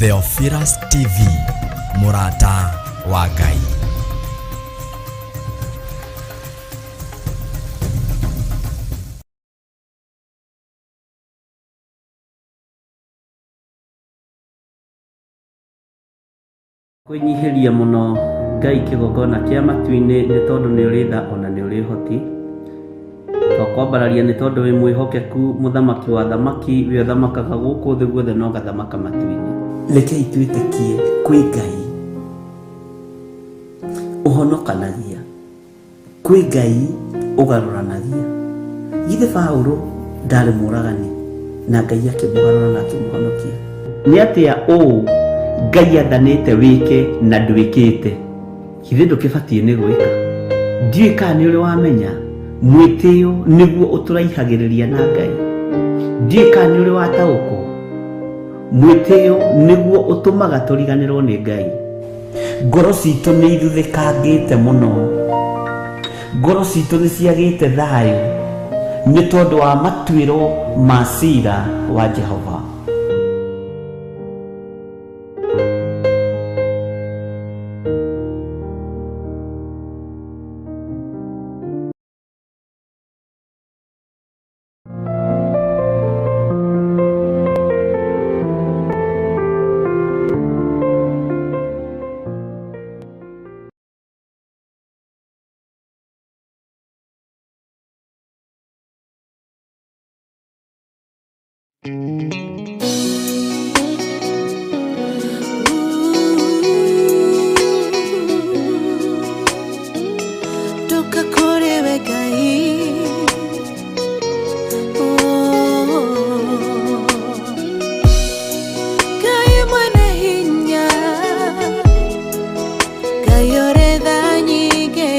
Theophilus TV, mũrata wa Ngai. Kwĩnyihĩria mũno Ngai kĩgongona kĩa matu-inĩ nĩ tondũ nĩ ũrĩ tha ona nĩ ũrĩ ũhoti. Twakwambararia nĩ tondũ wĩ mwĩhokeku mũthamaki wa thamaki we ũthamakaga gũkũ thĩ guothe na ũgathamaka matu-inĩ. Rekei twĩtĩkie kwĩ Ngai ũhonokanagia. Kwĩ Ngai ũgarũranagia. Githĩ Paũlũ ndarĩ mũũragani na Ngai akĩmũgarũra na akĩmũhonokia? Nĩ atĩa ũũ Ngai athanĩte wĩke na ndwĩkĩte? Githĩ ndũkĩbatiĩ nĩ gwĩka? Ndiũĩ kana nĩ ũrĩ wamenya mwĩtĩo nĩguo ũtũraihagĩrĩria na Ngai. Ndiũĩ kana nĩ ũrĩ wataũkwo mwĩtĩo nĩguo ũtũmaga tũriganĩrwo nĩ Ngai. Ngoro citũ nĩ ithuthĩkangĩte mũno, ngoro citũ nĩ ciagĩte thayũ nĩ tondũ wa matuĩro ma cira wa Jehova. Ndoka kũrĩ we Ngai. Oh. Ngai mwene hinya, Ngai ũrĩ tha nyingĩ,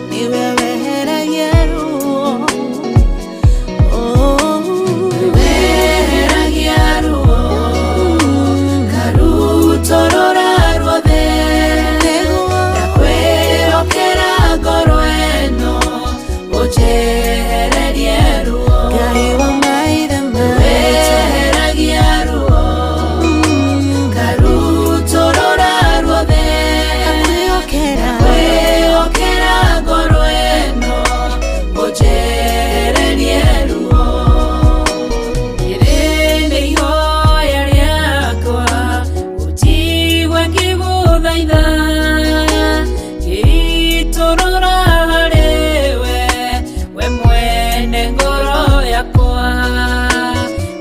nĩwe weheragia ruo. Oh. Weheragia ruo, karutũrũra ruothe. Ndakwĩhokera ngoro ĩno, ũnjehererie ruo. Ngai wa maithe maitũ. Weheragia ruo, karutũrũra ruothe. Ndakwĩhokera ngoro ĩno, ũnjehererie ruo. Rĩrĩ nĩ ihoya rĩakwa, ũnjigue ngĩgũthaitha, ngĩitũrũra harĩ we, we mwene ngoro yakwa.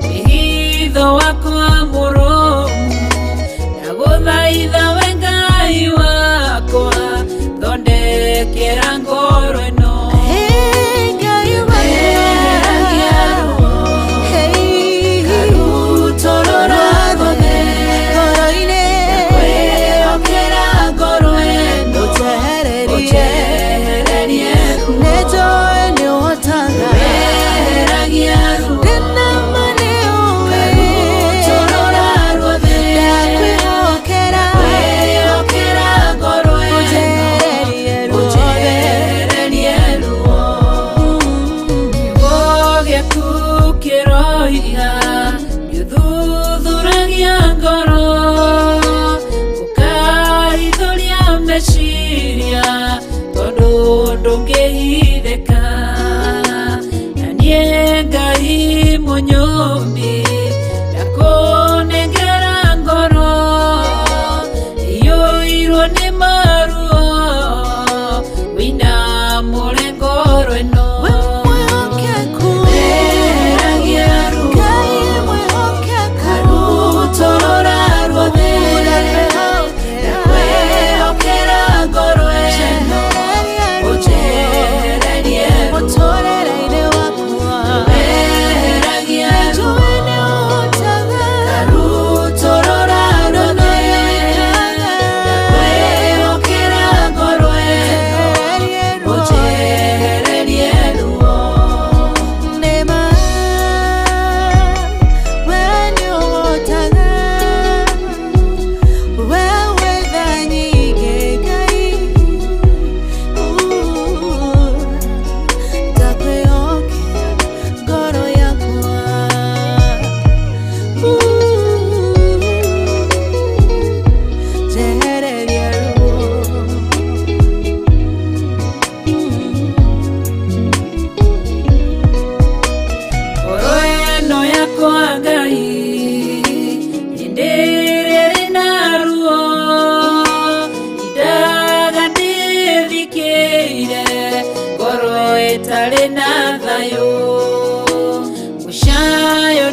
Wĩhitho wakwa mũrũmu, ndagũthaitha we Ngai wakwa, thondekera ngoro ĩno. Weheragia ruo, karutũrũra ruothe. Ndakwĩhokera ngoro ĩno, ũnjehererie ruo. Weheragia ruo, karutũrũra ruothe. Ndakwĩhokera ngoro ĩno, ũnjehererie ruo. Kiugo gĩaku kĩroiga nĩũthuthuragia ngoro, ũkahithũria meciria, tondũ ndũngĩhithĩka. Na niĩ Ngai mũnyũmbi, ndakũnengera ngoro iyũirwo nĩ maruo, wĩinamũre ngoro ĩno. Weheragia ruo, karutũrũra ruothe. Ndakwĩhokera ngoro ĩno, ũnjehererie ruo. Weheragia ruo,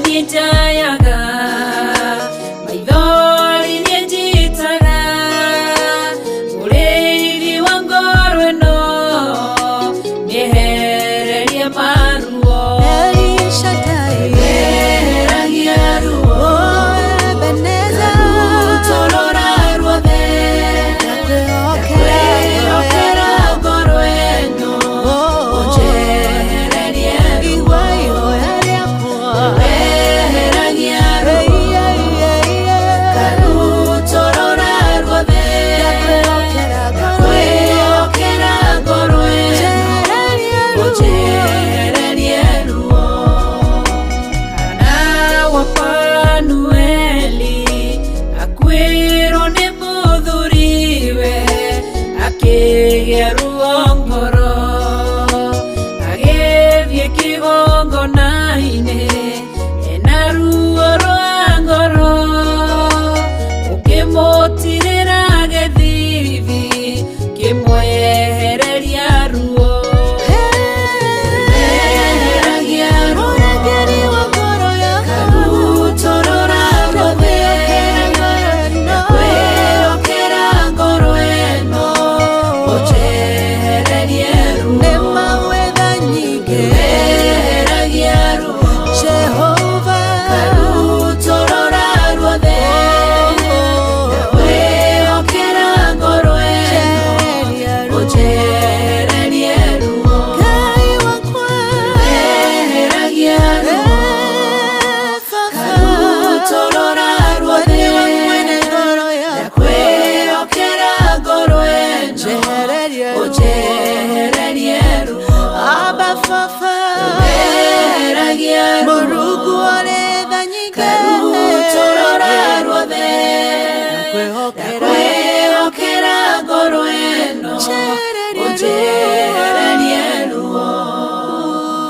Niĩ njayaga, maithori niĩ njitaga, mũrĩithi wa ngoro ĩno, nĩehererie maruo. El Shaddai, Eheragia ruo, oh Ebenezer, rũtorora ruothe, ndakwĩhokera kwĩhokera ngoro ĩno, Oh, ũnjehererie ruo. igua ihoya rĩakwa. Eheragia ruo, Ei, ei, ei, ei. karutorora ruothe, Ndakwĩhokera ngoro ĩno, kwĩhokera ngoro ĩno, njehererie ruo. ũnjehererie ruo. Hana wa Fanueli akuĩrwo nĩ mũthuriwe, akĩgĩa ruo ngoro, agĩthiĩ kĩgongona-inĩ ena ruo rwa ngoro, ũkĩmũtirĩra gĩthithi kĩmwehereria ruo. Eheragia ruo, Mũrangĩri wa ngoro yakwa, karutorora ruothe, ndakwĩhokera ngoro ĩno. kwĩhokera ngoro ĩno, ũnjehererie ruo. Nĩ mawetha nyingĩ, Eheragia ruo, Jehova. karutorora ruothe, kwĩhokera ngoro ĩno, Njehereria ruo. ũnjehererie ruo. Ngai wakwa, Eheragia ruo, eh, Baba. karutorora ruothe, Nĩwe mwene ngoro yakwa, kwĩhokera ngoro ĩno, njehereria ruo. ũnjehererie ruo. Abba Baba, Eheragia ruo, Mũrungu ũrĩ tha nyingĩ, karutorora ruothe, ndakwĩhokera, kwĩhokera ngoro ĩno, njehereria ũnjehererie ruo. ruo.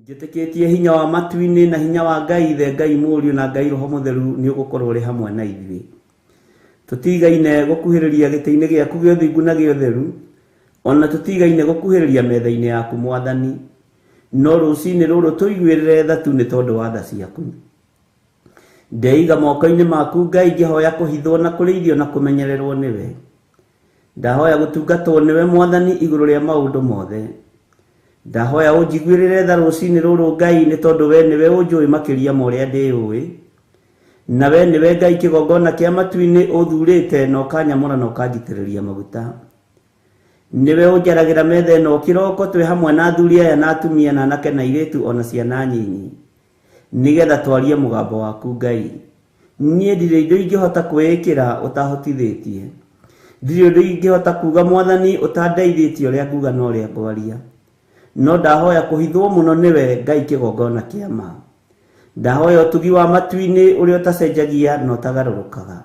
Njĩtĩkĩtie hinya wa matu-inĩ na hinya wa Ngai Ithe, Ngai Mũriũ na Ngai Roho Mũtheru nĩ ũgũkorwo ũrĩ hamwe na ithuĩ. Tũtigaine gũkuhĩrĩria gĩtĩ-inĩ gĩaku gĩa ũthingu na gĩa ũtheru, ona tũtigaine gũkuhĩrĩria metha-inĩ yaku Mwathani. No rũcinĩ rũrũ tũiguĩrĩre tha tu nĩ tondũ wa tha ciaku. Ndeiga moko-inĩ maku Ngai ngĩhoya kũhithwo na kũrĩithio na kũmenyererwo nĩwe. Ndahoya gũtungatwo nĩwe Mwathani igũrũ rĩa maũndũ mothe. Ndahoya ũnjiguĩrĩre tha rũcinĩ rũrũ Ngai nĩ tondũ we nĩwe ũnjũĩ makĩria ma ũrĩa ndĩũĩ. Na we nĩwe Ngai kĩgongona kĩa matu-inĩ ũthurĩte na ũkanyamũra na ũkanjitĩrĩria maguta. Nĩwe ũnjaragĩra metha ĩno kĩroko twĩ hamwe na athuri aya na atumia na anake na airĩtu ona ciana nyinyi. Nĩgetha twarie mũgambo waku Ngai. Niĩ ndirĩ indo ingĩhota kwĩĩkĩra ũtahotithĩtie. Ndirĩ ũndũ ingĩhota kuga Mwathani ũtandeithĩtie ũrĩa nguga na ũrĩa ngwaria. No ndahoya kũhithwo mũno nĩwe Ngai kĩgongona kĩa ma. Ndahoya ũtugi wa matu-inĩ ũrĩa ũtacenjagia na ũtagarũrũkaga.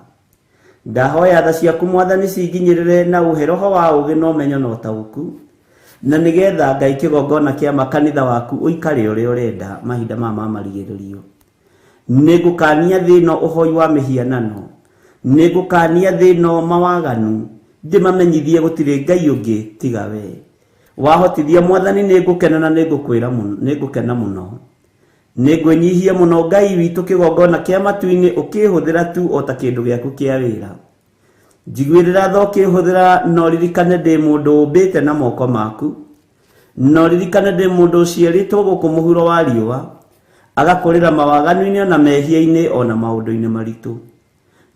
Ndahoya tha ciaku Mwathani cinginyĩrĩre na ũhe roho wa ũũgĩ na ũmenyo na ũtaũku, na nĩgetha Ngai kĩgongona kĩa ma kanitha waku ũikare ũrĩa ũrenda mahinda maya ma marigĩrĩrio. Nĩngũkania thĩ ĩno ũhoi wa mĩhianano, nĩngũkania thĩ ĩno mawaganu, ndĩmamenyithie gũtirĩ Ngai ũngĩ tiga we. Wahotithia Mwathani nĩngũkena na nĩngũkwĩra mũno, nĩngũkena mũno. Nĩngwĩnyihia mũno Ngai witũ kĩgongona kĩa matu-inĩ ũkĩhũthĩra tu o ta kĩndũ gĩaku kĩa wĩra. Njiguĩrĩra tha ũkĩhũthĩra na ũririkane ndĩ mũndũ ũmbĩte na moko maku, na ũririkane ndĩ mũndũ ũciarĩtwo gũkũ mũhuro wa riũa, agakũrĩra mawaganu-inĩ ona mehia-inĩ ona maũndũ-inĩ maritũ.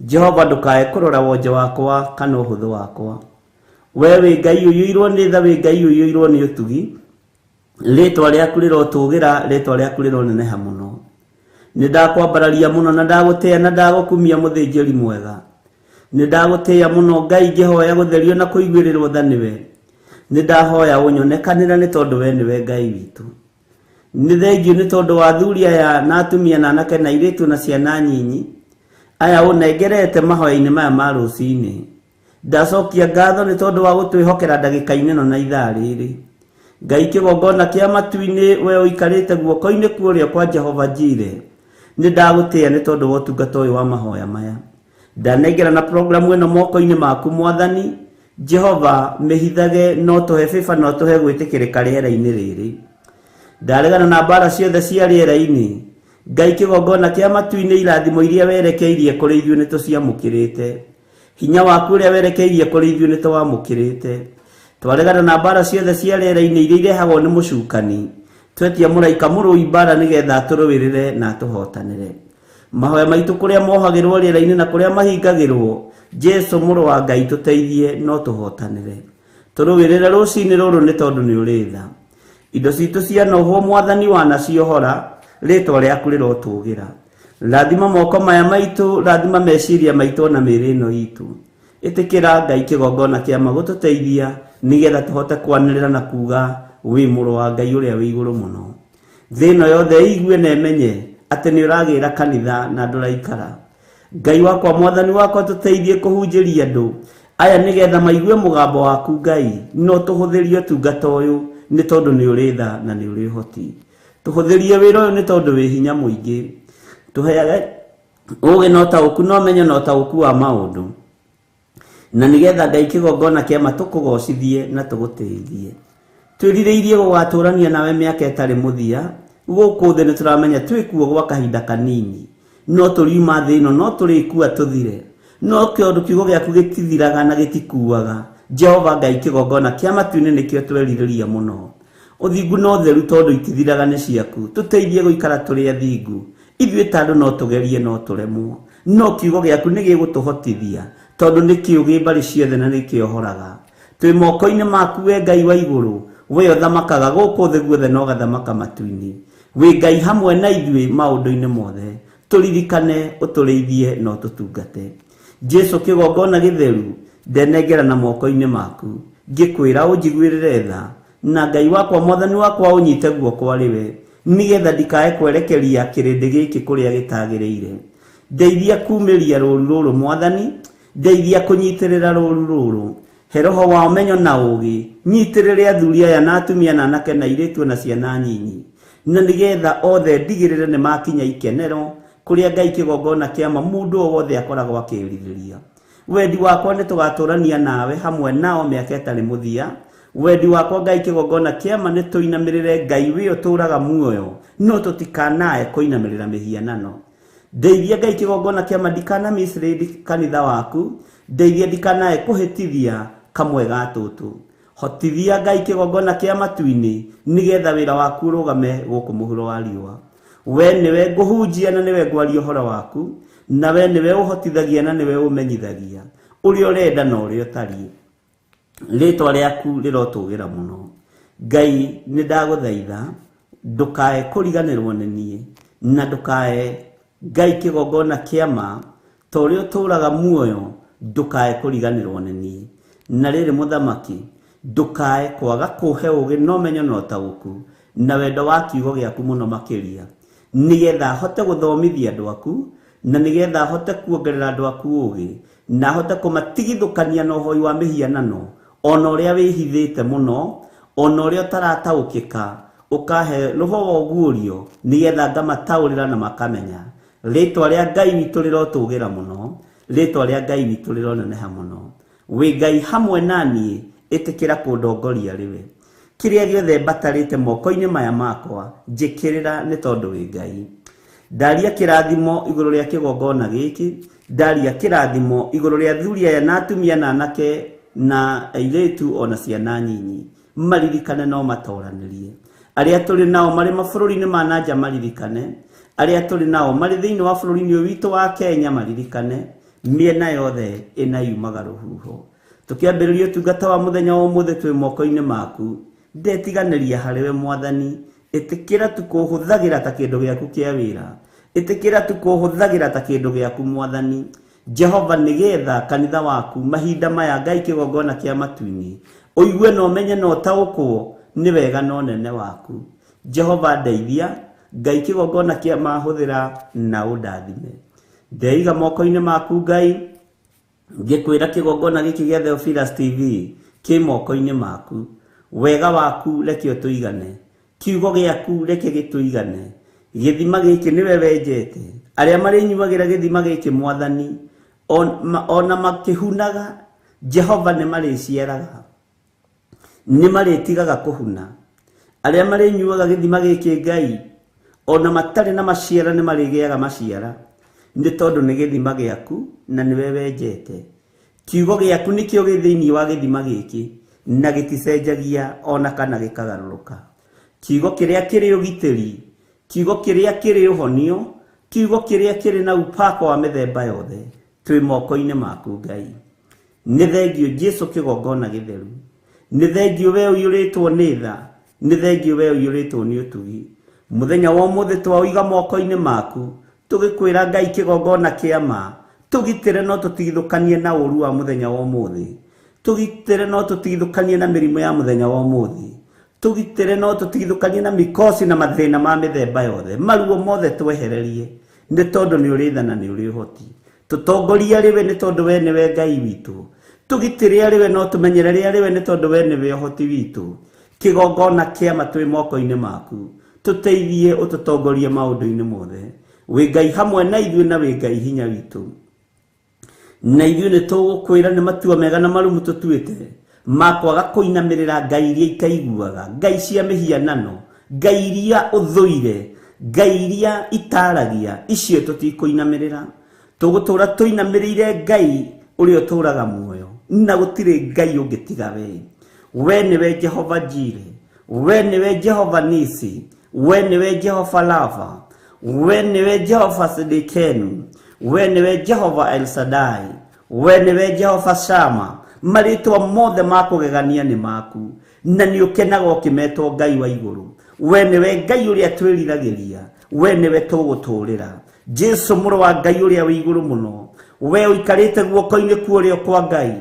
Jehova ndũkae kũrora wonje wakwa kana ũhũthũ wakwa. We wĩ Ngai ũiyũirwo nĩ tha, wĩ Ngai ũiyũirwo nĩ ũtugi. Rĩtwa rĩaku rĩrotũgĩra, rĩtwa rĩaku rĩroneneha mũno. Nĩ ndakwambararia mũno na ndagũtĩĩa na ndagũkumia mũthĩnjĩri mwega. Nĩ ndagũtĩĩa mũno Ngai ngĩhoya gũtherio na kũiguĩrĩrwo tha nĩwe. Nĩ ndahoya ũnyonekanĩre nĩ tondũ we nĩwe Ngai witũ. Nĩ thengiũ nĩ tondũ wa athuri aya na atumia na anake na airĩtu na ciana nyinyi aya ũnengerete mahoya-inĩ maya ma rũcinĩ. Ndacokia ngatho nĩ tondũ wa gũtwĩhokera ndagĩka-inĩ ĩno na ithaa rĩrĩ. Ngai kĩgongona kĩa matu-inĩ we ũikarĩte guoko-inĩ kwa ũrĩo kwa Jehova Jire. Nĩ ndagũtĩĩa nĩ tondũ wa ũtungata ũyũ wa mahoya maya. Ndanengera na programu ĩno moko-inĩ maku Mwathani. Jehova mĩhithage no tũhe bĩba no tũhe gwĩtĩkĩrĩka rĩera-inĩ rĩrĩ. Ndaregana na mbara ciothe cia rĩera-inĩ. Ngai kĩgongona kĩa matu-inĩ irathimo iria werekeirie kũrĩ ithuĩ nĩ tũciamũkĩrĩte. Hinya waku ũrĩa werekeirie kũrĩ ithuĩ nĩ tũwamũkĩrĩte. Twaregana na mbara ciothe cia rĩera-inĩ iria irehagwo nĩ mũcukani. Twetia mũraika mũrũi mbara nĩgetha atũrũĩrĩre na atũhotanĩre. Mahoya maitũ kũrĩa mohagĩrwo rĩera-inĩ na kũrĩa mahingagĩrwo, Jesu mũrũ wa Ngai tũteithie no tũhotanĩre. Tũrũĩrĩre rũcinĩ rũrũ nĩ tondũ nĩ ũrĩ tha. Indo citũ cianohwo Mwathani wanaciohora, rĩtwa rĩaku rĩrotũgĩra. Rathima moko maya maitũ, rathima meciria maitũ na mĩĩrĩ ĩno itũ. Ĩtĩkĩra Ngai kĩgongona kĩa magũtũteithia nĩgetha tũhote kwanĩrĩra na kuga wĩ mũrũ wa Ngai ũrĩa wĩ igũrũ mũno. Thĩ ĩno yothe ĩigue na ĩmenye atĩ nĩ ũragĩra kanitha na ndũraikara. Ngai wakwa Mwathani wakwa tũteithie kũhunjĩria andũ aya nĩgetha maigue mũgambo waku Ngai, no tũhũthĩrie ũtungata ũyũ nĩ tondũ nĩ ũrĩ tha na nĩ ũrĩ ũhoti. Tũhũthĩrie wĩra ũyũ nĩ tondũ wĩ hinya mũingĩ. Tũheage ũũgĩ na ũtaũku na ũmenyo na ũtaũku wa maũndũ, na nĩgetha Ngai kĩgongona kĩa tũkũgocithie na tũgũtĩithie. Twĩrirĩirie gũgatũrania nawe mĩaka ĩtarĩ mũthia. Gũkũ thĩ nĩ tũramenya twĩkuo gwa kahinda kanini, no tũriuma thĩ ĩno no tũrĩkua tũthire, no kĩũndũ kiugo gĩaku gĩtithiraga na gĩtikuaga. Jehova Ngai kĩgongona kĩa matu-inĩ nĩkĩo twerirĩria mũno. Ũthingu na ũtheru tondũ itithiraga nĩ ciaku. Tũteithie gũikara tũrĩ athingu. Ithuĩ ta andũ no tũgerie no tũremwo, no kiugo gĩaku nĩ gĩgũtũhotithia tondũ nĩ kĩũgĩ mbarĩ ciothe na nĩ kĩohoraga. Twĩ moko-inĩ maku we Ngai wa igũrũ, we ũthamakaga gũkũ thĩ guothe na ũgathamaka matu-inĩ. Wĩ Ngai hamwe na ithuĩ maũndũ-inĩ mothe. Tũririkane, ũtũrĩithie na ũtũtungate. Jesu kĩgongona gĩtheru, ndenengera na moko-inĩ maku. Ngĩkwĩra ũnjiguĩrĩre tha, na Ngai wakwa Mwathani wakwa ũnyite guoko arĩ we, nĩgetha ndikae kwerekeria kĩrĩndĩ gĩkĩ kũrĩa gĩtagĩrĩire. Ndeithia kumĩria rũũru rũrũ Mwathani, ndeithia kũnyitĩrĩra rũũru rũrũ. He roho wa ũmenyo na ũũgĩ, nyitĩrĩre athuri aya na atumia na anake na airĩtu na ciana nyinyi, na nĩgetha othe ndigĩrĩre nĩ makinya ikenero kũrĩa Ngai kĩgongona kĩa mũndũ o wothe akoragwo akĩrirĩria. Wendi wakwa nĩ tũgatũrania nawe hamwe nao mĩaka ĩtarĩ mũthia. Wendi wakwa Ngai kĩgongona kĩa ma nĩ tũinamĩrĩre Ngai wĩ ũtũũraga muoyo, no tũtikanae kũinamĩrĩra mĩhianano. Ndeithia Ngai kĩgongona kĩa ma ndikana mislead kanitha waku, ndeithia ndikanae kũhĩtithia kamwe ga tũtũ. Hotithia Ngai kĩgongona kĩa matu-inĩ nĩgetha wĩra waku ũrũgame gũkũ mũhuro wa riũa. We nĩwe ngũhunjia na nĩwe ngwaria ũhoro waku, na we nĩwe ũhotithagia na nĩwe ũmenyithagia ũrĩa ũrenda na ũrĩa ũtariĩ. Rĩtwa rĩaku rĩrotũgĩra mũno. Ngai nĩ ndagũthaitha ndũkae kũriganĩrwo nĩ niĩ, na ndũkae Ngai kĩgongona kĩa ma ta ũrĩa ũtũũraga muoyo, ndũkae kũriganĩrwo nĩ niĩ. Na rĩrĩ mũthamaki, ndũkae kwaga kũhe ũũgĩ na ũmenyo na ũtaũku na wendo wa kiugo gĩaku mũno makĩria, nĩgetha hote gũthomithia andũ aku, na nĩgetha hote kuongerera andũ aku ũũgĩ, na hote kũmatigithũkania na ũhoi wa mĩhianano, ona ũrĩa wĩhithĩte mũno, ona ũrĩa ũtarataũkĩka, ũkahe roho wa ũguũrio nĩgetha ngamataũrĩra na makamenya. Rĩtwa rĩa Ngai witũ rĩrotũgĩra mũno, rĩtwa rĩa Ngai witũ rĩroneneha mũno. Wĩ Ngai hamwe na niĩ, ĩtĩkĩra kũndongoria rĩwe. Kĩrĩa gĩothe mbatarĩte moko-inĩ maya makwa, njĩkĩrĩra nĩ tondũ wĩ Ngai. Ndaria kĩrathimo igũrũ rĩa kĩgongona gĩkĩ, ndaria kĩrathimo igũrũ rĩa athuri aya na atumia na anake na airĩtu ona ciana nyinyi, maririkane no matoranĩrie. Arĩa tũrĩ nao marĩ mabũrũri-inĩ ma na nja maririkane, arĩa tũrĩ nao marĩ thĩinĩ wa bũrũri-inĩ ũyũ witũ wa Kenya maririkane, mĩena yothe ĩna yumaga rũhuho. Tũkĩambĩrĩria ũtungata wa mũthenya wa ũmũthĩ twĩ moko-inĩ maku, ndetiganĩria harĩ we Mwathani, ĩtĩkĩra tu kũhũthagĩra ta kĩndũ gĩaku kĩa wĩra, ĩtĩkĩra tu kũhũthagĩra ta kĩndũ gĩaku Mwathani. Jehova, nĩgetha kanitha waku mahinda maya Ngai kĩgongona kĩa matu-inĩ ũigue na ũmenye na ũtaũkwo nĩ wega na ũnene waku. Jehova ndeithia, Ngai kĩgongona kĩa mahũthĩra na ũndathime. Ndeiga moko-inĩ maku Ngai, ngĩkwĩra kĩgongona gĩkĩ gĩa Theophilus TV kĩ moko-inĩ maku. Wega waku reke ũtũigane, kiugo gĩaku reke gĩtũigane. Gĩthima gĩkĩ nĩwe wenjete. Arĩa marĩnyuagĩra gĩthima gĩkĩ mwathani ona makĩhunaga Jehova nĩ marĩciaraga, nĩ marĩtigaga kũhuna. Arĩa marĩnyuaga gĩthima gĩkĩ Ngai ona matarĩ na maciara nĩ marĩgĩaga maciara, nĩ tondũ nĩ gĩthima gĩaku na nĩwe wenjete. Kiugo gĩaku nĩkĩo gĩ thĩinĩ wa gĩthima gĩkĩ na gĩticenjagia ona kana gĩkagarũrũka. Kiugo kĩrĩa kĩrĩ ũgitĩri, kiugo kĩrĩa kĩrĩ ũhonio, kiugo kĩrĩa kĩrĩ na upako wa mĩthemba yothe, twĩ moko-inĩ maku Ngai. Nĩ thengio Jesu kĩgongona gĩtheru, nĩ thengio we ũiyũrĩtwo nĩ tha, nĩ thengio we ũiyũrĩtwo nĩ ũtugi. Mũthenya wa ũmũthĩ twaũiga moko-inĩ maku, tũgĩkwĩra Ngai kĩgongona kĩa ma, tũgitĩre no tũtigithũkanie na ũru wa mũthenya wa ũmũthĩ, tũgitĩre no tũtigithũkanie na mĩrimũ ya mũthenya wa ũmũthĩ, tũgitĩre no tũtigithũkanie na mikosi na mathĩna ma mĩthemba yothe, maruo mothe twehererie, nĩ tondũ nĩ ũrĩ tha na nĩ ũrĩ ũhoti. Tũtongorie arĩ we nĩ tondũ we nĩwe Ngai witũ, tũgitĩre arĩ we no tũmenyerere arĩ we nĩ tondũ we nĩwe ũhoti witũ. Kĩgongona kĩa ma twĩ moko-inĩ maku, tũteithie ũtũtongorie maũndũ-inĩ mothe. Wĩ Ngai hamwe na ithuĩ na wĩ Ngai hinya witũ. Na ithuĩ nĩ tũgũkwĩra nĩ matua mega na marumu tũtuĩte ma kwaga kũinamĩrĩra ngai iria itaiguaga, ngai cia mĩhianano, ngai iria ũthũire, ngai iria itaragia, icio tũtikũinamĩrĩra. Tũgũtũra tũinamĩrĩire Ngai ũrĩa ũtũraga muoyo, na gũtirĩ Ngai ũngĩ tiga we. We nĩwe Jehova Jire, we nĩwe Jehova Nisi, we nĩwe Jehova Lava, we nĩwe Jehova Sidikenu, we nĩwe Jehova El Shaddai, we nĩwe Jehova Shama. Marĩtwa mothe ma kũgegania nĩ maku, na nĩ ũkenaga ũkĩmetwo Ngai wa igũrũ. We nĩwe Ngai ũrĩa twĩriragĩria, we nĩwe tũgũtũũrĩra. Jesu mũrũ wa Ngai ũrĩa wĩ igũrũ mũno, we ũikarĩte guoko-inĩ kwa ũrĩo kwa Ngai,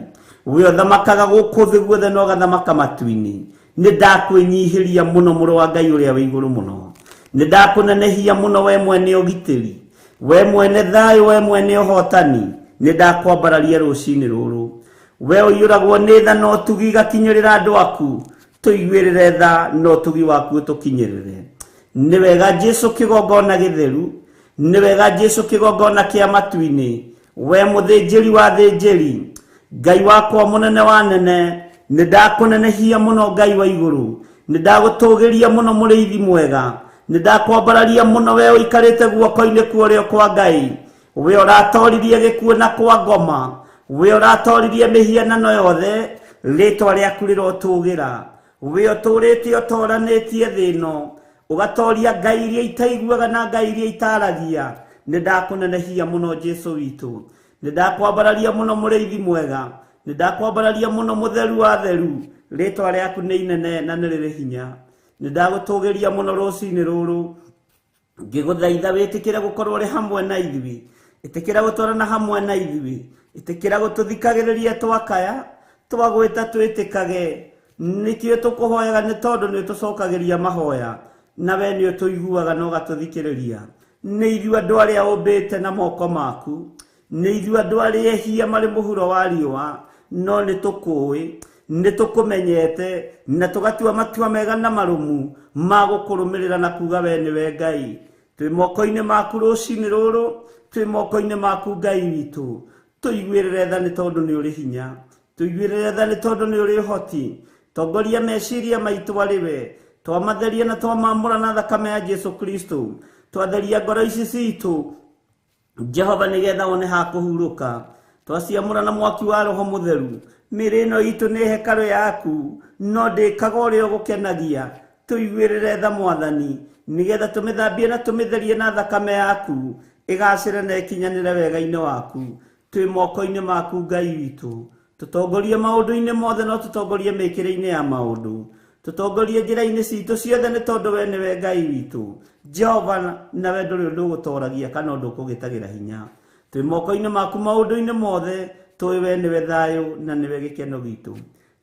we ũthamakaga gũkũ thĩ guothe na ũgathamaka matu-inĩ. Nĩ ndakwĩnyihĩria mũno mũrũ wa Ngai ũrĩa wĩ igũrũ mũno, nĩ ndakũnenehia mũno we mwene ũgitĩri, we mwene thayũ, we mwene ũhotani. Nĩ ndakwambararia rũcinĩ rũrũ. We ũiyũragwo nĩ tha na ũtugi igakinyĩrĩra andũ aku, tũiguĩrĩre tha na ũtugi waku ũtũkinyĩrĩre. Nĩ wega Jesu kĩgongona gĩtheru, nĩ wega Jesu kĩgongona kĩa matu-inĩ, we mũthĩnjĩri wa thĩnjĩri, Ngai wakwa mũnene wa nene, nĩ ndakũnenehia mũno Ngai wa igũrũ, nĩ ndagũtũgĩria mũno mũrĩithi mwega, nĩ ndakwambararia mũno we ũikarĩte guoko-inĩ kwa ũrĩo kwa Ngai, we ũratoririe gĩkuũ na kwa ngoma, we ũratoririe mĩhianano yothe, rĩtwa rĩaku rĩrotũgĩra. We ũtũrĩte ũtoranĩtie thĩ ĩno, ũgatoria ngai iria itaiguaga na ngai iria itaragia. Nĩ ndakũnenehia mũno Jesu witũ, nĩ ndakwambararia mũno mũrĩithi mwega, nĩ ndakwambararia mũno mũtheru wa theru, rĩtwa rĩaku nĩ inene na nĩ rĩrĩ hinya. Nĩ ndagũtũgĩria mũno rũcinĩ rũrũ, ngĩgũthaitha wĩtĩkĩre gũkorwo ũrĩ hamwe na ithuĩ, ĩtĩkĩra gũtwarana hamwe na ithuĩ, ĩtĩkĩra gũtũthikagĩrĩria twakaya, twagwĩta twĩtĩkage. Nĩkĩo tũkũhoyaga nĩ tondũ nĩ ũtũcokagĩria mahoya, na we nĩ ũtũiguaga na ũgatũthikĩrĩria. Nĩ ithuĩ andũ arĩa ũmbĩte na moko maku, nĩ ithuĩ andũ arĩa ehia marĩ mũhuro wa riũa, no nĩ tũkũĩ, nĩ tũkũmenyete, na tũgatua matua mega na marũmu ma gũkũrũmĩrĩra na kuga we nĩwe Ngai. Twĩ moko-inĩ maku rũcinĩ rũrũ, twĩ moko-inĩ maku Ngai witũ. Tũiguĩrĩre tha nĩ tondũ nĩ ũrĩ hinya, tũiguĩrĩre tha nĩ tondũ nĩ ũrĩ ũhoti. Tongoria meciria maitũ arĩ we, twamatheria na twamamũra na thakame ya Jesu Kristo, twatheria ngoro ici citũ Jehova nĩgetha wone ha kũhurũka, twaciamũra na mwaki wa Roho Mũtheru. Mĩĩrĩ ĩno itũ nĩ hekarũ yaku, no ndĩkaga ũrĩa ũgũkenagia. Tũiguĩrĩre tha Mwathani, nĩgetha tũmĩthambie na tũmĩtherie na thakame yaku, ĩgacĩre na ĩkinyanĩre wega-inĩ waku. Twĩ moko-inĩ maku Ngai witũ, tũtongorie maũndũ-inĩ mothe, no tũtongorie mĩkĩre-inĩ ya maũndũ, tũtongorie njĩra-inĩ citũ ciothe, nĩ tondũ we nĩwe Ngai witũ Jehova, nawe ndũrĩ ũndũ ũgũtoragia kana ũndũ ũkũgĩtagĩra hinya. Twĩ moko-inĩ maku maũndũ-inĩ mothe, tũĩ we nĩwe thayũ na nĩwe gĩkeno gitũ.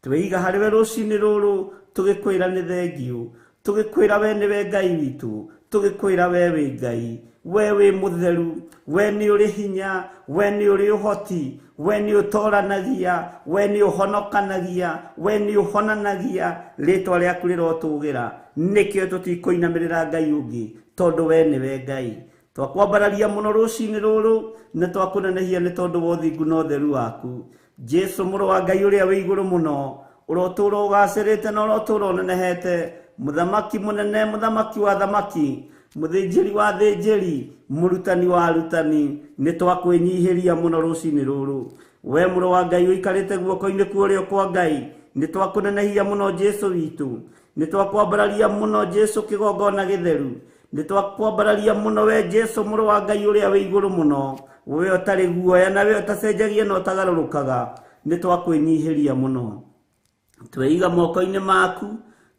Twĩiga harĩ we rũcinĩ rũrũ, tũgĩkwĩra nĩ thengio, tũgĩkwĩra we nĩwe Ngai witũ, tũgĩkwĩra we wĩ Ngai. We wĩ mũtheru, we nĩ ũrĩ hinya, we nĩ ũrĩ ũhoti, we nĩ ũtoranagia, we nĩ ũhonokanagia, we nĩ ũhonanagia. Rĩtwa rĩaku rĩrotũgĩra. Nĩkĩo tũtikũinamĩrĩra Ngai ũngĩ, tondũ we nĩwe Ngai. Twakwambararia mũno rũcinĩ rũrũ, na twakũnenehia nĩ tondũ wa ũthingu na ũtheru waku. Jesu mũrũ wa Ngai ũrĩa wĩ igũrũ mũno, ũrotũũra ũgacĩrĩte na ũrotũũra ũnenehete, mũthamaki mũnene, mũthamaki wa thamaki, mũthĩnjĩri wa thĩnjĩri, mũrutani wa arutani, nĩ twakwĩnyihĩria mũno rũcinĩ rũrũ. We mũrũ wa Ngai ũikarĩte guoko-inĩ kwa ũrĩo kwa Ngai, nĩ twakũnenehia mũno Jesu witũ, nĩ twakwambararia mũno Jesu kĩgongona gĩtheru, nĩ twakwambararia mũno we Jesu mũrũ wa Ngai ũrĩa wĩ igũrũ mũno, we ũtarĩ guoya na we ũtacenjagia na ũtagarũrũkaga, nĩ twakwĩnyihĩria mũno. Tweiga moko-inĩ maku,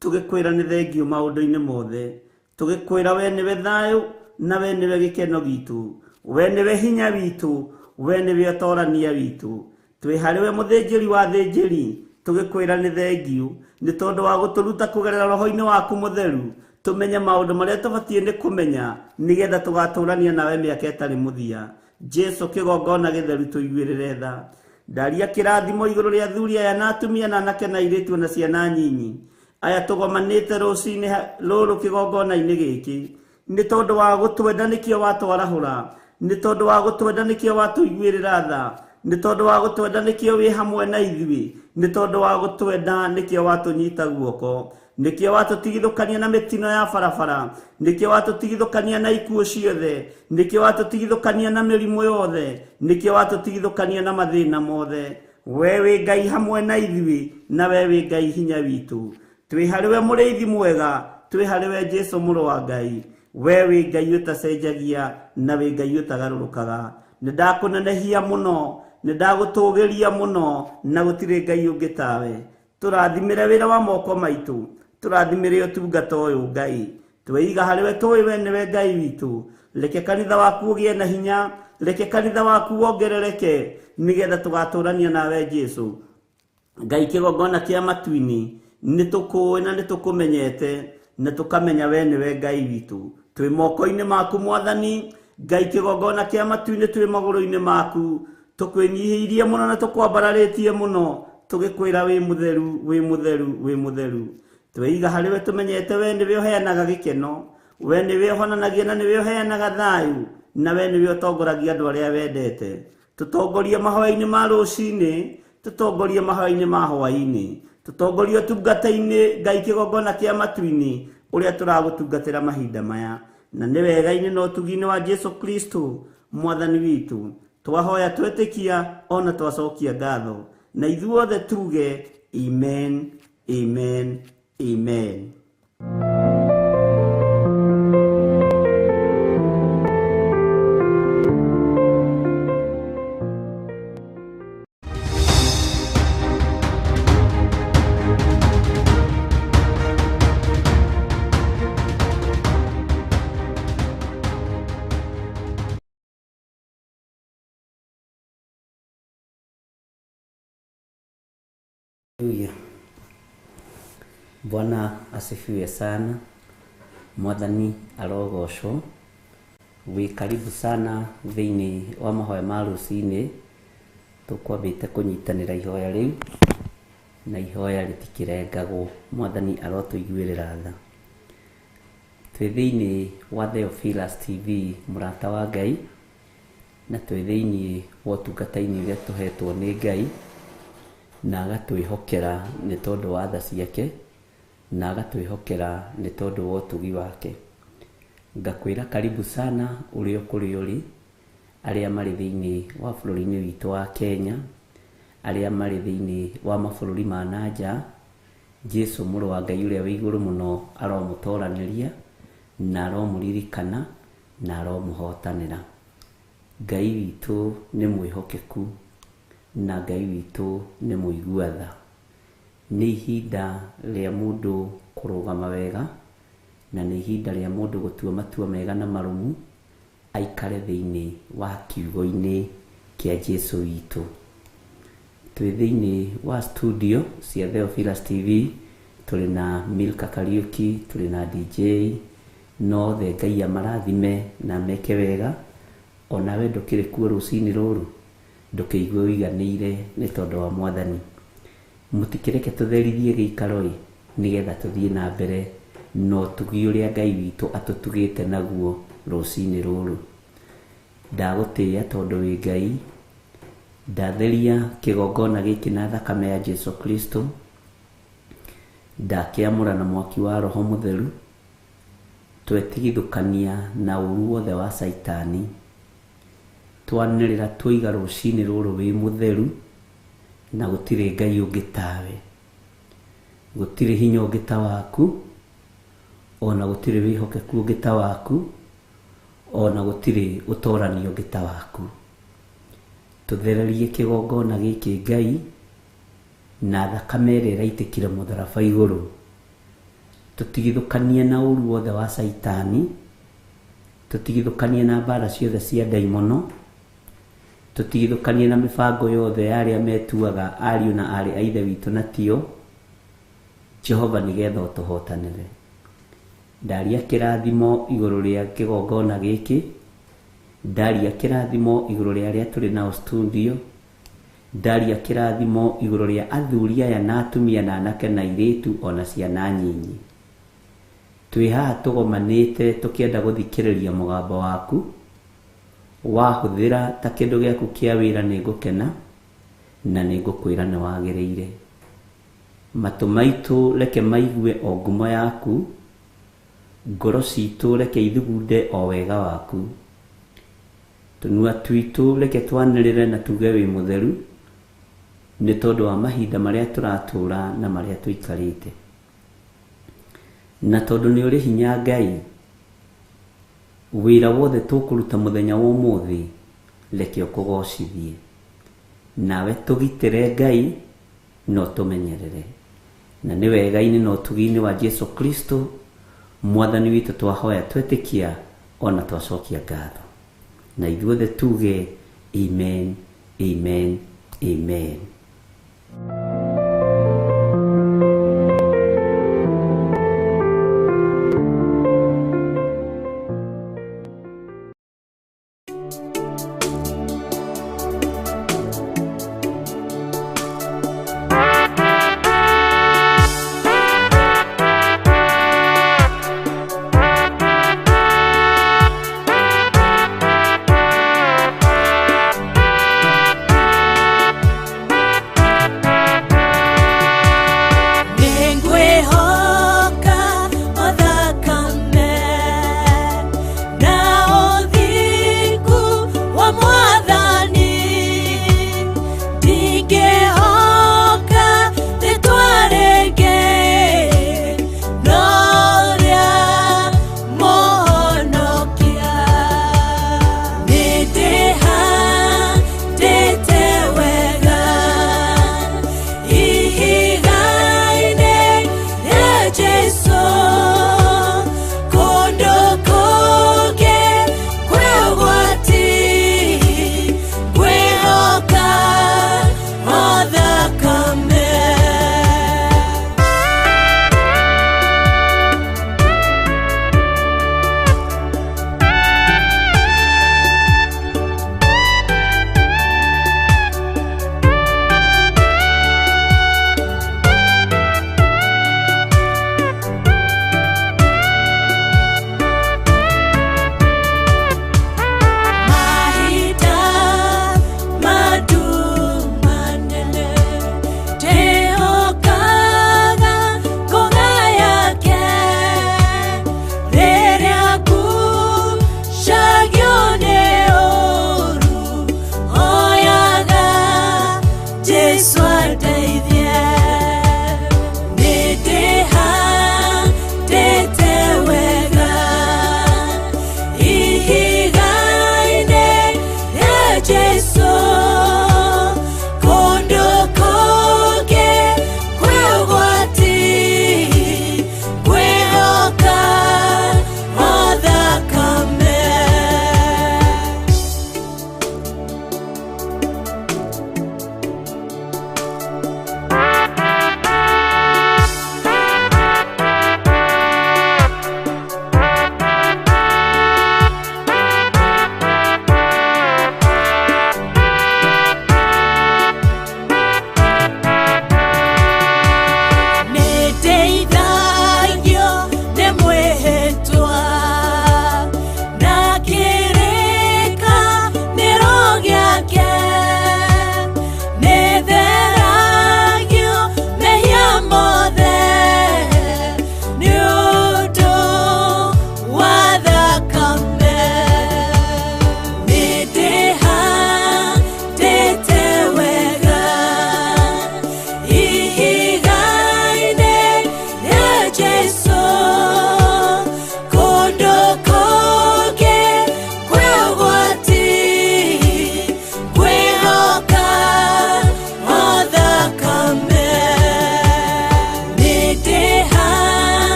tũgĩkwĩra nĩ thengio maũndũ-inĩ mothe, tũgĩkwĩra we nĩwe thayũ na we nĩwe gĩkeno gitũ, we nĩwe hinya witũ, we nĩwe ũtorania witũ. Twĩ harĩ we mũthĩnjĩri wa thĩnjĩri, tũgĩkwĩra nĩ thengio nĩ tondũ wa gũtũruta kũgerera roho-inĩ waku mũtheru, tũmenye maũndũ marĩa tũbatiĩ nĩ kũmenya nĩgetha tũgatũrania nawe mĩaka ĩtarĩ mũthia. Jesu kĩgongona gĩtheru, tũiguĩrĩre tha. Ndaria kĩrathimo igũrũ rĩa athuri aya na atumia na anake na airĩtu na ciana nyinyi aya tũgomanĩte rũcinĩ rũrũ kĩgongona-inĩ gĩkĩ, nĩ tondũ wa gũtwenda nĩkĩo watwarahũra, nĩ tondũ wa gũtwenda nĩkĩo watũiguĩrĩra tha, nĩ tondũ wa gũtwenda nĩkĩo wĩ hamwe na ithuĩ, nĩ tondũ wa gũtwenda nĩkĩo watũnyita guoko, nĩkĩo watũtigithũkania na mĩtino ya barabara, nĩkĩo watũtigithũkania na ikuũ ciothe, nĩkĩo watũtigithũkania na mĩrimũ yothe, nĩkĩo watũtigithũkania na mathĩna mothe. We wĩ Ngai hamwe na ithuĩ, na we wĩ Ngai hinya witũ. Twĩ harĩ we mũrĩithi mwega, twĩ harĩ we Jesu mũrũ wa Ngai. We wĩ Ngai ũtacenjagia na wĩ Ngai ũtagarũrũkaga. Nĩ ndakũnenehia mũno, nĩ ndagũtũgĩria mũno, na gũtirĩ Ngai ũngĩ tawe. Tũrathimĩre wĩra wa moko maitũ, tũrathimĩre ũtungata ũyũ Ngai. Tweiga harĩ we, tũĩ we nĩwe Ngai witũ. Reke kanitha waku ũgĩe na hinya, reke kanitha waku wongerereke, nĩgetha tũgatũrania nawe Jesu. Ngai kĩgongona kĩa matu-inĩ, nĩ tũkũĩ na nĩ tũkũmenyete, na tũkamenya we nĩwe Ngai witũ. Twĩ moko-inĩ maku Mwathani, Ngai kĩgongona kĩa matu-inĩ, twĩ magũrũ-inĩ maku, tũkwĩnyihĩirie mũno na tũkwambararĩtie mũno, tũgĩkwĩra wĩ mũtheru, wĩ mũtheru, wĩ mũtheru. Tweiga harĩ we tũmenyete we nĩwe ũheanaga gĩkeno, we nĩwe ũhonanagia na nĩwe ũheanaga thayũ, na we nĩwe ũtongoragia andũ arĩa wendete. Tũtongorie mahoya-inĩ ma rũcinĩ, tũtongorie mahoya-inĩ ma hwaĩ-inĩ, tũtongorie ũtungata-inĩ Ngai kĩgongona kĩa matu-inĩ ũrĩa tũragũtungatĩra mahinda maya, na nĩ wega-inĩ na ũtugi-inĩ wa Jesu Kristo Mwathani witũ. Twahoya twetĩkia ona twacokia ngatho, na ithuothe tuge amen, amen, amen. Haleluya. Bwana asifiwe sana. Mwathani arogocwo. Wĩ karibu sana thĩinĩ wa mahoya ma rũcinĩ. Tũkwambĩte kũnyitanĩra ihoya rĩu, na ihoya rĩtikĩrengagwo. Mwathani arotũiguĩrĩra tha. Twĩ thĩinĩ wa Theophilus TV, mũrata wa Ngai, na twĩ thĩinĩ wa ũtungata-inĩ ũrĩa tũhetwo nĩ Ngai, na agatwĩhokera nĩ tondũ wa tha ciake, na agatwĩhokera nĩ tondũ wa ũtugi wake. Ngakwĩra karibu sana ũrĩa kũrĩ ũrĩ, arĩa marĩ thĩinĩ wa bũrũri-inĩ witũ wa Kenya, arĩa marĩ thĩinĩ wa mabũrũri ma na nja. Jesu mũrũ wa Ngai ũrĩa wĩ igũrũ mũno aromũtoranĩria, na aromũririkana, na aromũhotanĩra. Ngai witũ nĩ mwĩhokeku, na Ngai witũ nĩ mũigua tha. Nĩ ihinda rĩa mũndũ kũrũgama wega, na nĩ ihinda rĩa mũndũ gũtua matua mega na marũmu, aikare thĩinĩ wa kiugo-inĩ kĩa Jesu witũ. Twĩ thĩinĩ wa studio cia Theophilus TV, tũrĩ na Milka Kariuki, tũrĩ na DJ No othe Ngai amarathime na meke wega. Onawe ndũkĩrĩ kuo rũcinĩ rũrũ, ndũkĩigue ũiganĩire nĩ tondũ wa Mwathani. Mũtikĩreke tũtherithie gĩikaro-ĩ, nĩgetha tũthiĩ na mbere na ũtugi ũrĩa Ngai witũ atũtugĩte naguo rũcinĩ rũrũ. Ndagũtĩĩa tondũ wĩ Ngai. Ndatheria kĩgongona gĩkĩ na thakame ya Jesu Kristo. Ndakĩamũra na mwaki wa Roho Mũtheru. Twetigithũkania na ũru wothe wa Caitani. Twanĩrĩra twoiga rũcinĩ rũrũ wĩ mũtheru, na gũtirĩ Ngai ũngĩ tawe, gũtirĩ hinya ũngĩ ta waku, ona gũtirĩ wĩhokeku ũngĩ ta waku, ona gũtirĩ ũtorani ũngĩ ta waku. Tũthererie kĩgongona gĩkĩ Ngai na thakame ĩrĩa ĩraitĩkire mũtharaba igũrũ. Tũtigithũkanie na ũru wothe wa Caitani, tũtigithũkanie na mbara ciothe cia ndaimono, tũtigithũkanie na mĩbango yothe ya arĩa metuaga ariũ na aarĩ a Ithe witũ na tio. Jehova, nĩgetha ũtũhotanĩre. Ndaria kĩrathimo igũrũ rĩa kĩgongona gĩkĩ, ndaria kĩrathimo igũrũ rĩa arĩa tũrĩ nao studio, ndaria kĩrathimo igũrũ rĩa athuri aya na atumia na anake na airĩtu ona ciana nyinyi. Twĩ haha tũgomanĩte tũkĩenda gũthikĩrĩria mũgambo waku. Wahũthĩra ta kĩndũ gĩaku kĩa wĩra nĩngũkena na nĩngũkwĩra nĩ wagĩrĩire. Matũ maitũ reke maigue o ngumo yaku, ngoro citũ reke ithugunde o wega waku. Tũnua twitũ reke twanĩrĩre na tuge wĩ mũtheru, nĩ tondũ wa mahinda marĩa tũratũra na marĩa tũikarĩte. Na tondũ nĩ ũrĩ hinya Ngai, wĩra wothe tũkũruta mũthenya wa ũmũthĩ reke ũkũgocithie. Nawe tũgitĩre Ngai na ũtũmenyerere. Na nĩ wega-inĩ na ũtugi-inĩ wa Jesu Kristo Mwathani witũ twahoya twetĩkia ona twacokia ngatho. Na ithuothe tuge amen, amen, amen.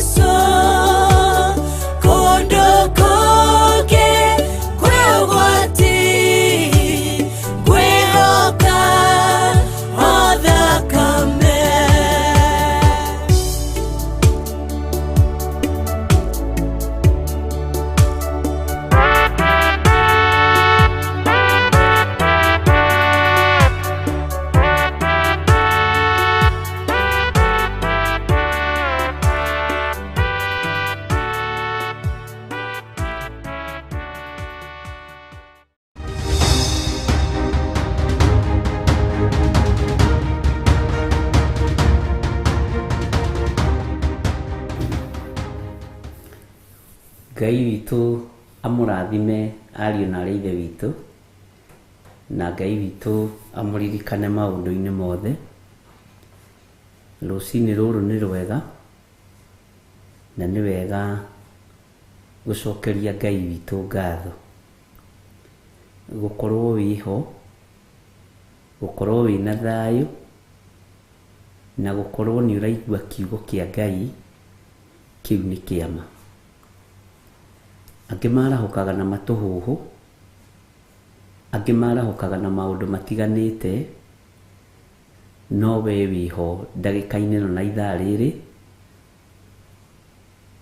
Jesu kũndũ kũngĩ kwĩ ũgwati ngwĩhoka o thakame. Ngai witũ amũrathime ariũ na arĩ ithe witũ, na Ngai witũ amũririkane maũndũ-inĩ mothe. Rũcinĩ rũrũ nĩ rwega, na nĩ wega gũcokeria Ngai witũ ngatho. Gũkorwo wĩho, gũkorwo wĩna thayũ, na gũkorwo nĩ ũraigua kiugo kĩa Ngai, kĩu nĩ kĩama. Angĩ marahũkaga na matũhũhũ, angĩ marahũkaga na maũndũ matiganĩte, no we wĩho ndagĩka-inĩ ĩno na ithaa rĩrĩ,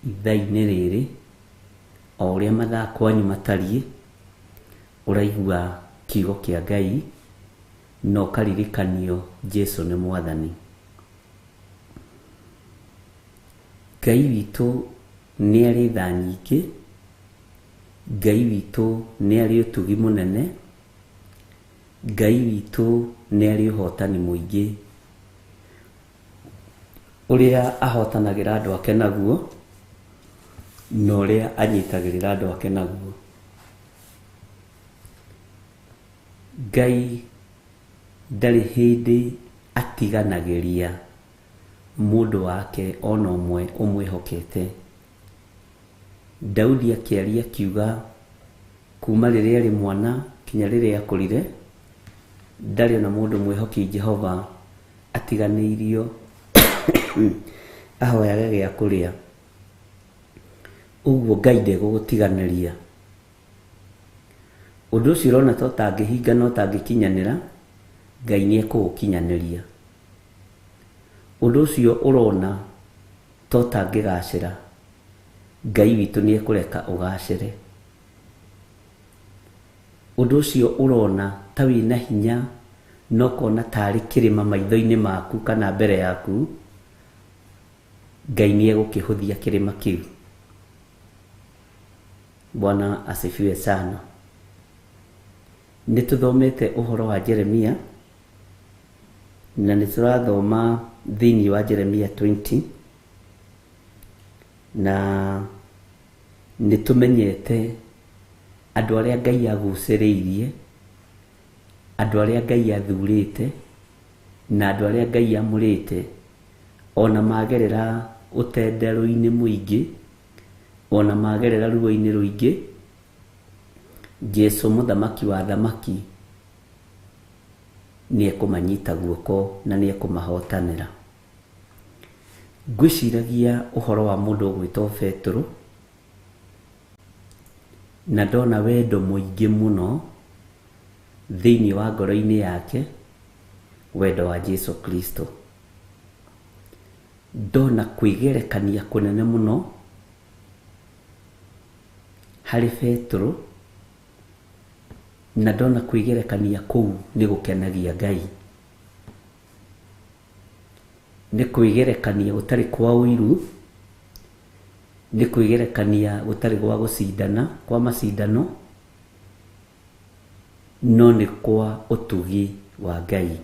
ithaa-inĩ rĩrĩ, o ũrĩa mathaa kwanyu matariĩ, ũraigua kiugo kĩa Ngai na ũkaririkanio Jesu nĩ Mwathani. Ngai witũ nĩ arĩ tha nyingĩ, Ngai witũ nĩ arĩ ũtugi mũnene, Ngai witũ nĩ arĩ ũhotani mũingĩ. Ũrĩa ahotanagĩra andũ ake naguo, na ũrĩa anyitagĩrĩra andũ ake naguo. Ngai ndarĩ hĩndĩ atiganagĩria mũndũ wake ona ũmwe ũmwĩhokete. Daudi akĩaria akiuga kuma rĩrĩa arĩ mwana kinya rĩrĩa akũrire, ndarĩ ona mũndũ mwĩhoki Jehova atiganĩirio ahoyage gĩa kũrĩa. Ũguo Ngai ndegũgũtiganĩria. Ũndũ ũcio ũrona ta ũtangĩhinga na ũtangĩkinyanĩra, Ngai nĩ ekũũkinyanĩria. Ũndũ ũcio ũrona ta ũtangĩgacĩra, Ngai witũ nĩ ekũreka ũgacĩre. Ũndũ ũcio ũrona ta wĩna hinya na ũkona tarĩ kĩrĩma maitho-inĩ maku kana mbere yaku, Ngai nĩ egũkĩhũthia kĩrĩma kĩu. Bwana asifiwe sana. Nĩ tũthomete ũhoro wa Jeremia, na nĩ tũrathoma thĩinĩ wa Jeremia 20, na nĩ tũmenyete andũ arĩa Ngai agucĩrĩirie, andũ arĩa Ngai athurĩte, na andũ arĩa Ngai amũrĩte, ona magerera ũtenderũ-inĩ mũingĩ, ona magerera ruo-inĩ rũingĩ, Jesu mũthamaki wa thamaki nĩ ekũmanyita guoko na nĩ ekũmahotanĩra. Ngwĩciragia ũhoro wa mũndũ ũgwĩtwo Petero, na ndona wendo mũingĩ mũno thĩinĩ wa ngoro-inĩ yake, wendo wa Jesu Kristo. Ndona kwĩgerekania kũnene mũno harĩ Petero, na ndona kwĩgerekania kũu nĩ gũkenagia Ngai. Nĩ kwĩgerekania gũtarĩ kwa ũiru, nĩ kwĩgerekania gũtarĩ gwa gũcindana, kwa macindano, no nĩ kwa ũtugi wa Ngai.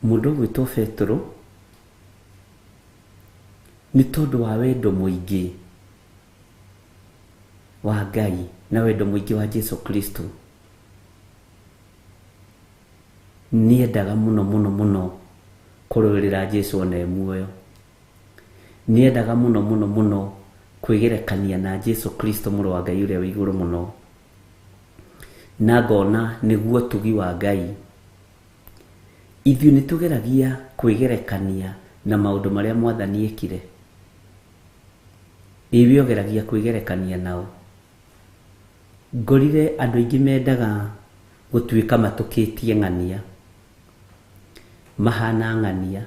Mũndũ ũgwĩtwo Petero nĩ tondũ wa wendo mũingĩ wa Ngai na wendo mũingĩ wa Jesu Kristo, nĩendaga mũno mũno mũno kũrũĩrĩra Jesu ona e muoyo. Nĩendaga mũno mũno mũno kwĩgerekania na Jesu Kristo mũrũ wa Ngai ũrĩa wĩ igũrũ mũno, na ngona nĩguo ũtugi wa Ngai. Ithuĩ nĩ tũgeragia kwĩgerekania Na maũndũ marĩa Mwathani ekire. Ĩ we ũgeragia kwĩgerekania nao. Ngorire andũ aingĩ mendaga gũtuĩka matũkĩtie ng'ania, mahana ng'ania,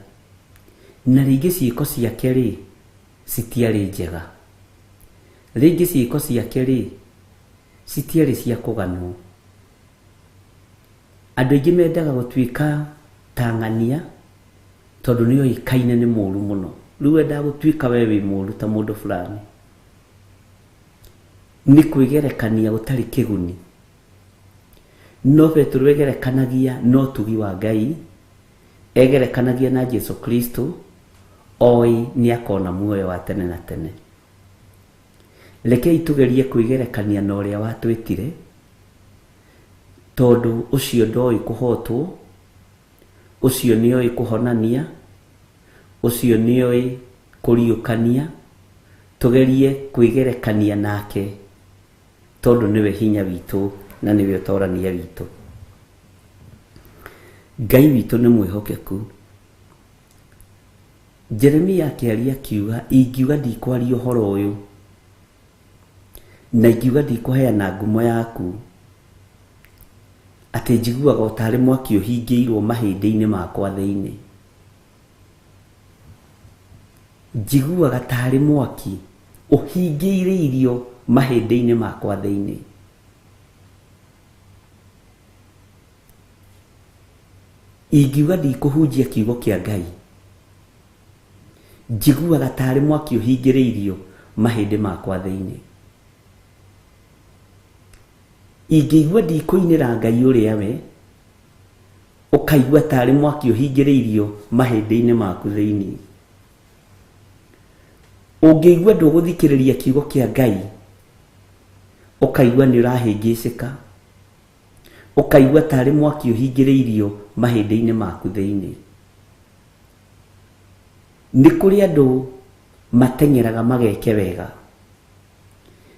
na rĩngĩ ciĩko ciake rĩ citiarĩ njega, rĩngĩ ciĩko ciake rĩ citiarĩ cia kũganwo. Andũ aingĩ mendaga gũtuĩka ta ng'ania tondũ nĩ oĩkaine nĩ mũru mũno. Rĩu wendaga gũtuĩka we wĩ mũru ta mũndũ fulani. Nĩ kwĩgerekania gũtarĩ kĩguni. No Petero egerekanagia na ũtugi wa Ngai, egerekanagia na Jesu Kristo, oĩ nĩ akona muoyo wa tene na tene. Rekei tũgerie kwĩgerekania na ũrĩa watwĩtire, tondũ ũcio ndoĩ kũhotwo, ũcio nĩoĩ kũhonania, ũcio nĩoĩ kũriũkania. Tũgerie kwĩgerekania nake, tondũ nĩwe hinya witũ na nĩwe ũtorania witũ. Ngai witũ nĩ mwĩhokeku. Jeremia akĩaria akiuga, ingiuga ndikwaria ũhoro ũyũ, na ingiuga ndikũheana ngumo yaku, atĩ njiguaga o tarĩ mwaki ũhingĩirwo mahĩndĩ-inĩ makwa thĩinĩ. Njiguaga tarĩ mwaki ũhingĩirĩirio mahĩndĩ-inĩ makwa thĩinĩ. Ingiuga ndikũhunjia kiugo kĩa Ngai, njiguaga tarĩ mwaki ũhingĩrĩirio mahĩndĩ makwa thĩinĩ. Ingĩigua ndikũinĩra Ngai ũrĩa we, ũkaigua tarĩ mwaki ũhingĩrĩirio mahĩndĩ-inĩ maku thĩinĩ. Ũngĩigua ndũgũthikĩrĩria kiugo kĩa Ngai, ũkaigua nĩ ũrahĩngĩcĩka, ũkaigua tarĩ mwaki ũhingĩrĩirio mahĩndĩ-inĩ maku thĩinĩ. Nĩ kũrĩ andũ mateng'eraga mageke wega,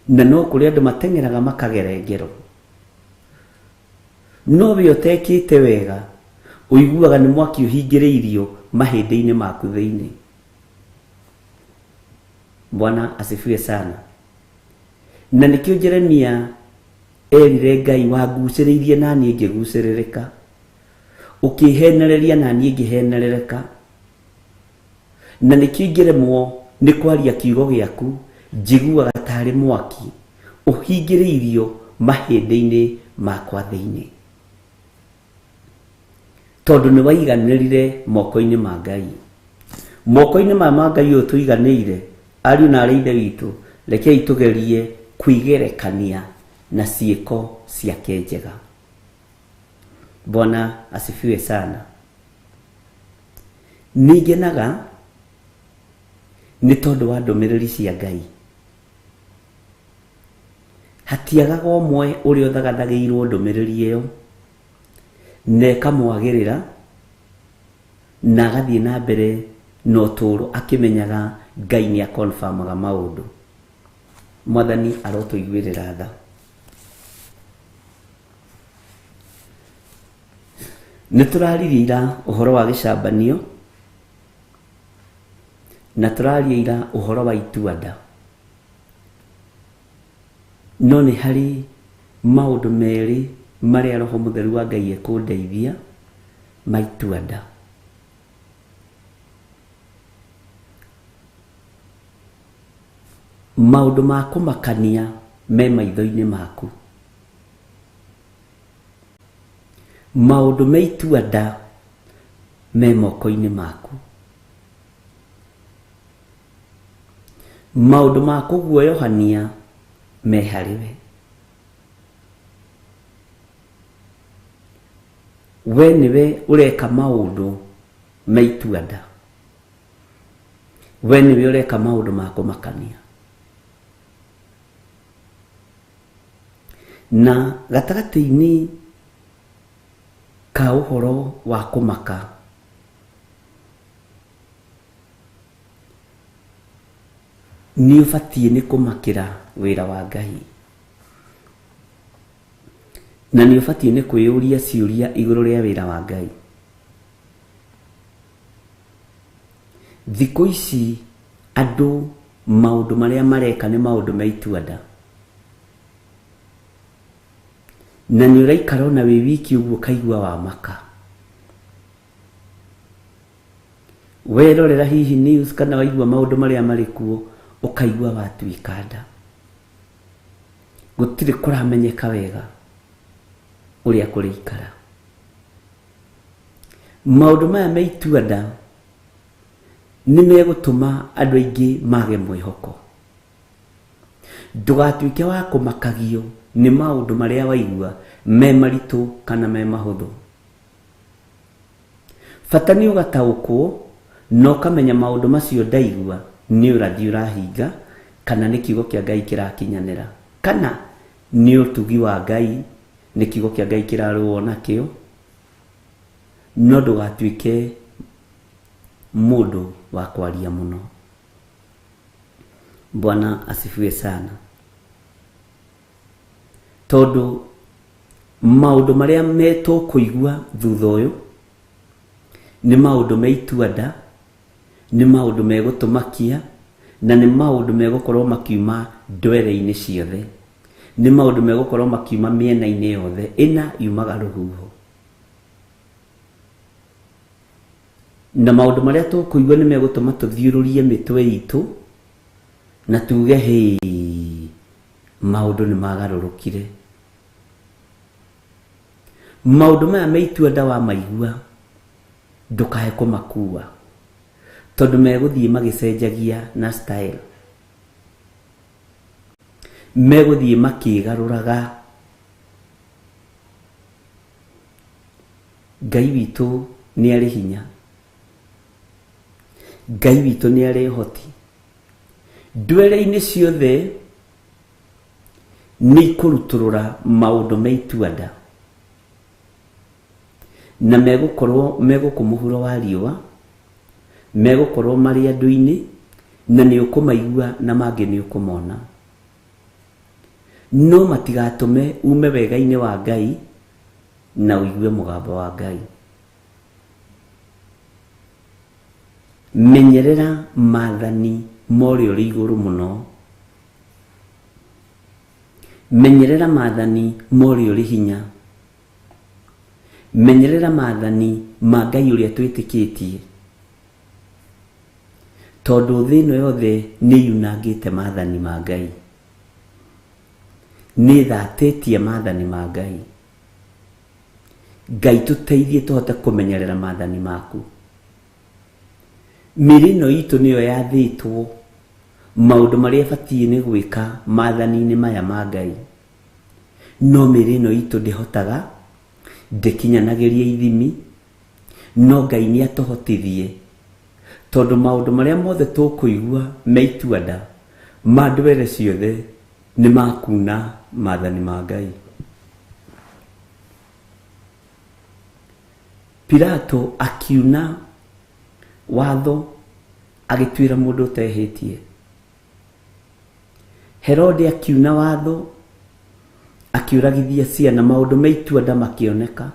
na no kũrĩ andũ mateng'eraga makagere ngero. No we ũtekĩte wega, ũiguaga nĩ mwaki ũhingĩrĩirio mahĩndĩ-inĩ maku thĩinĩ. Bwana asifiwe sana. Na nĩkĩo Jeremia erire Ngai, wangucĩrĩirie na niĩ ngĩgucĩrĩrĩka, ũkĩhenereria na niĩ ngĩhenerereka. Na nĩkĩo ingĩremwo nĩ kwaria kiugo gĩaku, njiguaga tarĩ mwaki ũhingĩrĩirio mahĩndĩ-inĩ makwa thĩinĩ. Tondũ nĩ waiganĩrire moko-inĩ ma Ngai. Moko-inĩ ma Ngai ũyũ tũiganĩire, ariũ na arĩ ithe witũ, rekei tũgerie kwĩgerekania na ciĩko ciake njega. Bwana asifiwe sana. Nĩngenaga nĩ tondũ wa ndũmĩrĩri cia Ngai. Hatiagaga ũmwe ũrĩa ũthagathagĩirwo ndũmĩrĩri ĩyo, na ĩkamwagĩrĩra, na agathiĩ na mbere na ũtũũro akĩmenyaga Ngai nĩ akonfamaga maũndũ. Mwathani arotũiguĩrĩra tha. Nĩ tũraririe ira ũhoro wa gĩcambanio, na tũraria ira ũhoro wa itua-nda. No nĩ harĩ maũndũ merĩ marĩa Roho Mũtheru wa Ngai ekũndeithia ma itua-nda. Maũndũ ma kũmakania me maitho-inĩ maku. Maũndũ me itua-nda me moko-inĩ maku. Maũndũ ma kũguoyohania me harĩ we. We nĩwe ũreka maũndũ me itua-nda. We nĩwe ũreka maũndũ ma kũmakania. Na gatagatĩ-inĩ ka ũhoro wa kũmaka, nĩ ũbatiĩ nĩ kũmakĩra wĩra wa Ngai. Na nĩ ũbatiĩ nĩ kwĩyũria ciũria igũrũ rĩa wĩra wa Ngai. Thikũ ici andũ maũndũ marĩa mareka nĩ maũndũ me itua-nda. Na nĩ ũraikara ona wĩ wiki ũguo ũkaigua wamaka. Werorera hihi news kana waigua maũndũ marĩa marĩ kuo ũkaigua watuĩka nda. Gũtirĩ kũramenyeka wega ũrĩa kũrĩikara. Maũndũ maya me itua-nda nĩ megũtũma andũ aingĩ mage mwĩhoko. Ndũgatuĩke wa kũmakagio nĩ maũndũ marĩa waigua me maritũ kana me mahũthũ. Bata nĩ ũgataũkwo na ũkamenya maũndũ macio ndaigua nĩ ũrathi ũrahinga kana nĩ kiugo kĩa Ngai kĩrakinyanĩra kana nĩ ũtugi wa Ngai, nĩ kiugo kĩa Ngai kĩrarũo nakĩo. No ndũgatuĩke mũndũ wa kwaria mũno. Bwana asifiwe sana. Tondũ maũndũ marĩa metũkũigua thutha ũyũ nĩ maũndũ me itua-nda, nĩ maũndũ megũtũmakia, na nĩ maũndũ megũkorwo makiuma ndwere-inĩ ciothe, nĩ maũndũ megũkorwo makiuma mĩena-inĩ yothe ĩna yumaga rũhuho. Na maũndũ marĩa tũkũigua nĩ megũtũma tũthiũrũrie mĩtwe itũ na tuge hĩ, maũndũ nĩ magarũrũkire. Maũndũ maya me itua-nda wamaigua ndũkae kũmakua, tondũ megũthiĩ magĩcenjagia na style, megũthiĩ makĩgarũraga. Ngai witũ nĩ arĩ hinya, Ngai witũ nĩ arĩ ũhoti. Ndwere-inĩ ciothe nĩ ikũrutũrũra maũndũ me itua-nda na megũkorwo megũkũ mũhuro wa riũa, megũkorwo marĩ andũ-inĩ, na nĩ ũkũmaigua na mangĩ nĩ ũkũmona. No matigatũme ume wega-inĩ wa Ngai na ũigue mũgambo wa Ngai. Menyerera maathani ma ũrĩa ũrĩ igũrũ mũno. Menyerera maathani ma ũrĩa ũrĩ hinya. Menyerera maathani ma Ngai ũrĩa twĩtĩkĩtie, tondũ thĩ ĩno yothe nĩ yunangĩte maathani ma Ngai, nĩ ĩthatĩtie maathani ma Ngai. Ngai tũteithie tũhote kũmenyerera maathani maku. Mĩĩrĩ ĩno itũ nĩyo yathĩtwo maũndũ marĩa ĩbatiĩ nĩ gwĩka maathani-inĩ maya ma Ngai, no mĩĩrĩ ĩno itũ ndĩhotaga, ndĩkinyanagĩria ithimi. No Ngai nĩ atũhotithie, tondũ maũndũ marĩa mothe tũkũigua me itua-nda ma ndwere ciothe nĩ makuna maathani ma Ngai. Pilato akiuna watho agĩtuĩra mũndũ ũtehĩtie. Herode akiuna watho akiũragithia ciana. Maũndũ me itua-nda makĩoneka.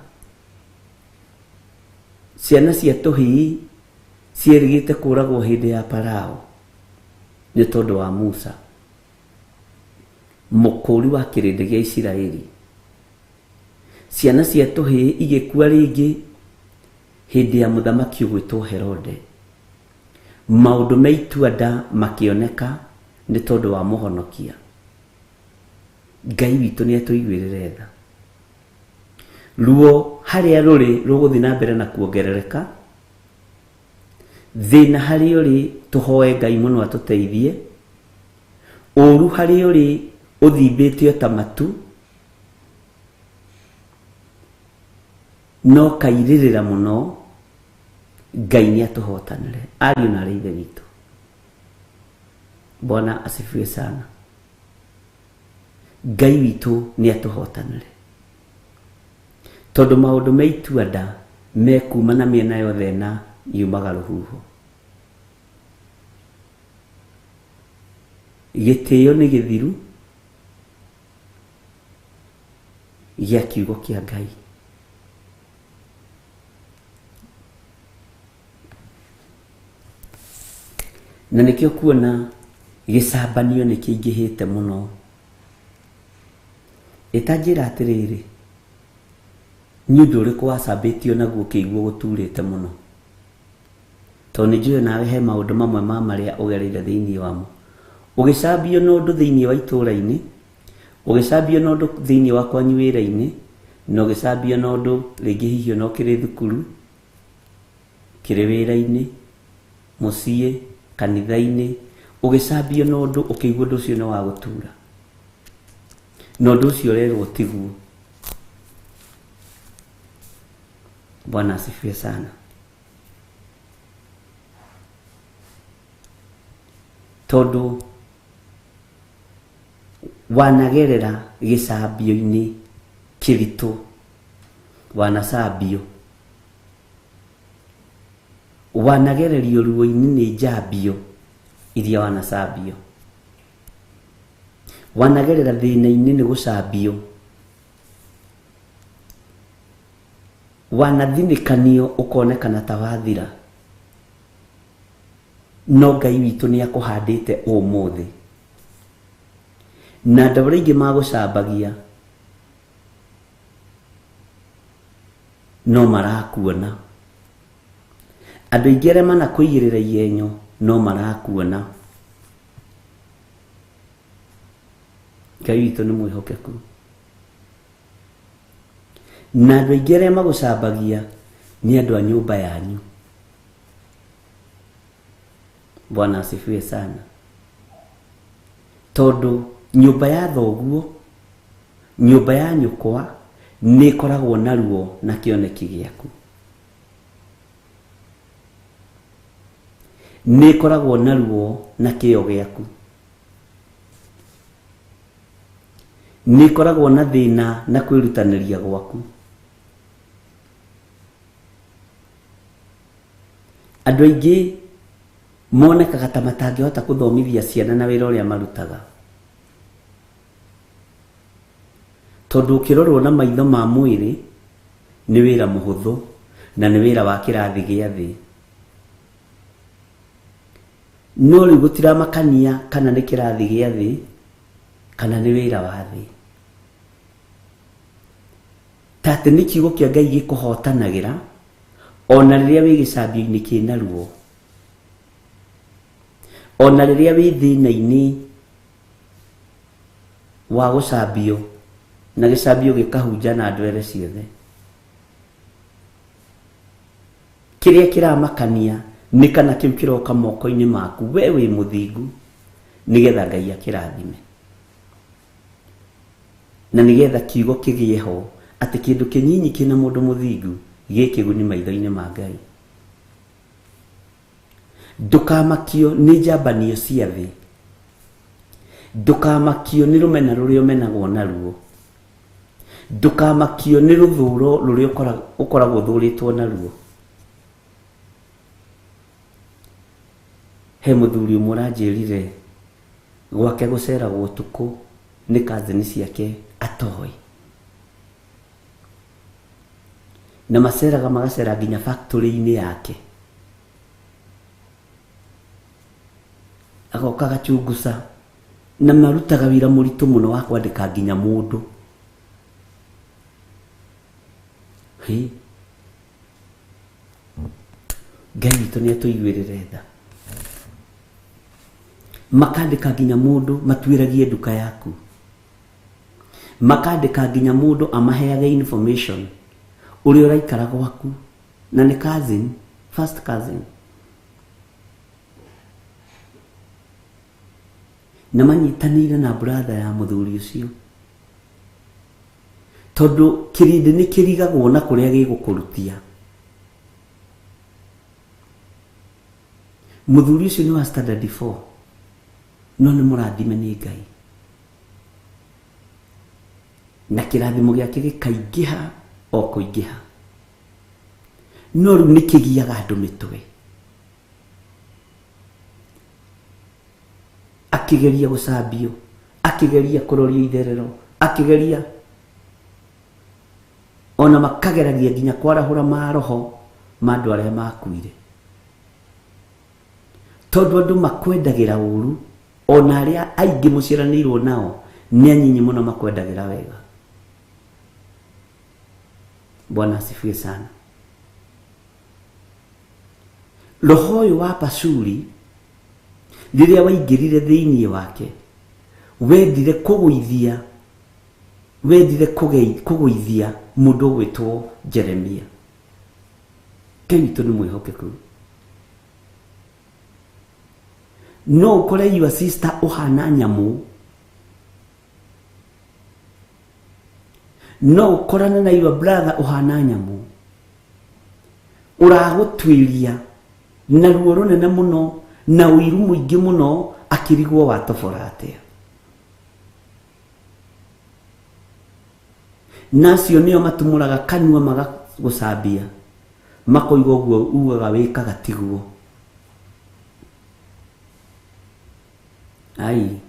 Ciana cia tũhĩĩ cierĩgĩte kũragwo hĩndĩ ya Farao nĩ tondũ wa Musa, mũkũũri wa kĩrĩndĩ gĩa Isiraeli. Ciana cia tũhĩĩ igĩkua rĩngĩ hĩndĩ ya mũthamaki ũgwĩtwo Herode. Maũndũ me itua-nda makĩoneka nĩ tondũ wa mũhonokia. Ngai witũ nĩ atũiguĩrĩre tha. Ruo harĩa rũrĩ rũgũthiĩ na mbere na kuongerereka. Thĩna harĩa ũrĩ tũhoe Ngai mũno atũteithie. Ũru harĩa ũrĩ ũthimbĩte o ta matu, no kairĩrĩra mũno. Ngai nĩ atũhotanĩre. Ariũ na aarĩ a Ithe witũ, Bwana asifiwe sana. Ngai witũ nĩ atũhotanĩre, tondũ maũndũ me itua-nda mekuma na mĩena yothe na yumaga rũhuho. Gĩtĩo nĩ gĩthiru gĩa kiugo kĩa Ngai. Na nĩkĩo kuona gĩcambanio nĩ kĩingĩhĩte mũno. Ĩtanjĩra atĩrĩrĩ, nĩ ũndũ ũrĩkũ wacambĩtio naguo ũkĩigua gũturĩte mũno? Tondũ nĩ njũĩ nawe he maũndũ mamwe ma marĩa ũgereire thĩinĩ wamo. Ũgĩcambio na ũndũ thĩinĩ wa itũũra-inĩ, ũgĩcambio na ũndũ thĩinĩ wa kwanyu wĩra-inĩ, na ũgĩcambio na ũndũ rĩngĩ hihi ona ũkĩrĩ thukuru, ũkĩrĩ wĩra-inĩ, mũciĩ, kanitha-inĩ, ũgĩcambio na ũndũ ũkĩigua ũndũ ũcio nĩ wa gũtura. Na ũndũ ũcio ũrerwo tiguo. Bwana asifiwe sana. Tondũ wanagerera gĩcambio-inĩ kĩritũ, wanacambio, wanagererio ruo-inĩ nĩ njambio iria wanacambio, wanagerera thĩna-inĩ nĩ gũcambio, wanathinĩkanio ũkonekana ta wathira, no Ngai witũ nĩ akũhandĩte ũmũthĩ. Na andũ arĩa aingĩ magũcambagia no marakuona, andũ aingĩ arĩa manakũigĩrĩra igenyo no marakuona. Ngai witũ nĩ mwĩhokeku. Na andũ aingĩ arĩa magũcambagia nĩ andũ a nyũmba yanyu. Bwana asifiwe sana. Tondũ nyũmba ya thoguo, nyũmba ya nyũkwa nĩ ĩkoragwo na ruo na kĩoneki gĩaku, nĩ ĩkoragwo na ruo na kĩo gĩaku, nĩ ĩkoragwo na thĩna na kwĩrutanĩria gwaku. Andũ aingĩ monekaga ta matangĩhota gũthomithia ciana na wĩra ũrĩa marutaga, tondũ ũkĩrorwo na maitho ma mwĩrĩ nĩ wĩra mũhũthũ na nĩ wĩra wa kĩrathi gĩa thĩ. No rĩu gũtiramakania kana nĩ kĩrathi gĩa thĩ kana nĩ wĩra wa thĩ, ta atĩ nĩ kiugo kĩa Ngai gĩkũhotanagĩra ona rĩrĩa wĩ gĩcambio-inĩ kĩna ruo, ona rĩrĩa wĩ thĩna-inĩ wa gũcambio na gĩcambio gĩkahunja na ndwere ciothe. Kĩrĩa kĩramakania nĩ kana kĩu kĩroka moko-inĩ maku we wĩ mũthingu, nĩgetha Ngai akĩrathime na nĩgetha kiugo kĩgĩe ho atĩ kĩndũ kĩnyinyi kĩna mũndũ mũthingu gĩ kĩguni maitho-inĩ ma Ngai. Ndũkamakio nĩ njambanio cia thĩ, ndũkamakio nĩ rũmena rũrĩa ũmenagwo naruo, ndũkamakio nĩ rũthũro rũrĩa ũkoragwo ũthũrĩtwo naruo. He mũthuri ũmwe ũranjĩrire gwake gũceragwo ũtukũ nĩ cousin ciake atoĩ, na maceraga magacera nginya factory-inĩ yake, agoka agachunguca, na marutaga wĩra mũritũ mũno wa kwandĩka nginya mũndũ. Hĩ, Ngai witũ nĩ atũiguĩrĩre tha. Makandĩka nginya mũndũ matuĩragie nduka yaku, makandĩka nginya mũndũ amaheage information ũrĩa ũraikara gwaku, na nĩ cousin, first cousin, na manyitanĩire na brother ya mũthuri ũcio, tondũ kĩrĩndĩ nĩ kĩrigagwo na kũrĩa gĩgũkũrutia. Mũthuri ũcio nĩ wa standard 4, no nĩ mũrathime nĩ Ngai, na kĩrathimo gĩake gĩkaingĩha o kũingĩha. No rĩu nĩ kĩgiaga andũ mĩtwe. Akĩgeria gũcambio, akĩgeria kũrorio itherero, akĩgeria ona makageragia nginya kwarahũra maroho ma andũ arĩa makuire. Tondũ andũ makwendagĩra ũru, ona arĩa aingĩ mũciaranĩirwo nao nĩ anyinyi mũno makwendagĩra wega. Bwana asifiwe sana. Roho ũyũ wa Pashuri rĩrĩa waingĩrire thĩinĩ wake wendire kũgũithia, wendire kũgũithia mũndũ ũgwĩtwo Jeremia. Ngai witũ nĩ mwĩhokeku. No ũkore your sister ũhana nyamũ, no ũkorane na your brother ũhana nyamũ, ũragũtuĩria na ruo rũnene mũno na ũiru mũingĩ mũno, akĩrigwo watobora atĩa. Na acio nĩo matumũraga kanua magagũcambia, makoiga ũguo ugaga wĩkaga tiguo. Ai,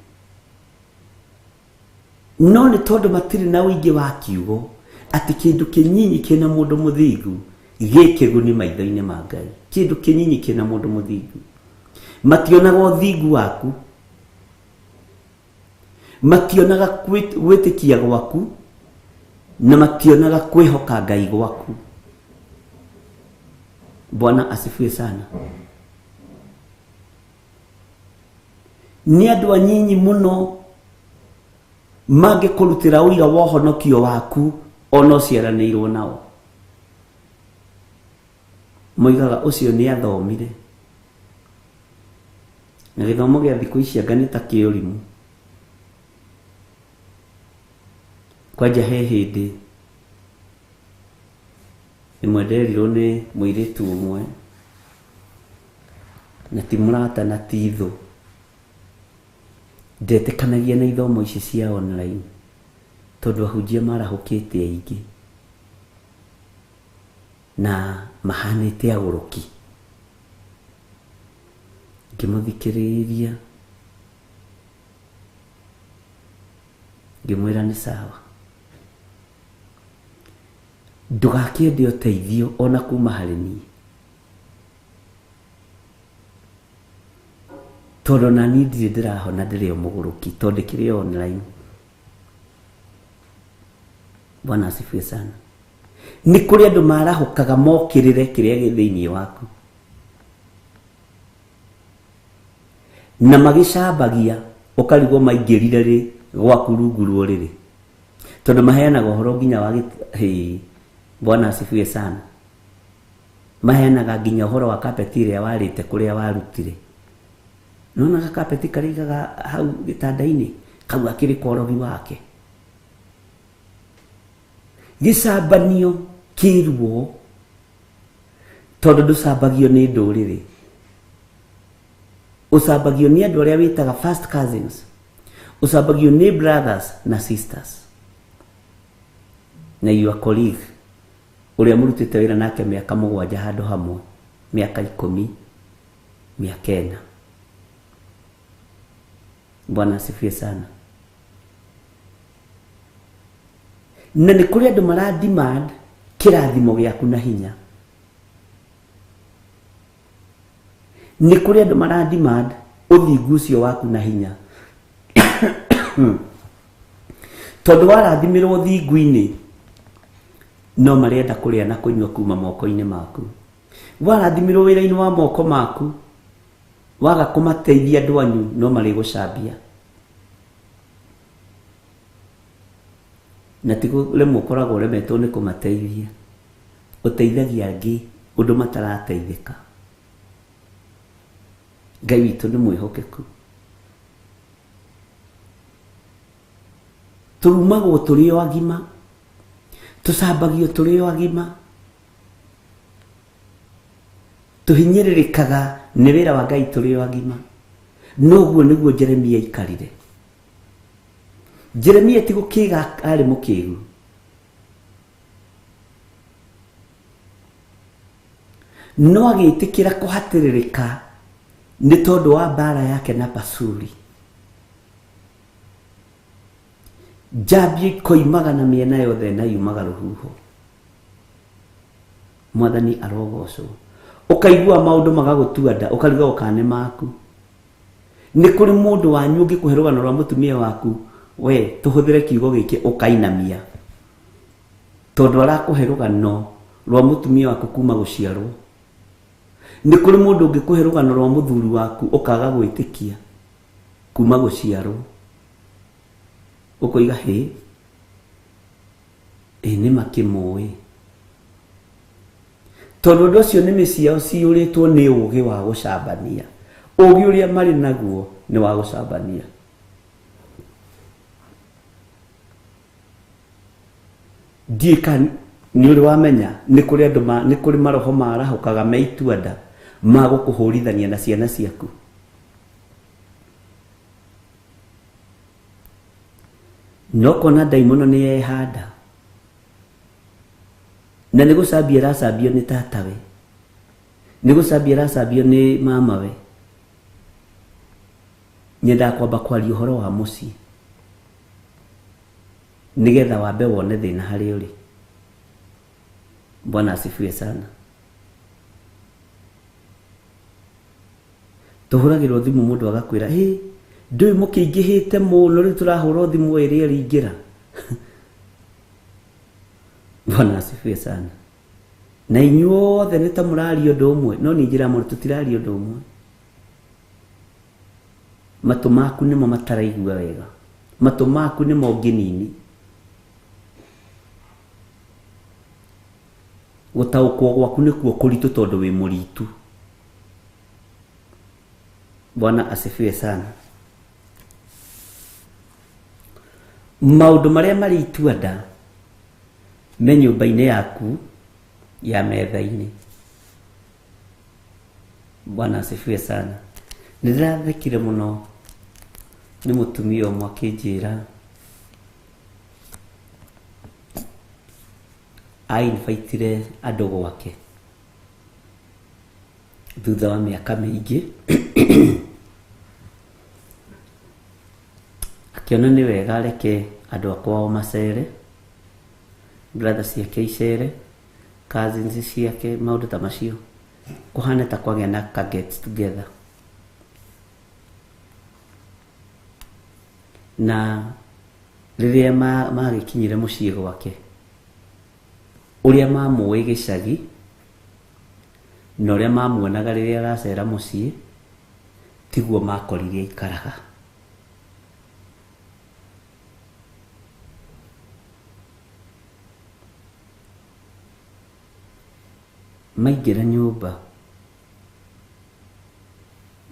no nĩ tondũ matirĩ na ũingĩ wa kiugo atĩ kĩndũ kĩnyinyi kĩna mũndũ mũthingu gĩkĩguni maitho-inĩ ma Ngai. Kĩndũ kĩnyinyi kĩna mũndũ mũthingu, mationaga ũthingu waku, mationaga gwĩtĩkia gwaku, na mationaga kwĩhoka Ngai gwaku. Bwana asifiwe sana. Nĩ andũ anyinyi mũno mangĩkũrutĩra ũira wa ũhonokio waku ona ũciaranĩirwo nao. Moigaga ũcio nĩ athomire, na gĩthomo gĩa thikũ ici anga nĩ ta kĩũrimũ. Kwanja he hĩndĩ ĩmwe nderirwo nĩ mũirĩtu ũmwe, na ti mũrata na ti thũ, ndetĩkanagia na ithomo ici cia online tondũ ahunjia marahũkĩte aingĩ na mahanĩte agũrũki. Ngĩmũthikĩrĩria, ngĩmwĩra nĩ sawa, ndũgakĩende ũteithio ona kuma harĩ niĩ, tondũ na niĩ ndirĩ ndĩrahona, ndĩrĩ o mũgũrũki tondũ ndĩkĩrĩ online. Bwana asifiwe sana. Nĩ kũrĩ andũ marahũkaga mokĩrĩre kĩrĩa gĩ thĩinĩ waku, na magĩcambagia ũkarigwo maingĩrire rĩ gwaku rungu rwa ũrĩrĩ, tondũ maheanaga ũhoro nginya wa Bwana asifiwe sana. Maheanaga nginya ũhoro wa kapeti ĩrĩa warĩte kũrĩa warutire. Nona kapeti karĩigaga hau gĩtanda-inĩ, kau akĩrĩ korogi wake. Gĩcambanio kĩruo, tondũ ndũcambagio nĩ ndũrĩrĩ, ũcambagio nĩ andũ arĩa wĩtaga first cousins, ũcambagio nĩ brothers na sisters na your colleague ũrĩa mũrutĩte wĩra nake mĩaka 7 handũ hamwe, mĩaka 10, mĩaka 4. Bwana asifiwe sana. Na nĩ kũrĩ andũ mara demand kĩrathimo gĩaku na hinya. Nĩ kũrĩ andũ mara demand ũthingu ũcio waku na hinya. Tondũ warathimĩrwo ũthingu-inĩ, no marenda kũrĩa na kũnyua kuma moko-inĩ maku. Warathimĩrwo wĩra-inĩ wa moko maku, waga kũmateithia andũ anyu, no marĩgũcambia. Na ti rĩmwe ũkoragwo ũremetwo nĩ kũmateithia, ũteithagia angĩ ũndũ matarateithĩka. Ngai witũ nĩ mwĩhokeku. Tũrumagwo tũrĩ o agima, tũcambagio tũrĩ o agima, tũhinyĩrĩrĩkaga nĩ wĩra wa Ngai tũrĩ o agima. Noguo nĩguo Jeremia aikarire. Jeremia ti gũkĩga arĩ mũkĩgu, no agĩtĩkĩra kũhatĩrĩrĩka nĩ tondũ wa mbara yake na Pashuri. Njambio ikoimaga na mĩena yothe na yumaga rũhuho. Mwathani arogocwo. Ũkaigua maũndũ magagũtua nda, ũkarigagwo kana nĩ maku. Nĩ kũrĩ mũndũ wanyu ũngĩkũhe rũgano rwa mũtumia waku, we tũhũthĩre kiugo gĩkĩ ũkainamia. Tondũ arakũhe rũgano rwa mũtumia waku kuma gũciarwo. Nĩ kũrĩ mũndũ ũngĩkũhe rũgano rwa mũthuri waku ũkaga gwĩtĩkia kuma gũciarwo. Ũkoiga hĩ, ĩ nĩ makĩmũĩ. Tondũ ũndũ ũcio nĩmĩ ciao ciyũrĩtwo nĩ ũgĩ wa gũcambania. Ũgĩ ũrĩa marĩ naguo nĩ wa gũcambania. Ndiũĩ kana nĩ ũrĩ wamenya nĩ kũrĩ andũ nĩ kũrĩ maroho marahũkaga me itua nda ma gũkũhũrithania na ciana ciaku. No kona ndaimono nĩ yehanda na nĩ gũcambia ĩracambio nĩ tatawe, nĩ gũcambia ĩracambio nĩ mamawe. Nyendaga kwamba kwaria ũhoro wa mũciĩ nĩgetha wambe wone thĩna harĩa ũrĩ. Bwana asifiwe sana. Tũhũragĩrwo thimũ mũndũ agakwĩra hĩ, ndũĩ mũkĩingĩhĩte mũno rĩu tũrahũrwo thimũ ĩrĩa ĩringĩra. Bwana asifiwe sana. Na inyuothe nĩ ta mũraria ũndũ ũmwe, no niĩ njĩra mũndũ tũtiraria ũndũ ũmwe. Matũ maku nĩmo mataraigua wega, matũ maku nĩmo ngĩnini. Gũtaũkwo gwaku nĩkuo kũritũ tondũ wĩ mũritu. Bwana asifiwe sana. Maũndũ marĩa marĩ itua-nda me nyũmba-inĩ yaku ya metha-inĩ. Bwana asifiwe sana. Nĩ ndĩrathekire mũno nĩ mũtumia ũmwe akĩnjĩra ainvaitire andũ gwake thutha wa mĩaka mĩingĩ, akĩona nĩ wega areke andũ a kwao macere, brother ciake icere, cousins ciake, maũndũ ta macio, kũhana ta kwagĩa na ka get together. Na rĩrĩa magĩkinyire mũciĩ gwake, ũrĩa mamũĩ gĩcagi na ũrĩa mamuonaga rĩrĩa aracera mũciĩ tiguo makorire aikaraga. Maingĩra nyũmba,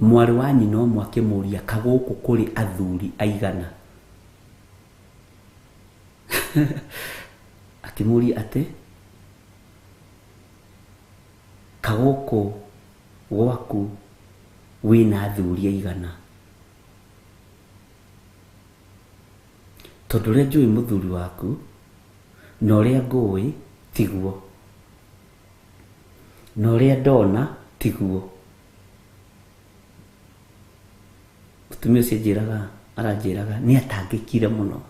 mwarĩ wa nyina ũmwe akĩmũria kagũkũ kũrĩ athuri aigana. Akĩmũria atĩ kagũkũ gwaku wĩna athuri aigana, tondũ ũrĩa njũĩ mũthuri waku na ũrĩa ngũĩ tiguo, na ũrĩa ndona tiguo. Mũtumia ũcio aranjĩraga nĩ atangĩkire mũno.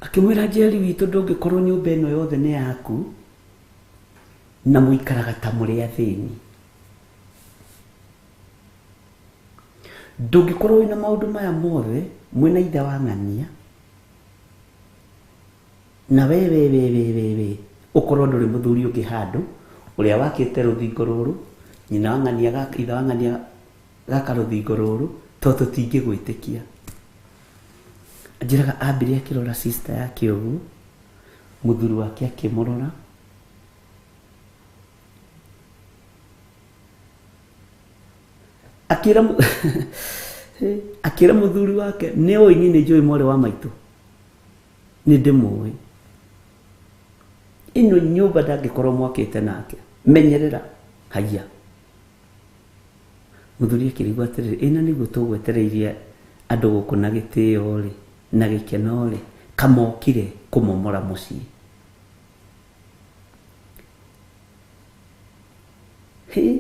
Akĩmwĩra Njeri witũ ndũngĩkorwo nyũmba ĩno yothe nĩ yaku na mũikaraga ta mũrĩ athĩni. Ndũngĩkorwo wĩna maũndũ maya mothe mwĩna ithe wa ng'ania na we we we we we we ũkorwo ndũrĩ mũthuri ũngĩ handũ ũrĩa wakĩte rũthingo rũrũ, nyina wa ng'ania ithe wa ng'ania gaka rũthingo rũrũ, tondũ tũtingĩgwĩtĩkia. Anjĩraga ambire akĩrora sister yake ũguo, mũthuri wake akĩmũrora, akĩra mũthuri wake nĩ ũĩ niĩ nĩ njũĩ mwarĩ wa maitũ, nĩ ndĩmũĩ, ĩno nyũmba ndangĩkorwo mwakĩte nake, menyerera haiya. Mũthuri akĩrigwo atĩrĩrĩ, ĩno nĩguo tũgwetereirie andũ gũkũ na gĩtĩo rĩ na gĩkeno rĩ, kamokire kũmomora mũciĩ. Hĩ,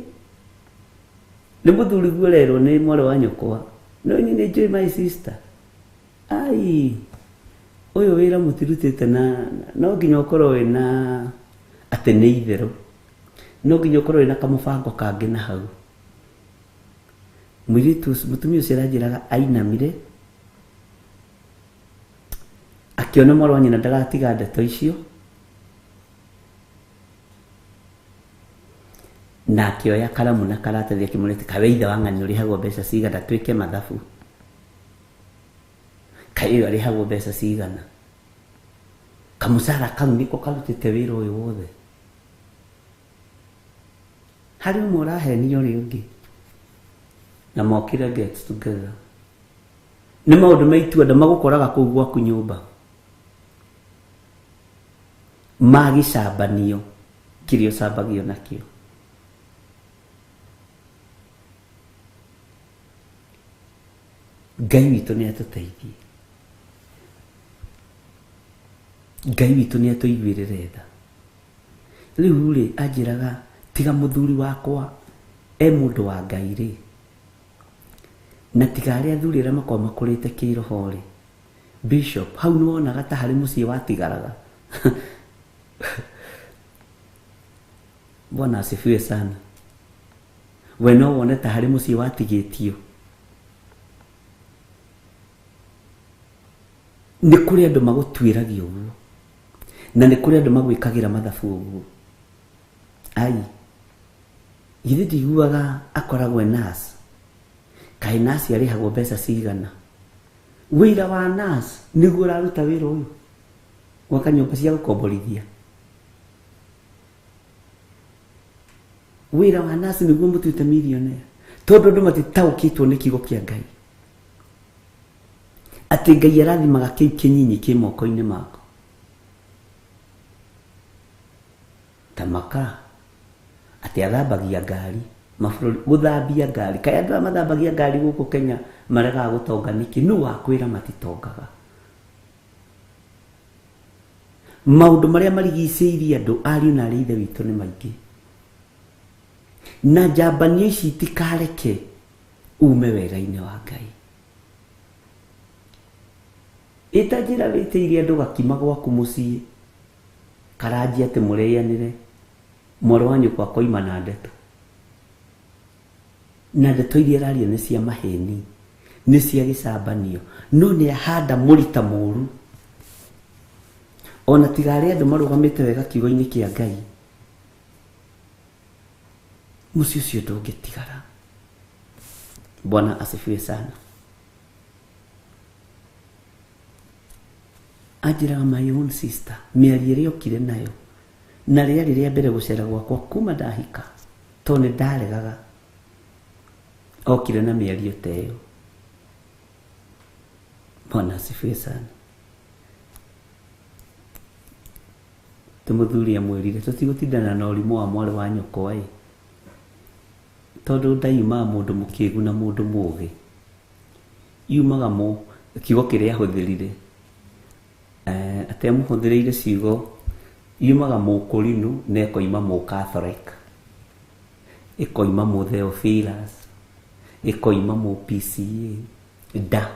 nĩ mũthuri guo ũrerwo nĩ mwarĩ wa nyũkwa, no niĩ nĩ njũĩ my sister. Ai, Ũyũ wĩra mũtirutĩte na no nginya ũkorwo wĩna atĩ nĩ itherũ, no nginya ũkorwo wĩna kamũbango kangĩ na hau. Mũirĩtu ũcio, mũtumia ũcio aranjĩraga ainamire akĩona mwarĩ wa nyina ndaratiga ndeto icio, na akĩoya karamu na karatathi akĩmũrete kawe ithe wa ng'ani ũrĩhagwo mbeca cigana twĩke mathabu, kaĩ ũyũ arĩhagwo mbeca cigana, kamũcara kau nĩko karutĩte wĩra ũyũ wothe. Harĩ ũmwe ũrahenio ũrĩa ũngĩ na mokire get together. Nĩ maũndũ ma itua magũkoraga kũu gwaku nyũmba, ma gĩcambanio kĩrĩa ũcambagio nakĩo. Ngai witũ nĩ atũteithie, Ngai witũ nĩ atũiguĩrĩre tha. Rĩu rĩ anjĩraga tiga mũthuri wakwa e mũndũ wa Ngai rĩ, na tiga arĩa athuri arĩa makoragwo makũrĩte kĩroho rĩ, Bishop, hau nĩ wonaga ta harĩ mũciĩ watigaraga. Bwana asifiwe sana. We no wone ta harĩ mũciĩ watigĩtio. Nĩ kũrĩ andũ magũtuĩragia ũguo, na nĩ kũrĩ andũ magwĩkagĩra mathabu ũguo. Ai, githĩ ndiguaga akoragwo e nurse, kaĩ nurse arĩhagwo mbeca cigana? Wĩra wa nurse nĩguo ũraruta wĩra ũyũ gwaka nyũmba cia gũkomborithia. Wĩra wa nurse nĩguo mũtuĩte millionaire, tondũ andũ matitaũkĩtwo nĩ kiugo kĩa Ngai, atĩ Ngai arathimaga kĩu kĩnyinyi kĩ moko-inĩ maku. Ta maka atĩ athambagia ngari mabũrũri, gũthambia ngari, kaĩ andũ aya mathambagia ngari gũkũ Kenya maregaga gũtonga nĩkĩ? Nũ wakwĩra matitongaga? Maũndũ marĩa marigicĩirie andũ ariũ na arĩ ithe witũ nĩ maingĩ, na njambanio ici itikareke ume wega-inĩ wa Ngai. Ĩta njĩra wĩtĩirie andũ gakima gwaku mũciĩ, karanjia atĩ mũrĩanĩre, mwarĩ wa nyũkwa akoima na ndeto, na ndeto iria araria nĩ cia maheni, nĩ cia gĩcambanio, no nĩ ahanda mũrita mũru. Ona tiga arĩa andũ marũgamĩte wega kiugo-inĩ kĩa Ngai, mũciĩ ũcio ndũngĩtigara. Bwana asifiwe sana. Anjĩraga my own sister, mĩario ĩrĩa okire nayo, na rĩarĩ rĩa mbere gũcera gwakwa kuma ndahika, tondũ nĩ ndaregaga, okire na mĩario ta ĩyo. Bwana asifiwe sana. Tĩ mũthuri amwĩrire tũtigũtindana na ũrimũ wa mwarĩ wa nyũkwa ĩ, tondũ ndaiumaga mũndũ mũkĩgu na mũndũ mũgĩ, yumaga kiugo kĩrĩa ahũthĩrire, atĩ amũhũthĩrĩire ciugo yumaga mũkũrinũ na ĩkoima mũcatholic, ĩkoima mũtheophilus, ĩkoima mũ PCA nda.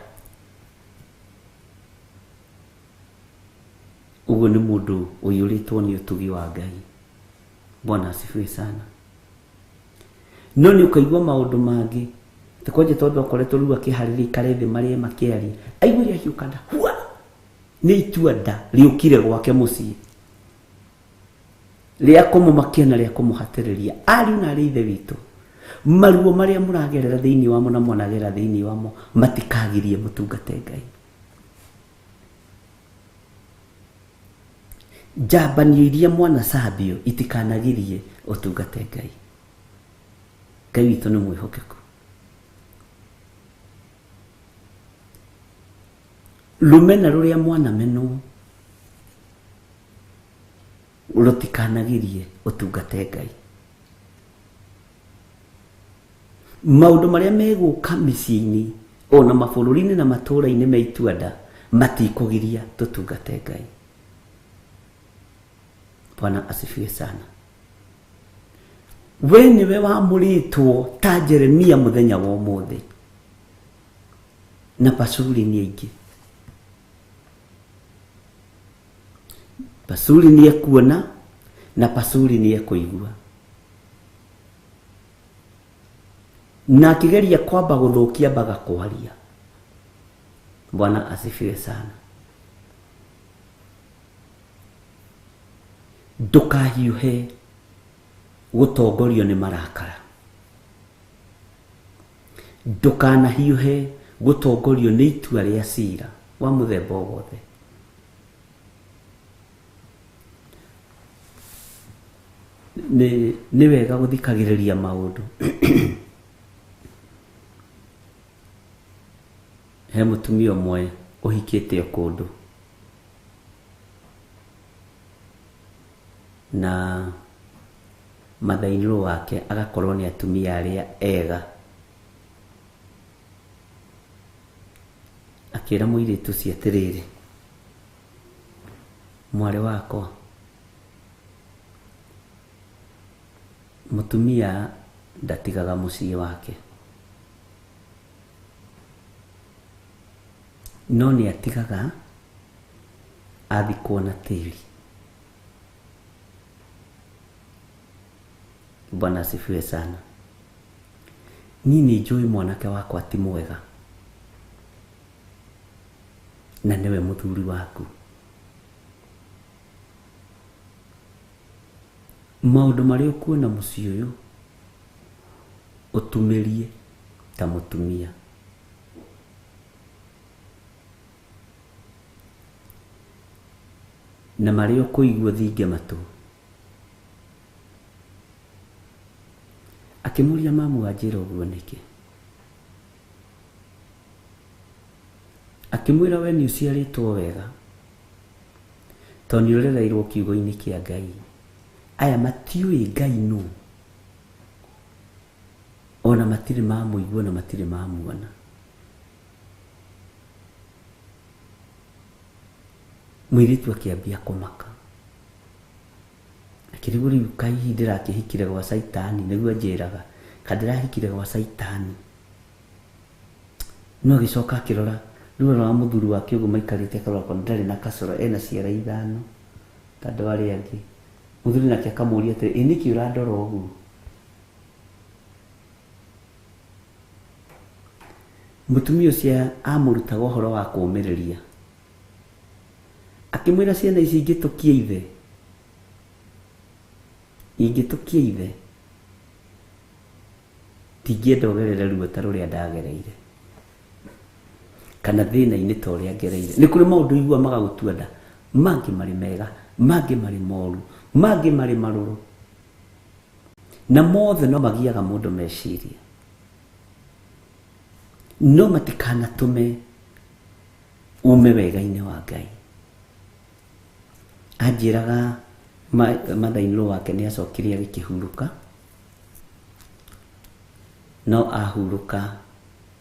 Ũguo nĩ mũndũ ũiyũrĩtwo nĩ ũtugi wa Ngai. Bwana asifiwe sana. No nĩ ũkaigua maũndũ mangĩ ta kwanja, tondũ akoretwo rĩu akĩharĩria ikare thĩ marĩe makĩaria, aiguire ahiũka nda hua, nĩ itua nda rĩũkire gwake mũciĩ rĩa kũmũmakia na rĩa kũmũhatĩrĩria. Ariũ na arĩ ithe witũ, maruo marĩa mũragerera thĩinĩ wamo na mwanagerera thĩinĩ wamo matikagirie mũtungate Ngai. Njambanio iria mwanacambio itikanagirie ũtungate Ngai. Ngai witũ nĩ mwĩhokeku. Rũmena rũrĩa mwanamenwo rũtikanagirie ũtungate Ngai. Maũndũ marĩa megũka mĩciĩ-inĩ ona mabũrũri-inĩ na matũũra-inĩ me itua nda matikũgiria tũtungate Ngai. Bwana asifiwe sana. We nĩwe wamũrĩtwo ta Jeremia mũthenya wa ũmũthĩ, na Pashuri nĩ aingĩ. Pasuri nĩ ekuona na Pasuri nĩ ekũigua. Na akĩgeria kwamba gũthũkia mbaga kwaria. Bwana asifiwe sana. Ndũkahiũhe gũtongorio nĩ marakara. Ndũkanahiũhe gũtongorio nĩ itua rĩa cira wa mũthemba o wothe. Nĩ wega gũthikagĩrĩria maũndũ. He mũtumia ũmwe ũhikĩte o kũndũ na mathainĩrwo wake agakorwo nĩ atumia arĩa ega. Akĩra mũirĩtu ũcio atĩrĩrĩ, mwarĩ wakwa, mũtumia ndatigaga mũciĩ wake, no nĩ atigaga athikwo na tĩri. Bwana asifiwe sana. Niĩ nĩ njũĩ mwanake wakwa ti mwega na nĩwe mũthuri waku. Maũndũ marĩa ũkuona mũciĩ ũyũ ũtumĩrie ta mũtumia. Na marĩa ũkũigua thinge matũ. Akĩmũria mamu anjĩra ũguo nĩkĩ? Akĩmwĩra we nĩ ũciarĩtwo wega tondũ nĩ ũrereirwo kiugo-inĩ kĩa Ngai. Aya matiũĩ Ngai nũ, ona matirĩ mamũigua na matirĩ mamuona. Mũirĩtu akĩambia kũmaka, akĩrigwo rĩu kaĩ hihi ndĩrakĩhikire gwa caitani, nĩguo anjĩraga ka ndĩrahikire gwa caitani. No agĩcoka akĩrora rĩu arora mũthuri wake ũguo maikarĩte akarora korwo ndarĩ na kacoro, ena ciara ithano ta andũ arĩa angĩ. Mũthuri nake akamũria atĩrĩ, ĩ nĩkĩ ũrandora ũguo? Mũtumia ũcio amũrutaga ũhoro wa kũũmĩrĩria. Akĩmwĩra ciana ici ingĩtũkia ithe, ingĩtũkia ithe, ndingĩenda ũgerere ruo ta rũrĩa ndagereire kana thĩna-inĩ ta ũrĩa ngereire. Nĩ kũrĩ maũndũ igua magagũtua nda, mangĩ marĩ mega, mangĩ marĩ moru, mangĩ marĩ marũrũ, na mothe no magiaga mũndũ meciria. No matikanatũme ume wega-inĩ wa Ngai. Anjĩraga mathainĩrwo wake nĩ acokire agĩkĩhurũka, no ahurũka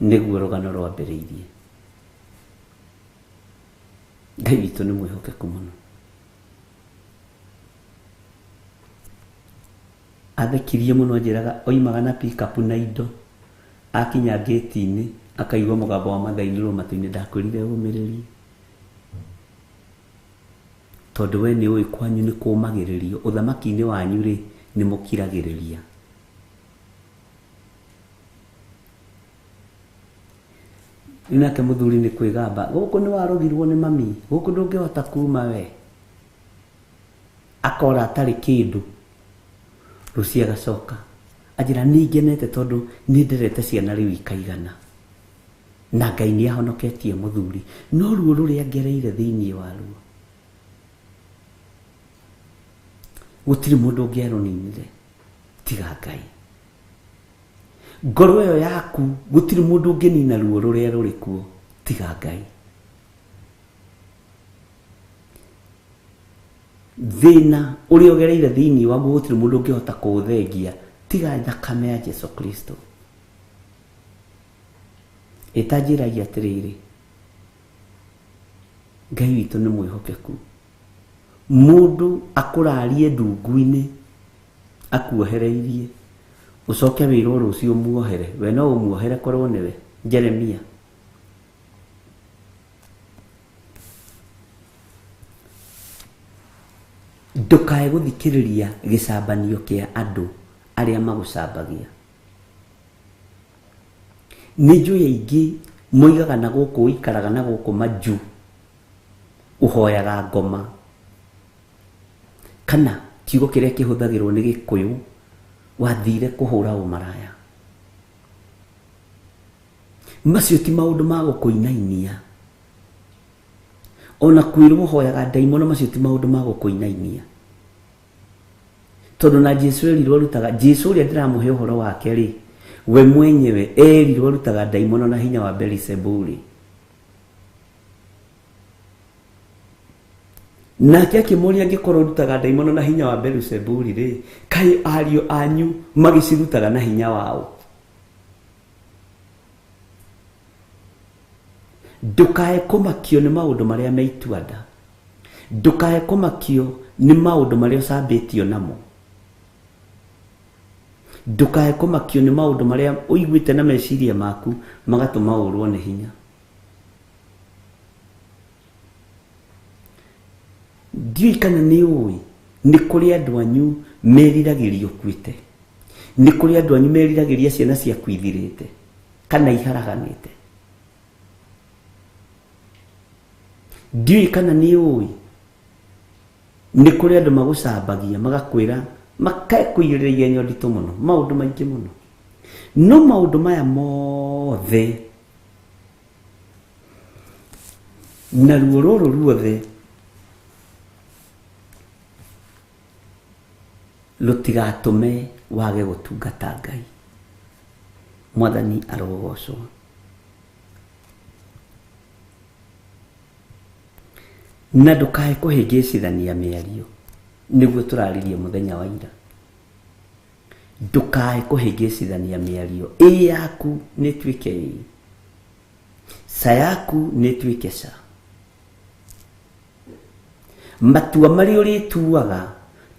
nĩguo rũgano rwambĩrĩirie. Ngai witũ nĩ mwĩhokeku mũno. Athekirie mũno anjĩraga oimaga na pickup na indo, akinya gate-inĩ akaigua mũgambo wa mathainĩrwo matũ-inĩ, ndakwĩrire ũmĩrĩrie tondũ we nĩ ũĩ kwanyu nĩ kũũmagĩrĩrio, ũthamaki-inĩ wanyu rĩ nĩ mũkiragĩrĩria. Rĩu nake mũthuri nĩ kwĩgamba, gũkũ nĩ warũgirwo nĩ mami, gũkũ ndũngĩhota kuma we. Akora atarĩ kĩndũ, rũciũ agacoka anjĩra nĩ ngenete tondũ nĩ nderete ciana rĩu ikaigana na Ngai nĩ ahonoketie mũthuri, no ruo rũrĩa ngereire thĩinĩ wa ruo gũtirĩ mũndũ ũngĩarũninire tiga Ngai. Ngoro ĩyo yaku gũtirĩ mũndũ ũngĩnina ruo rũrĩa rũrĩ kuo tiga Ngai. Thĩna ũrĩa ũgereire thĩinĩ waguo gũtirĩ mũndũ ũngĩhota kũũthengia tiga thakame ya Jesu Kristo. Ĩtanjĩragia atĩrĩrĩ, Ngai witũ nĩ mwĩhokeku. Mũndũ akũrarie ndungu-inĩ akuohereirie, ũcoke wĩrwo rũciũ muohere, we no ũmuohere korwo nĩwe Jeremia. Ndukae guthikiriria gicambanio kia andu aria magucambagia. Ni njui aingi moigaga na guku uikaraga na guku maju uhoyaga ngoma kana kiugo kiria kihuthagirwo ni Gikuyu wathire kuhura umaraya. Macio ti maundu ma gukuinainia. Ona kwirwo hoyaga ndaimono macio ti maundu ma gukuinainia. Tondu na Jesu erirwo arutaga, Jesu uria ndiramuhe uhoro wake ri, we mwenyewe erirwo arutaga ndaimono na hinya wa Beelzebuli. Nake akimuria angikorwo urutaga ndaimono na hinya wa Beelzebuli ri, kai ariũ anyu magicirutaga na hinya wao? Ndukae kumakio ni maundu maria me itua-nda. Ndukae kumakio ni maundu maria ucambitio namo. Ndukae kumakio ni maundu maria uiguite na meciria maku magatuma urwo ni hinya. Ndiũĩ kana nĩ ũĩ nĩ kũrĩ andũ anyu meriragĩria ũkuĩte, nĩ kũrĩ andũ anyu meriragĩria ciana ciaku ithirĩte kana iharaganĩte. Ndiũĩ kana nĩ ũĩ nĩ kũrĩ andũ magũcambagia magakwĩra makakũigĩrĩra igenyo nditũ mũno, maũndũ maingĩ mũno. No maũndũ maya mothe na ruo rũrũ ruothe rũtigatũme wage gũtungata Ngai. Mwathani arogocwo. Na ndukae kũhĩngĩcithania mĩario, nĩguo tũraririe mũthenya wa ira. Ndukae kũhĩngĩcithania mĩario, ĩ yaku nĩ ĩtuĩke ĩ, ca yaku nĩ ĩtuĩke ca. Matua marĩa ũrĩtuaga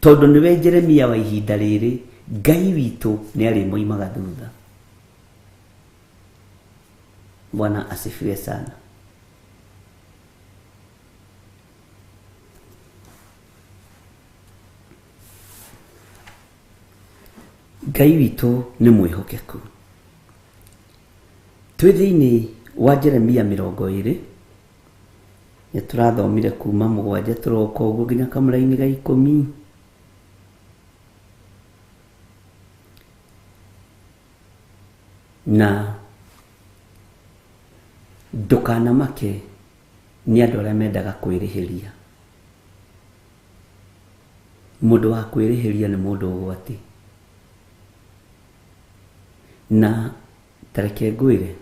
tondũ nĩwe Jeremia wa ihinda rĩrĩ, Ngai witũ nĩ arĩmoimaga thutha. Bwana asifiwe sana. Ngai witũ nĩ mwĩhokeku. Twĩ thĩinĩ wa Jeremia 20, nĩ tũrathomire kuma 7 tũroka ũguo nginya kamũraini ga 10. Na ndũkanamake nĩ andũ arĩa mendaga kwĩrĩhĩria. Mũndũ wa kwĩrĩhĩria nĩ mũndũ ũgwati. Na tareke ngwĩre,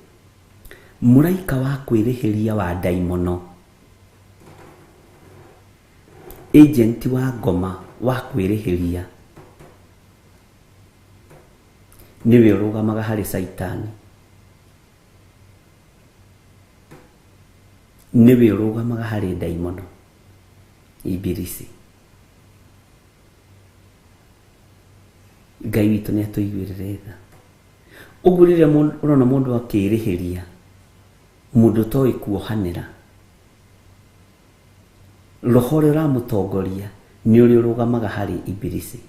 mũraika wa kwĩrĩhĩria wa ndaimono, agent wa ngoma wa kwĩrĩhĩria, nĩwe ũrũgamaga harĩ Caitani, nĩwe ũrũgamaga harĩ ndaimono, Ibilisi. Ngai witũ nĩ atũiguĩrĩre tha. Ũguo rĩrĩa ũrona mũndũ akĩrĩhĩria, mũndũ ũtoĩ kuohanĩra, roho ũrĩa ũramũtongoria nĩ ũrĩa ũrũgamaga harĩ Ibilisi.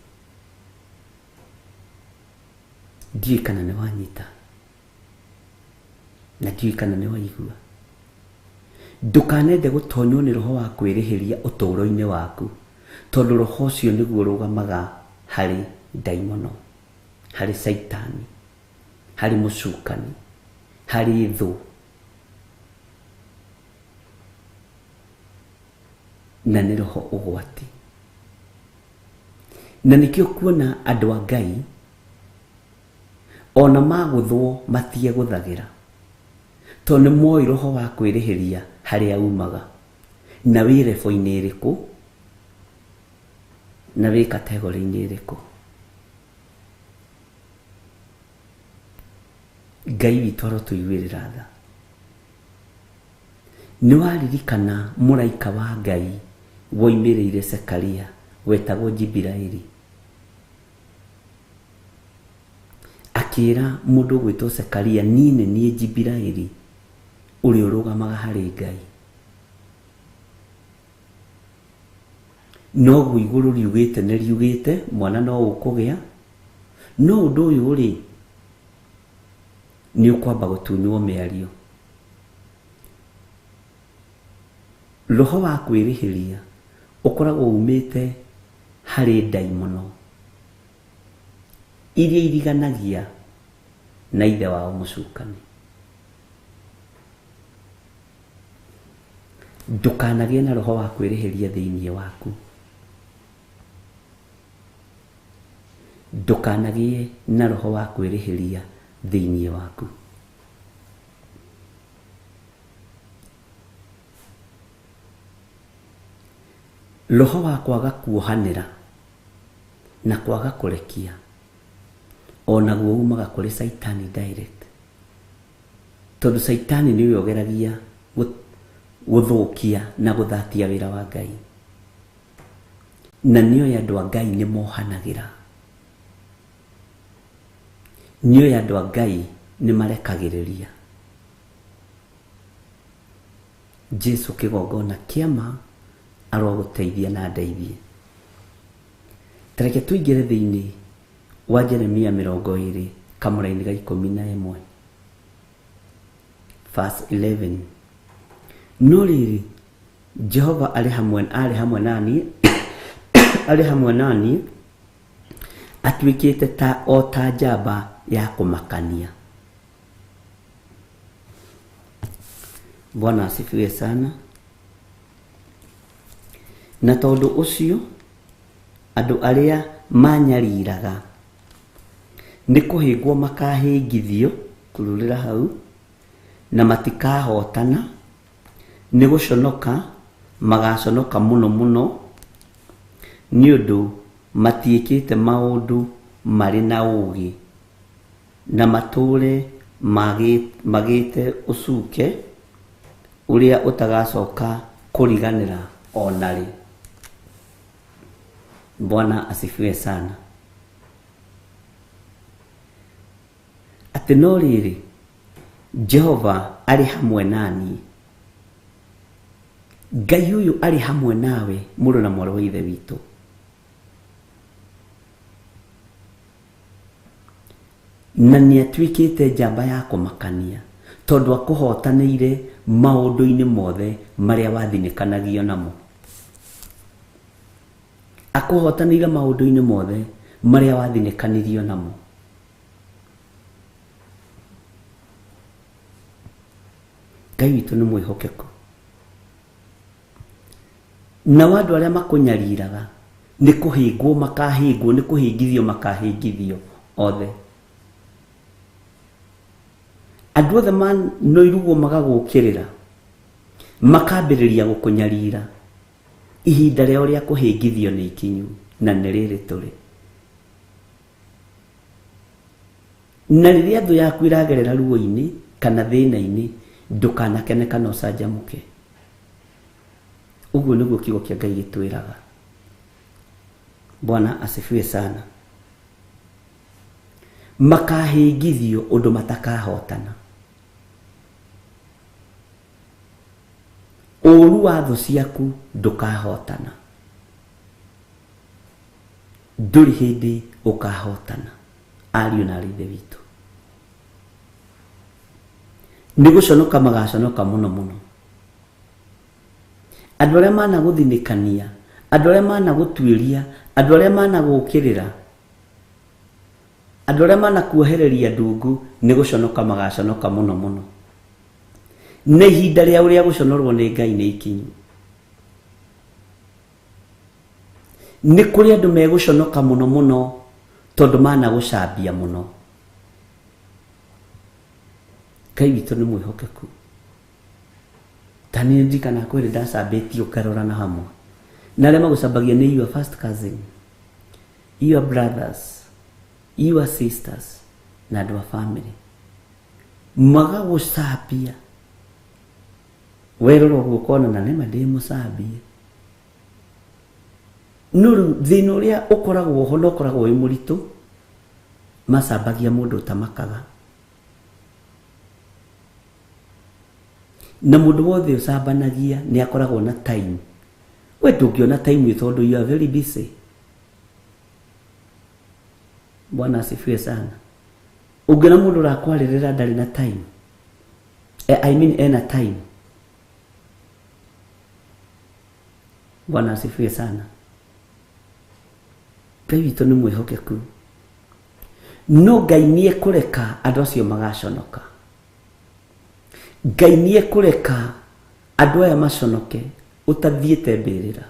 Ndiũĩ kana nĩ wanyita, na ndiũĩ kana nĩ waigua. Ndũkanende gũtonywo nĩ roho wa kwĩrĩhĩria ũtũũro-inĩ waku, tondũ roho ũcio nĩguo ũrũgamaga harĩ ndaimono, harĩ Caitani, harĩ mũcukani, harĩ thũ. Na nĩ roho ũgwati. Na nĩkĩo kuona andũ a Ngai ona magũthwo matige gũthagĩra, tondũ nĩ moĩ roho wa kwĩrĩhĩria harĩa umaga, na wĩ rebo-inĩ ĩrĩkũ, na wĩ kategori-inĩ ĩrĩkũ. Ngai witũ arotũiguĩrĩra tha. Nĩ waririkana mũraika wa Ngai woimĩrĩire Zekaria wetagwo Jibiraili, akĩra mũndũ ũgwĩtwo Zekaria, niĩ nĩ niĩ Jibiraili ũrĩa ũrũgamaga harĩ Ngai. Noguo igũrũ riugĩte nĩ riugĩte mwana no ũkũgĩa, no ũndũ ũyũ rĩ nĩ ũkwamba gũtunywo mĩario. Roho wa kwĩrĩhĩria ũkoragwo umĩte harĩ ndaimono iria iriganagia na ithe wao mũcukani. Ndũkanagĩe na roho wa kwĩrĩhĩria thĩinĩ waku. Ndũkanagĩe na roho wa kwĩrĩhĩria thĩinĩ waku. Roho wa kwaga kuohanĩra na kwaga kũrekia onaguo umaga kũrĩ Caitani direct, tondũ Caitani nĩwe ũgeragia gũthũkia na gũthatia wĩra wa Ngai, na nĩoĩ andũ a Ngai nĩ mohanagĩra, nĩoĩ andũ a Ngai nĩ marekagĩrĩria. Jesu kĩgongona kĩama arogũteithia na ndeithie. Tareke tũingĩre thĩinĩ wa Jeremia 20 kamũraini ga 11 verse 11. No rĩrĩ, Jehova arĩ hamwe naniĩ arĩ hamwe naniĩ, atuĩkĩte ta o ta njamba ya kũmakania. Bwana asifiwe sana. Na tondũ ũcio andũ arĩa manyariraga nĩ kũhĩngwo makahĩngithio kururĩra hau, na matikahotana, nĩ gũconoka magaconoka mũno mũno, nĩ ũndũ matiĩkĩte maũndũ marĩ na ũũgĩ, na matũũre magĩte ũcuke ũrĩa ũtagacoka kũriganĩra ona rĩ. Bwana asifiwe sana. Atĩ no rĩrĩ, Jehova arĩ hamwe naniĩ. Ngai ũyũ arĩ hamwe nawe, mũrũ na mwarĩ wa Ithe witũ. Na nĩ atuĩkĩte njamba ya kũmakania, tondũ akũhotanĩire maũndũ-inĩ mothe marĩa wathinĩkanagio namo. Akũhotanĩire maũndũ-inĩ mothe marĩa wathinĩkanirio namo. Ngai witũ nĩ mwĩhokeku. Nao andũ arĩa makũnyariraga nĩ kũhĩngwo makahĩngwo, nĩ kũhĩngithio makahĩngithio othe. Andũ othe manoirugwo magagũkĩrĩra, makambĩrĩria gũkũnyarira, ihinda rĩao rĩa kũhĩngithio nĩ ikinyu, na nĩ rĩrĩ tũrĩ. Na rĩrĩa thũ yaku ĩragerera ruo-inĩ kana thĩna-inĩ, ndũkanakene kana ũcanjamũke. Ũguo nĩguo kiugo kĩa Ngai gĩtwĩraga. Bwana asifiwe sana. Makahĩngithio ũndũ matakahotana. Ũũru wa thũ ciaku ndũkahotana, ndũrĩ hĩndĩ ũkahotana. Ariũ na aarĩ a Ithe witũ, nĩ gũconoka magaconoka mũno mũno. Andũ arĩa managũthinĩkania, andũ arĩa managũtuĩria, andũ arĩa managũkĩrĩra, andũ arĩa manakuohereria ndungu, nĩ gũconoka magaconoka mũno mũno. Na ihinda rĩao rĩa gũconorwo nĩ Ngai nĩ ikinyu. Nĩ kũrĩ andũ megũconoka mũno mũno tondũ managũcambia mũno. Ngai witũ nĩ mwĩhokeku. Ta niĩ ndirikanaga kwĩ hĩndĩ ndacambĩtio ngarora na hamwe, na arĩa magũcambagia nĩ your first cousin, your brothers, your sisters, na andũ a family. Magagũcambia. Werora ũguo ũkona na nĩma ndĩmũcambie. No rĩu thĩna ũrĩa ũkoragwo ho na ũkoragwo wĩ mũritũ, macambagia mũndũ ũtamakaga. Na mũndũ wothe ũcambanagia nĩ akoragwo na time We ndũngĩona time tondũ you are very busy. Bwana asifiwe sana. Ũngĩona mũndũ ũrakwarĩrĩra ndarĩ na time. I mean ena time. Bwana asifiwe sana. Ngai witũ nĩ mwĩhokeku. No Ngai nĩ ekũreka andũ acio magaconoka. Ngai nĩ ekũreka andũ aya maconoke ũtathiĩte mbĩrĩra,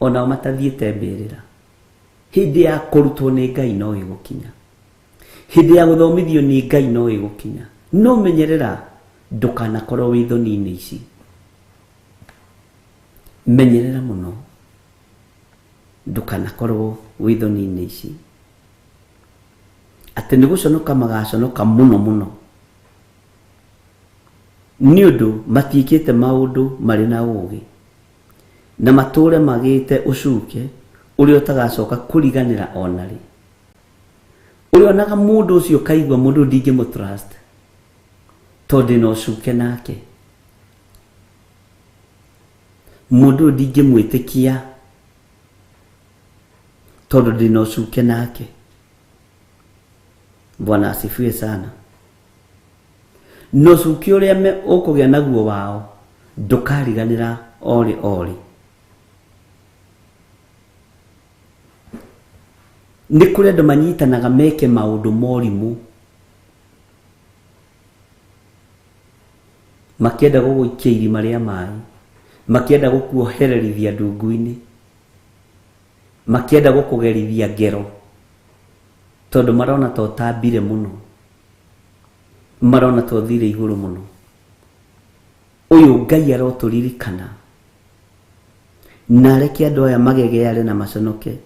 onao matathiĩte mbĩrĩra. Hĩndĩ ya kũrutwo nĩ Ngai no ĩgũkinya, hĩndĩ ya gũthomithio nĩ Ngai no ĩgũkinya. No menyerera ndũkanakorwo wĩ thoni-inĩ ici. Menyerera mũno ndũkanakorwo wĩ thoni-inĩ ici, atĩ nĩ gũconoka magaconoka mũno mũno, nĩ ũndũ matiĩkĩte maũndũ marĩ na ũũgĩ, na matũre magĩte ũcuke ũrĩa ũtagacoka kũriganĩra ona rĩ. Ũrĩonaga mũndũ ũcio ũkaigua mũndũ ndingĩmũ trust tondũ ndĩna ũcuke nake, mũndũ ũyũ ndingĩmwĩtĩkia tondũ ndĩna ũcuke nake. Bwana asifiwe sana. No ũcuke ũrĩa ũkũgĩa naguo wao ndũkariganĩra orĩ orĩ. Nĩ kũrĩ andũ manyitanaga meke maũndũ morimũ, makĩenda gũgũikia irima rĩa maĩ, makĩenda gũkuohererithia ndungu-inĩ, makĩenda gũkũgerithia ngero, tondũ marona ta ũtambire mũno, marona ta ũthire igũrũ mũno. Ũyũ Ngai arotũririkana na areke andũ aya magegeare na maconoke,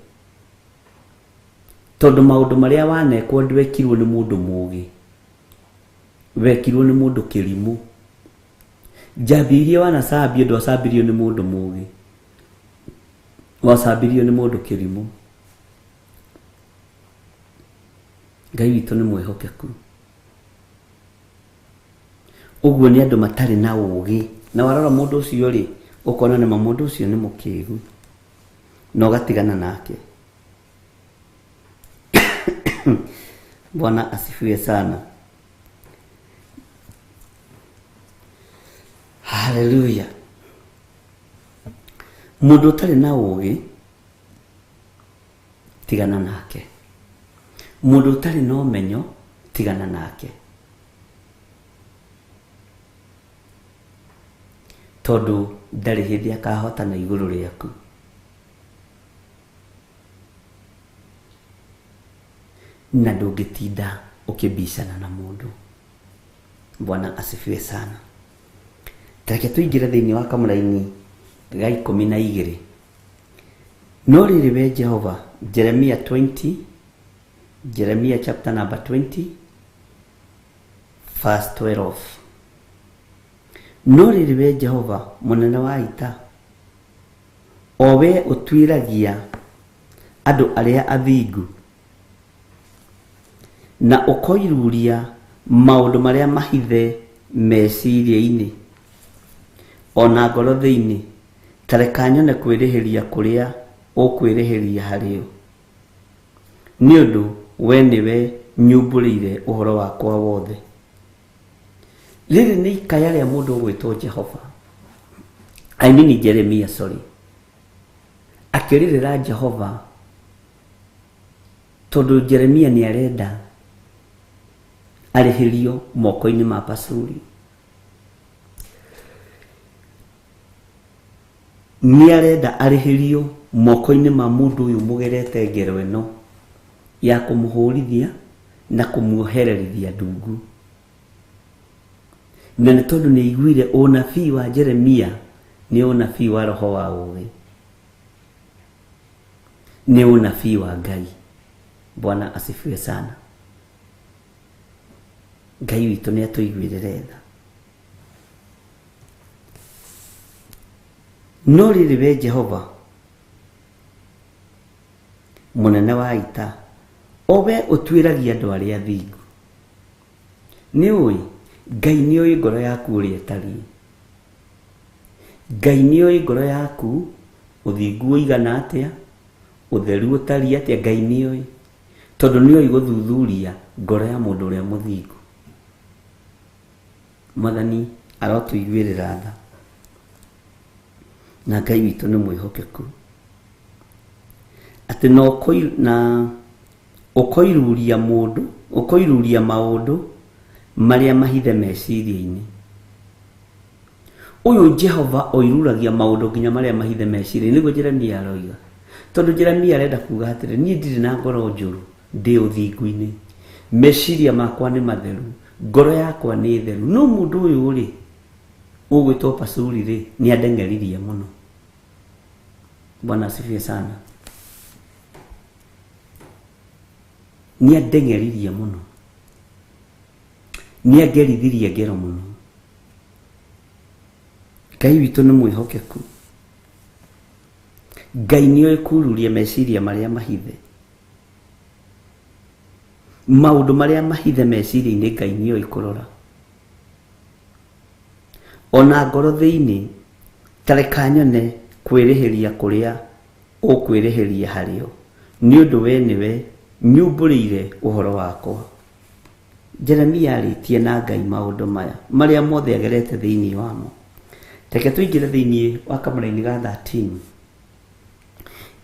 tondũ maũndũ marĩa wanekwo ndwekirwo nĩ mũndũ mũũgĩ, wekirwo nĩ mũndũ kĩrimũ. Njambi iria wanacambio ndwacambirio nĩ mũndũ mũũgĩ, wacambirio nĩ mũndũ kĩrimũ. Ngai witũ nĩ mwĩhokeku. Ũguo nĩ andũ matarĩ na ũũgĩ, na warora mũndũ ũcio rĩ, ũkona nĩma mũndũ ũcio nĩ mũkĩgu, na ũgatigana nake. Bwana asifiwe sana. Haleluya. Mũndũ ũtarĩ na ũũgĩ tigana nake, mũndũ ũtarĩ na ũmenyo tigana nake, tondũ ndarĩ hĩndĩ akahotana igũrũ rĩaku. Na ndũngĩtinda ũkĩbicana na mũndũ. Bwana asifiwe sana. Tareke tũingĩre thĩinĩ wa kamũraini ga 12. No rĩrĩ we Jehova, Jeremia 20, Jeremia chapter number 20 verse 12. No rĩrĩ we Jehova mũnene wa ita, o we ũtuĩragia andũ arĩa athingu na ũkoiruria maũndũ marĩa mahithe meciria-inĩ ona ngoro thĩinĩ, ta reka nyone kwĩrĩhĩria kũrĩa ũkwĩrĩhĩria harĩo, nĩ ũndũ we nĩwe nyumbũrĩire ũhoro wakwa wothe. Rĩrĩ nĩ ikaya rĩa mũndũ ũgwĩtwo Jehova, I mean Jeremia, sorry, akĩrĩrĩra Jehova tondũ Jeremia nĩ arenda arĩhĩrio moko-inĩ ma Pasuri. Nĩ arenda arĩhĩrio moko-inĩ ma mũndũ ũyũ mũgerete ngero ĩno ya kũmũhũrithia na kũmuohererithia ndungu. Na nĩ tondũ nĩ aiguire ũnabii wa Jeremia nĩ ũnabii wa roho wa ũũgĩ, nĩ ũnabii wa Ngai. Bwana asifiwe sana. Ngai witũ nĩ atũiguĩrĩre tha. No rĩrĩ we Jehova mũnene wa ita, o we ũtuĩragia andũ arĩa athingu, nĩ ũĩ Ngai nĩ ũĩ ngoro yaku ũrĩa ĩtariĩ. Ngai nĩ ũĩ ngoro yaku Ũthingu ũigana atĩa, ũtheru ũtariĩ atĩa, Ngai nĩoĩ, tondũ nĩoĩ gũthuthuria ngoro ya mũndũ ũrĩa mũthingu. Mwathani arotũiguĩrĩra tha, na Ngai witũ nĩ mwĩhokeku, atĩ na na ũkoiruria mũndũ, ũkoiruria maũndũ marĩa mahithe meciria-inĩ. Ũyũ Jehova oiruragia maũndũ nginya marĩa mahithe meciria-inĩ, nĩguo Jeremia aroiga. Tondũ Jeremia arenda kuga atĩrĩ, niĩ ndirĩ na ngoro njũru, ndĩ ũthingu-inĩ, meciria makwa nĩ matheru, ngoro yakwa nĩ theru. No mũndũ ũyũ rĩ, ũgwĩtwo Pasuri rĩ, nĩ andeng'eririe mũno. Bwana asifiwe sana. Nĩ andeng'eririe mũno, nĩ angerithirie ngero mũno. Ngai witũ nĩ mwĩhokeku. Ngai nĩoĩ kururia meciria marĩa mahithe, maũndũ marĩa mahithe meciria-inĩ Ngai nĩoĩ kũrora. Ona ngoro thĩinĩ, ta reka nyone kwĩrĩhĩria kũrĩa ũkwĩrĩhĩria harĩo, nĩ ũndũ we nĩwe nyumbũrĩire ũhoro wakwa. Jeremia arĩtie na Ngai maũndũ maya marĩa mothe agerete thĩinĩ wamo. Reke tũingĩre thĩinĩ wa kamũraini ga 13.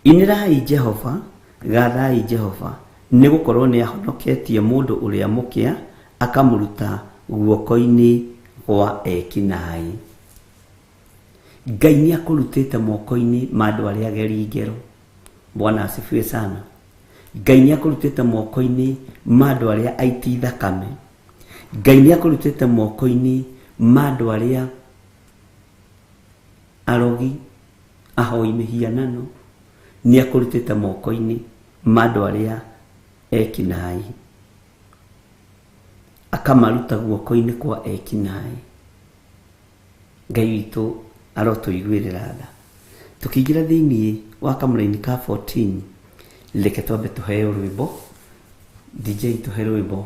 Inĩrai Jehova, gathai Jehova, nĩ gũkorwo nĩ ahonoketie mũndũ ũrĩa mũkĩa akamũruta guoko-inĩ gwa ekinaĩ. Ngai nĩ akũrutĩte moko-inĩ ma andũ arĩa ageri ngero. Bwana asifiwe sana. Ngai nĩ akũrutĩte moko-inĩ ma andũ arĩa aiti thakame. Ngai nĩ akũrutĩte moko-inĩ ma andũ arĩa arogi, ahoi mĩhianano. Nĩ akũrutĩte moko-inĩ ma andũ arĩa ekinaĩ, akamaruta guoko-inĩ kwa ekinaĩ. Ngai witũ arotũiguĩrĩra tha. Tũkĩingĩra thĩinĩ wa kamũraini ka 14, reke twambe tũheo rwĩmbo. DJ tũhe rwĩmbo.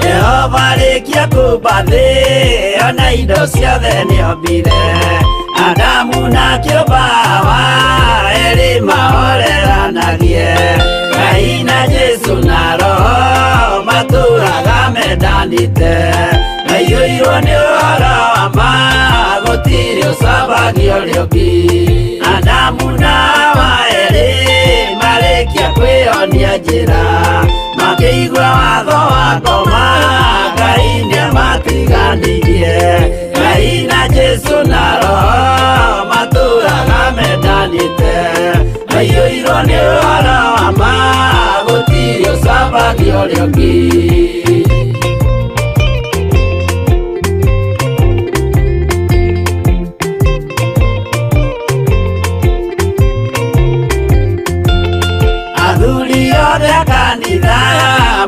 Jehova rĩkia kũmba thĩ, ona indo ciothe nĩombire. Adamu na kĩũmba Hawa, erĩ mahoreranagie. Ngai na Jesũ na Roho matũraga mendanĩte. Maiyũirwo nĩ ũhoro wa ma, gũtirĩ ũcambagio ũrĩa ũngĩ. Adamu na Hawa erĩ marĩkia kwĩyonia njĩra, makĩigua watho wa ngoma, Ngai nĩamatiganirie. Ngai na Jesũ na Roho matũraga mendanĩte. Maiyũirwo nĩ ũhoro wa ma, gũtirĩ ũcambagio ũrĩa ũngĩ. Athuri othe a kanitha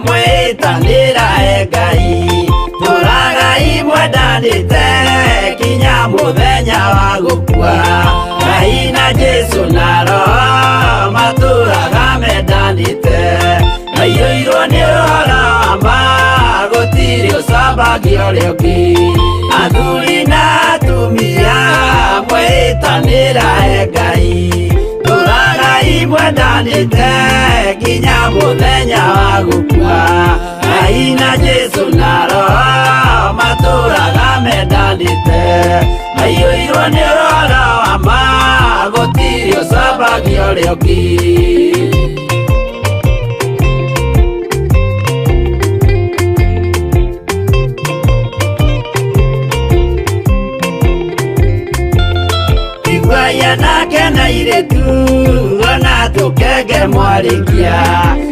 mwĩtanĩra e Ngai, tũragai mwendanĩte kinya mũthenya wa gũkua. Ngai na Jesũ na Roho matũraga mendanĩte. Maiyũirwo nĩ ũhoro wa ma, gũtirĩ ũcambagio ũrĩa ũngĩ. Athuri na atumia mwĩtanĩra e Ngai, tũragai mwendanĩte nginya mũthenya wa gũkua. Ngai na Jesũ na Roho matũraga mendanĩte. Maiyũirwo nĩ ũhoro wa ma, gũtirĩ ũcambagio ũrĩa ũngĩ. Iguai anake na airĩtu, ona tũkenge mwarĩkia,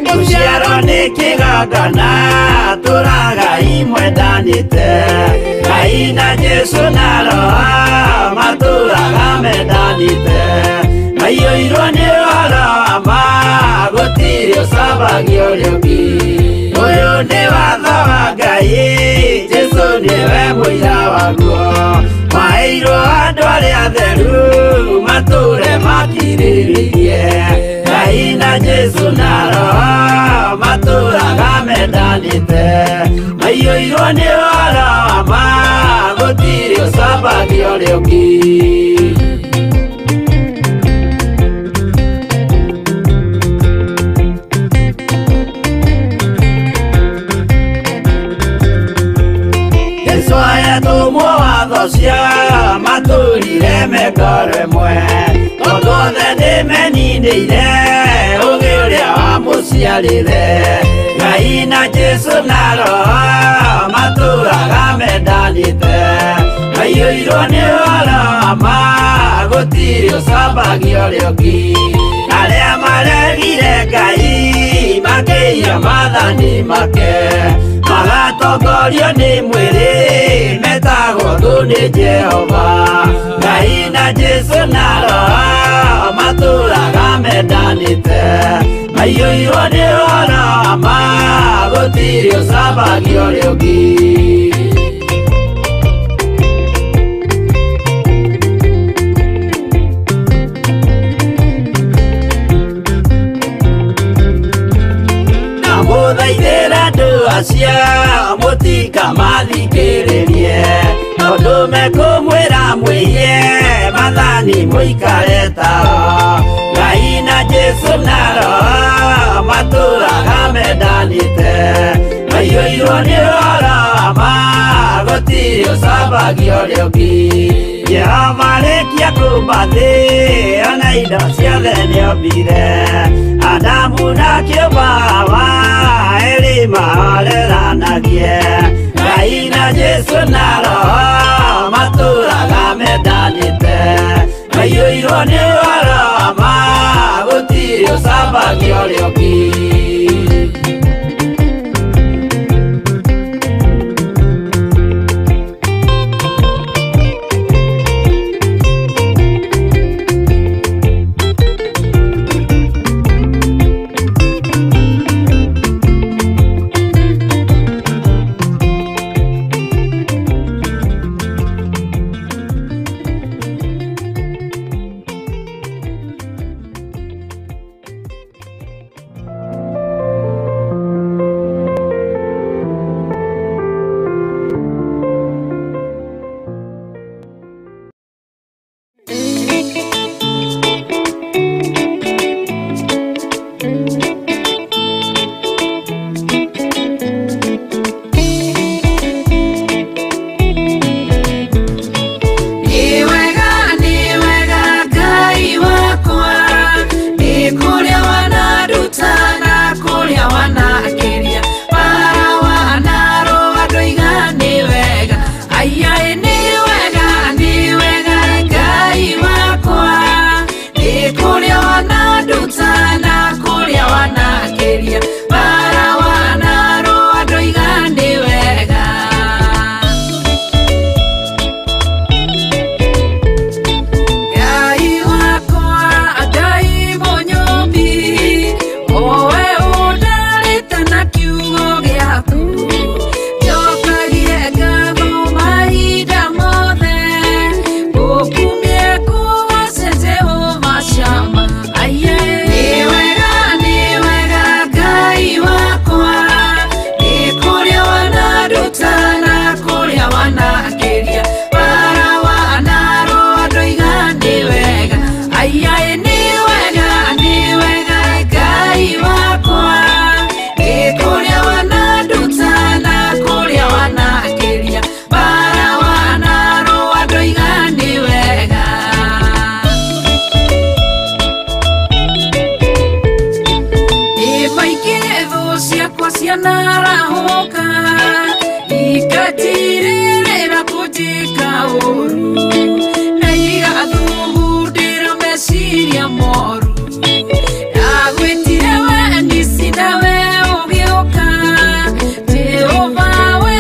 gũciarwo nĩ kĩgongona, tũragai Ngai mwendanĩte. Ngai na Jesũ na Roho matũraga mendanĩte. Maiyũirwo nĩ ũhoro wa ma, gũtirĩ ũcambagia ũrĩa ũngĩ. Ũyũ nĩ watho wa Ngai, Jesũ nĩwe mũira waguo. Maheirwo andũ arĩa atheru, matũre makirĩrĩirie. Ngai na Jesũ na Roho matũraga mendanĩte. Maiyũirwo nĩ ũhoro wa ma, gũtirĩ ũcambagia ũrĩa ũngĩ. Jesũ ayatũmwo watho cia matũrire mekore mwe, tondũ othe nĩmeninĩire ũgĩ ũrĩa wamũciarire. Ngai na Jesũ na Roho matũraga mendanĩte. Maiyũirwo nĩ ũhoro wa ma, gũtirĩ ũcambagia ũrĩa ũngĩ. Arĩa maregire Ngai makĩiya maathani make, magatongorio nĩ mwĩrĩ, metagwo thũ nĩ Jehova. Ngai na Jesũ na Roho matũraga mendanĩte. Maiyũirwo nĩ ũhoro wa ma, gũtirĩ ũcambagia ũrĩa ũngĩ. Ndamũthaithĩra andũ acio mũtikamathikĩrĩrie, tondũ mekũmwĩra mwĩiye maathani mũikare tao. Ngai na Jesũ na Roho matũraga mendanĩte. Maiyũirwo nĩ ũhoro wa ma, gũtirĩ ũcambagia ũrĩa ũngĩ. Jehova arĩkia kũũmba thĩ, ona indo ciothe nĩombire. Adamu na kĩũmba Hawa, erĩ mahoreranagie. Ngai na Jesũ na Roho matũraga mendanĩte. Maiyũirwo nĩ ũhoro wa ma, gũtirĩ ũcambagia ũrĩa ũngĩ. Cianarahũka ikatirĩrĩra kũnjĩka ũũru, na igathugundĩra meciria moru. Ndagwĩtire we nisi nawe ũgĩũka, Jehova we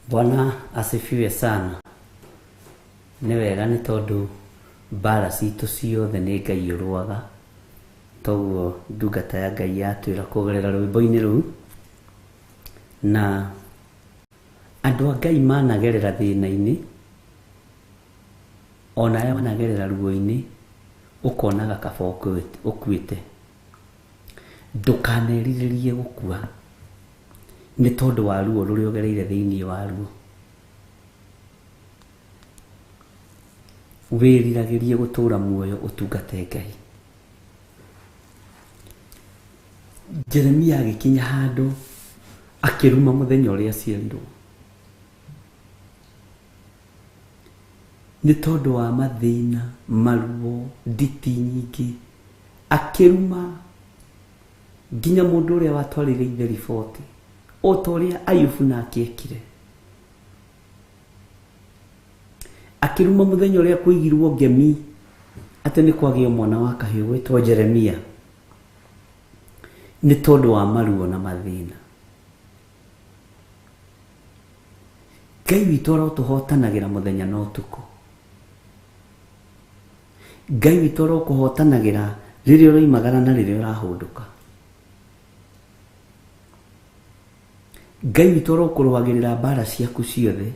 Bwana asifiwe sana. Nĩ wega nĩ tondũ mbara citũ ciothe nĩ Ngai ũrũaga. Toguo ndungata ya Ngai yatwĩra kũgerera rwĩmbo-inĩ rũu. Na andũ a Ngai managerera thĩna-inĩ, ona arĩa managerera ruo-inĩ, ũkonaga kaba ũkuĩte. Ndũkanerirĩrie gũkua nĩ tondũ wa ruo rũrĩa ũgereire thĩinĩ wa ruo. Wĩriragĩrie gũtũra muoyo ũtungate Ngai. Jeremia agĩkinya handũ akĩruma mũthenya ũrĩa aciarirwo nĩ tondũ wa mathĩna, maruo, nditi nyingĩ. Akĩruma nginya mũndũ ũrĩa watwarĩire ithe riboti o ta ũrĩa Ayubu nake ekire. Akĩruma mũthenya ũrĩa kũigirwo ngemi atĩ nĩ kwagĩo mwana wa kahĩĩ gwĩtwo Jeremia nĩ tondũ wa maruo na mathĩna. Ngai witũ arotũhotanagĩra mũthenya na ũtukũ. Ngai witũ arokũhotanagĩra rĩrĩa ũroimagara na rĩrĩa ũrahũndũka. Ngai witũ arokũrũagĩrĩra mbara ciaku ciothe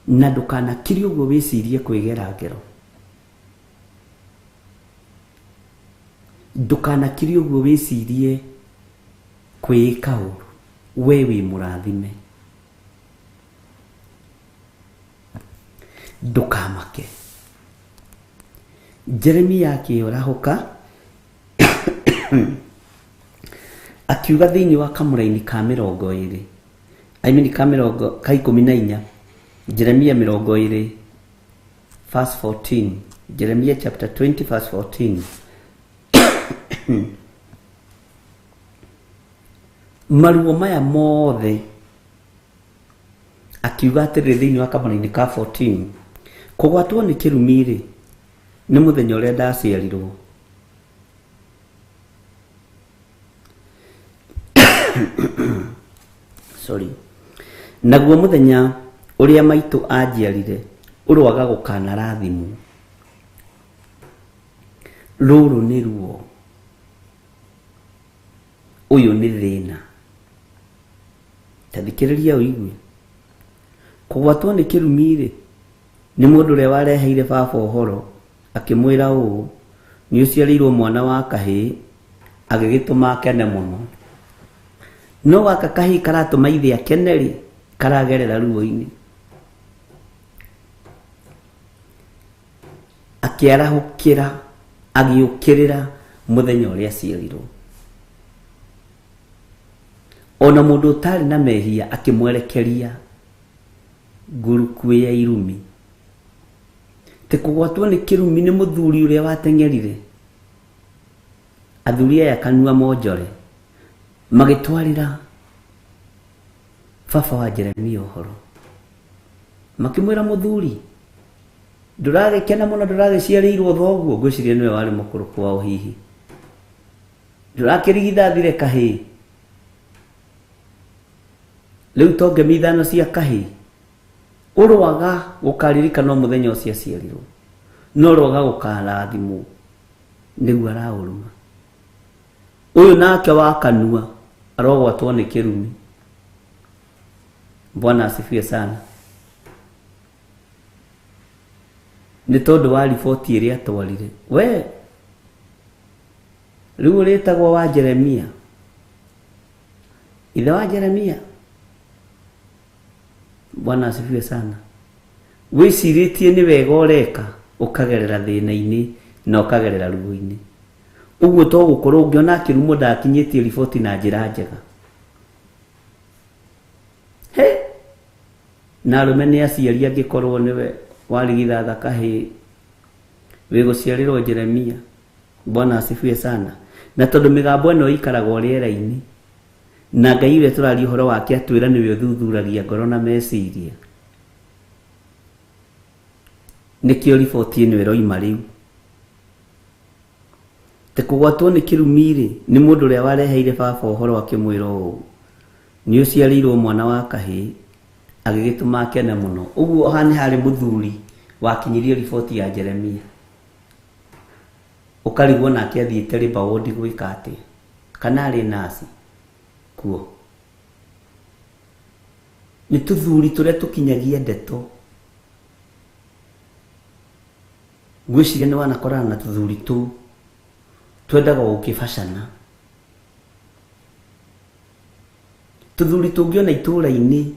na ndũkanakirie ũguo wĩcirie kwĩgera ngero. Ndũkanakirie ũguo wĩcirie kwĩĩka ũru. We wĩ mũrathime. Ndũkamake. Jeremia akĩũrahũka akiuga thĩinĩ wa kamũraini ka mĩrongo ĩrĩ, I mean ka mĩrongo ka ikũmi na inya, Jeremia mĩrongo ĩrĩ verse 14, Jeremia chapter 20 verse 14. Maruo maya mothe akiuga atĩrĩrĩ thĩinĩ wa kamũraini ka 14, kũgwatwo nĩ kĩrumi-rĩ nĩ mũthenya ũrĩa ndaciarirwo. Sorry. Naguo mũthenya ũrĩa maitũ anjiarire ũroaga gũkanarathimwo. Rũrũ nĩ ruo, ũyũ nĩ thĩna. Ta thikĩrĩria ũigue. Kũgwatwo nĩ kĩrumi-rĩ nĩ mũndũ ũrĩa wareheire baba ũhoro akĩmwĩra ũũ, nĩ ũciarĩirwo mwana wa kahĩĩ, agĩgĩtũma akene mũno. No gaka kahĩĩ karatũma ithe akene rĩ, karagerera ruo-inĩ. Akĩarahũkĩra, agĩũkĩrĩra mũthenya ũrĩa aciarirwo. Ona mũndũ ũtarĩ na mehia akĩmwerekeria ngurukuĩ ya irumi. Ti kũgwatwo nĩ kĩrumi nĩ mũthuri ũrĩa wateng'erire. Athuri aya kanua monjore magĩtwarĩra baba wa Jeremia ũhoro. Makĩmwĩra mũthuri, ndũragĩkena mũno, ndũragĩciarĩirwo thoguo. Ngwĩciria nĩwe warĩ mũkũrũ kwao hihi. Ndũrakĩrigithathire kahĩĩ. Rĩu to ngemi ithano cia kahĩĩ. Ũroaga gũkaririkanwo mũthenya ũcio aciarirwo, no ũroaga gũkarathimwo nĩguo araũruma. Ũyũ nake wa kanua arogwatwo nĩ kĩrumi. Bwana asifiwe sana. Nĩ tondũ wa riboti ĩrĩa atwarire. We rĩu ũrĩtagwo wa Jeremia, ithe wa Jeremia. Bwana asifiwe sana. Wĩcirĩtie nĩ wega ũreka, ũkagerera thĩna-inĩ na ũkagerera ruo-inĩ. Ũguo to gũkorwo ũngĩona akĩrumwo ndakinyĩtie riboti na njĩra njega. He na arũme nĩ aciari angĩkorwo nĩwe warigithatha kahĩĩ wĩgũciarĩrwo Jeremia. Bwana asifiwe sana. Na tondũ mĩgambo ĩno ĩikaragwo rĩera-inĩ, na Ngai ũrĩa tũraria ũhoro wake atwĩra nĩwe ũthuthuragia ngoro na meciria, nĩkĩo riboti ĩno ĩroima rĩu. Te kũgwatwo nĩ kĩrumi-rĩ nĩ mũndũ ũrĩa wareheire baba ũhoro akĩmwĩra ũũ, Nĩ ũciarĩirwo mwana wa kahĩĩ, agĩgĩtũma akene mũno. Ũguo haha nĩ harĩ mũthuri wakinyirie riboti ya Jeremia. Ũkarigwo nake athiĩte labour ward gwĩka atĩa, kana arĩ nurse kuo. Nĩ tũthuri tũrĩa tũkinyagia ndeto. Ngwĩciria nĩ wanakorana na tũthuri tũu twendaga gũkĩbacana. Tũthuri tũngĩona itũũra-inĩ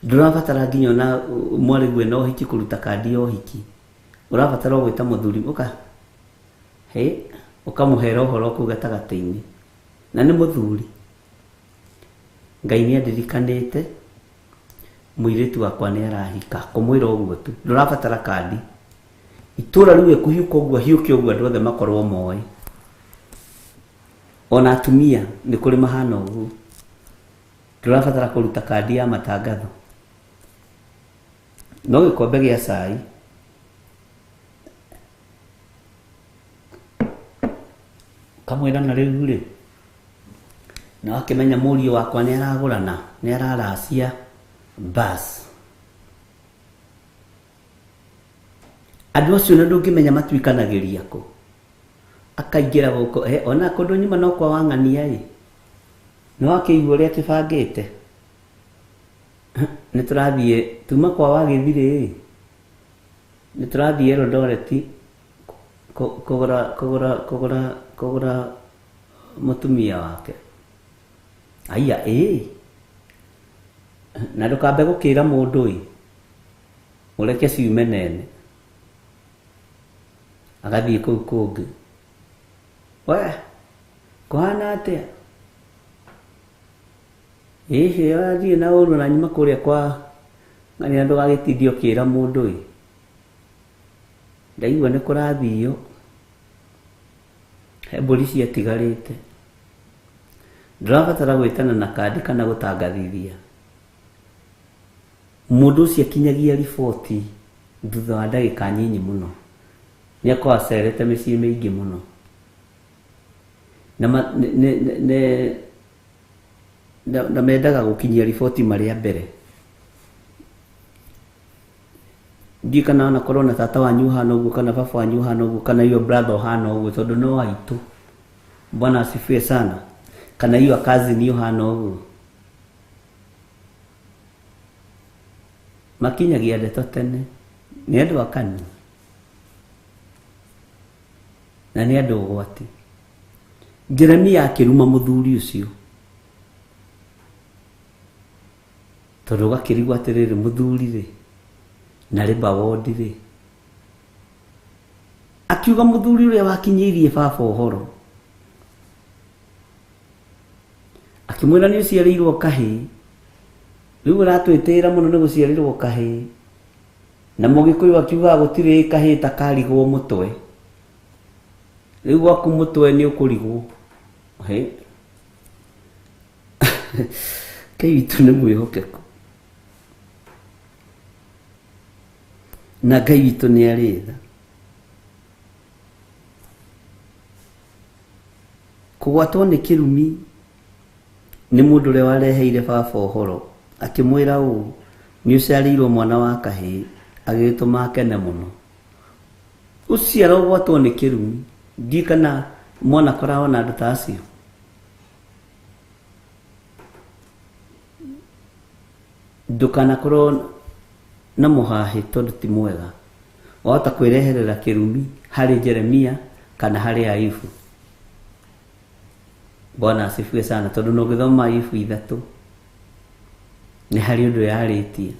ndũrabatara nginya ona mwarĩguo na ũhiki kũruta kandi ya ũhiki, ũrabatara o gwĩta mũthuri ũka he ũkamũhera ũhoro kũu gatagatĩ-inĩ, na nĩ mũthuri. Ngai nĩ andirikanĩte mũirĩtu wakwa nĩ arahika, kũmwĩra ũguo tu, ndũrabatara kandi. Itũũra rĩu ĩkũhiũka ũguo hiũke ũguo andũ othe makorwo moĩ. Ona atumia nĩ kũrĩ mahana ũguo, ndũrabatara kũruta kandi ya matangatho. No gĩkombe gĩa cai kamwĩra na rĩu rĩ, na wakĩmenya mũriũ wakwa nĩ aragũrana, nĩ araracia bas. Andũ acio na ndũngĩmenya matuĩkanagĩria kũ. Akaingĩra gũkũ, ona kũndũ nyuma no kwa wang'ania ĩ, nĩ wakĩigua ũrĩa kĩbangĩte. Nĩ tũrathiĩ tuma kwa wagĩthirĩ ĩ, nĩ tũrathiĩ Eldoret kũgũra kũgũra kũgũra kũgũra mũtumia wake. Aya ĩ, na ndũkambe gũkĩra mũndũ ĩ, ũreke ciume nene. Agathiĩ kũu kũngĩ. We, kũhana atĩa? Ĩhĩ, athiĩ na ũru na nyuma kũrĩa kwa ng'ania, ndũgagĩtindie ũkĩra mũndũ ĩ. Ndaigua nĩ kũrathio, he mbũri ciatigarĩte. Ndũrabatara gwĩtana na kandi kana gũtangathithia. Mũndũ ũcio akinyagia riboti thutha wa ndagĩka nyinyi mũno. Nĩ akoragwo acerete mĩciĩ mĩingĩ mũno. Na mendaga gũkinyia riboti marĩ a mbere. Ndiũĩ kana wanakorwo na tata wanyu ũhana ũguo, kana baba wanyu ũhana ũguo, kana your brother ũhana ũguo, tondũ no aitũ. Bwana asifiwe sana. Kana your cousin ũhana ũguo. Makinyagia ndeto tene. Nĩ andũ a kanua. Na nĩ andũ ũgwati. Jeremia akĩruma mũthuri ũcio. Tondũ ũgakĩrigwo atĩrĩrĩ, mũthuri rĩ, na labour ward rĩ. Akiuga mũthuri ũrĩa wakinyĩirie baba ũhoro. Akĩmwĩra nĩ ũciarĩirwo kahĩĩ. Rĩu ũratwĩtĩĩra mũno nĩ gũciarĩrwo kahĩĩ. Na mũgĩkũyũ akiuga gũtirĩ kahĩĩ ta karigwo mũtwe. Rĩu gwaku mũtwe nĩ ũkũrigwo. Hĩ. Ngai witũ nĩ mwĩhokeku. Na Ngai witũ nĩ arĩ tha. Kũgwatwo nĩ kĩrumi nĩ mũndũ ũrĩa wareheire baba ũhoro, akĩmwĩra ũũ, nĩ ũciarĩirwo mwana wa kahĩĩ, agĩgĩtũma akene mũno. Ũcio arogwatwo nĩ kĩrumi, ndiũĩ kana mwanakoragwo na andũ ta acio. Ndũkanakorwo na mũhahĩ tondũ ti mwega. Wahota kwĩreherera kĩrumi harĩ Jeremia kana harĩ Ayubu. Bwana asifiwe sana, tondũ no ũngĩthoma Ayubu 3 nĩ harĩ ũndũ yarĩtie.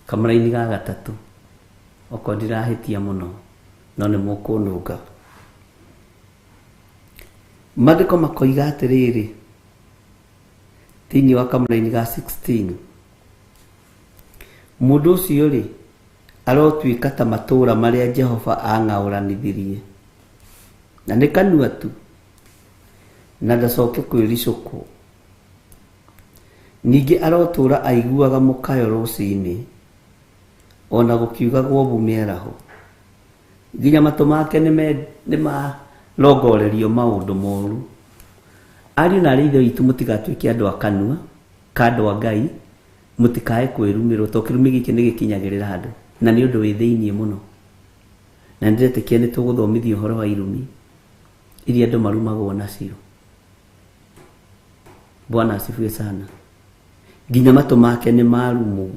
Kamũraini ga gatatũ, okorwo ndirahĩtia mũno, no nĩ mũkũnũnga. Maandĩko makoiga atĩrĩrĩ, thĩinĩ wa kamũraini ga 16, mũndũ ũcio rĩ, arotuĩka ta matũũra marĩa Jehova ang'aũranithirie, na nĩ kanua tu, na ndacoke kwĩricũkwo. Ningĩ arotũũra aiguaga mũkayo rũcinĩ, ona gũkiugagwo mbu mĩaraho. Nginya matũ make nĩ marongorerio maũndũ moru, Ariũ na arĩ ithe witũ mũtigatuĩke andũ a kanua ka andũ a Ngai, mũtikae kwĩrumĩrwo tondũ kĩrumi gĩkĩ nĩ gĩkinyagĩrĩra andũ na nĩ ũndũ wĩ thĩiniĩ mũno. Na nĩndĩretĩkia nĩ tũgũthomithio ũhoro wa irumi iria andũ marumagwo nacio. Bwana asifiwe sana. Nginya matũ make nĩ marumwo.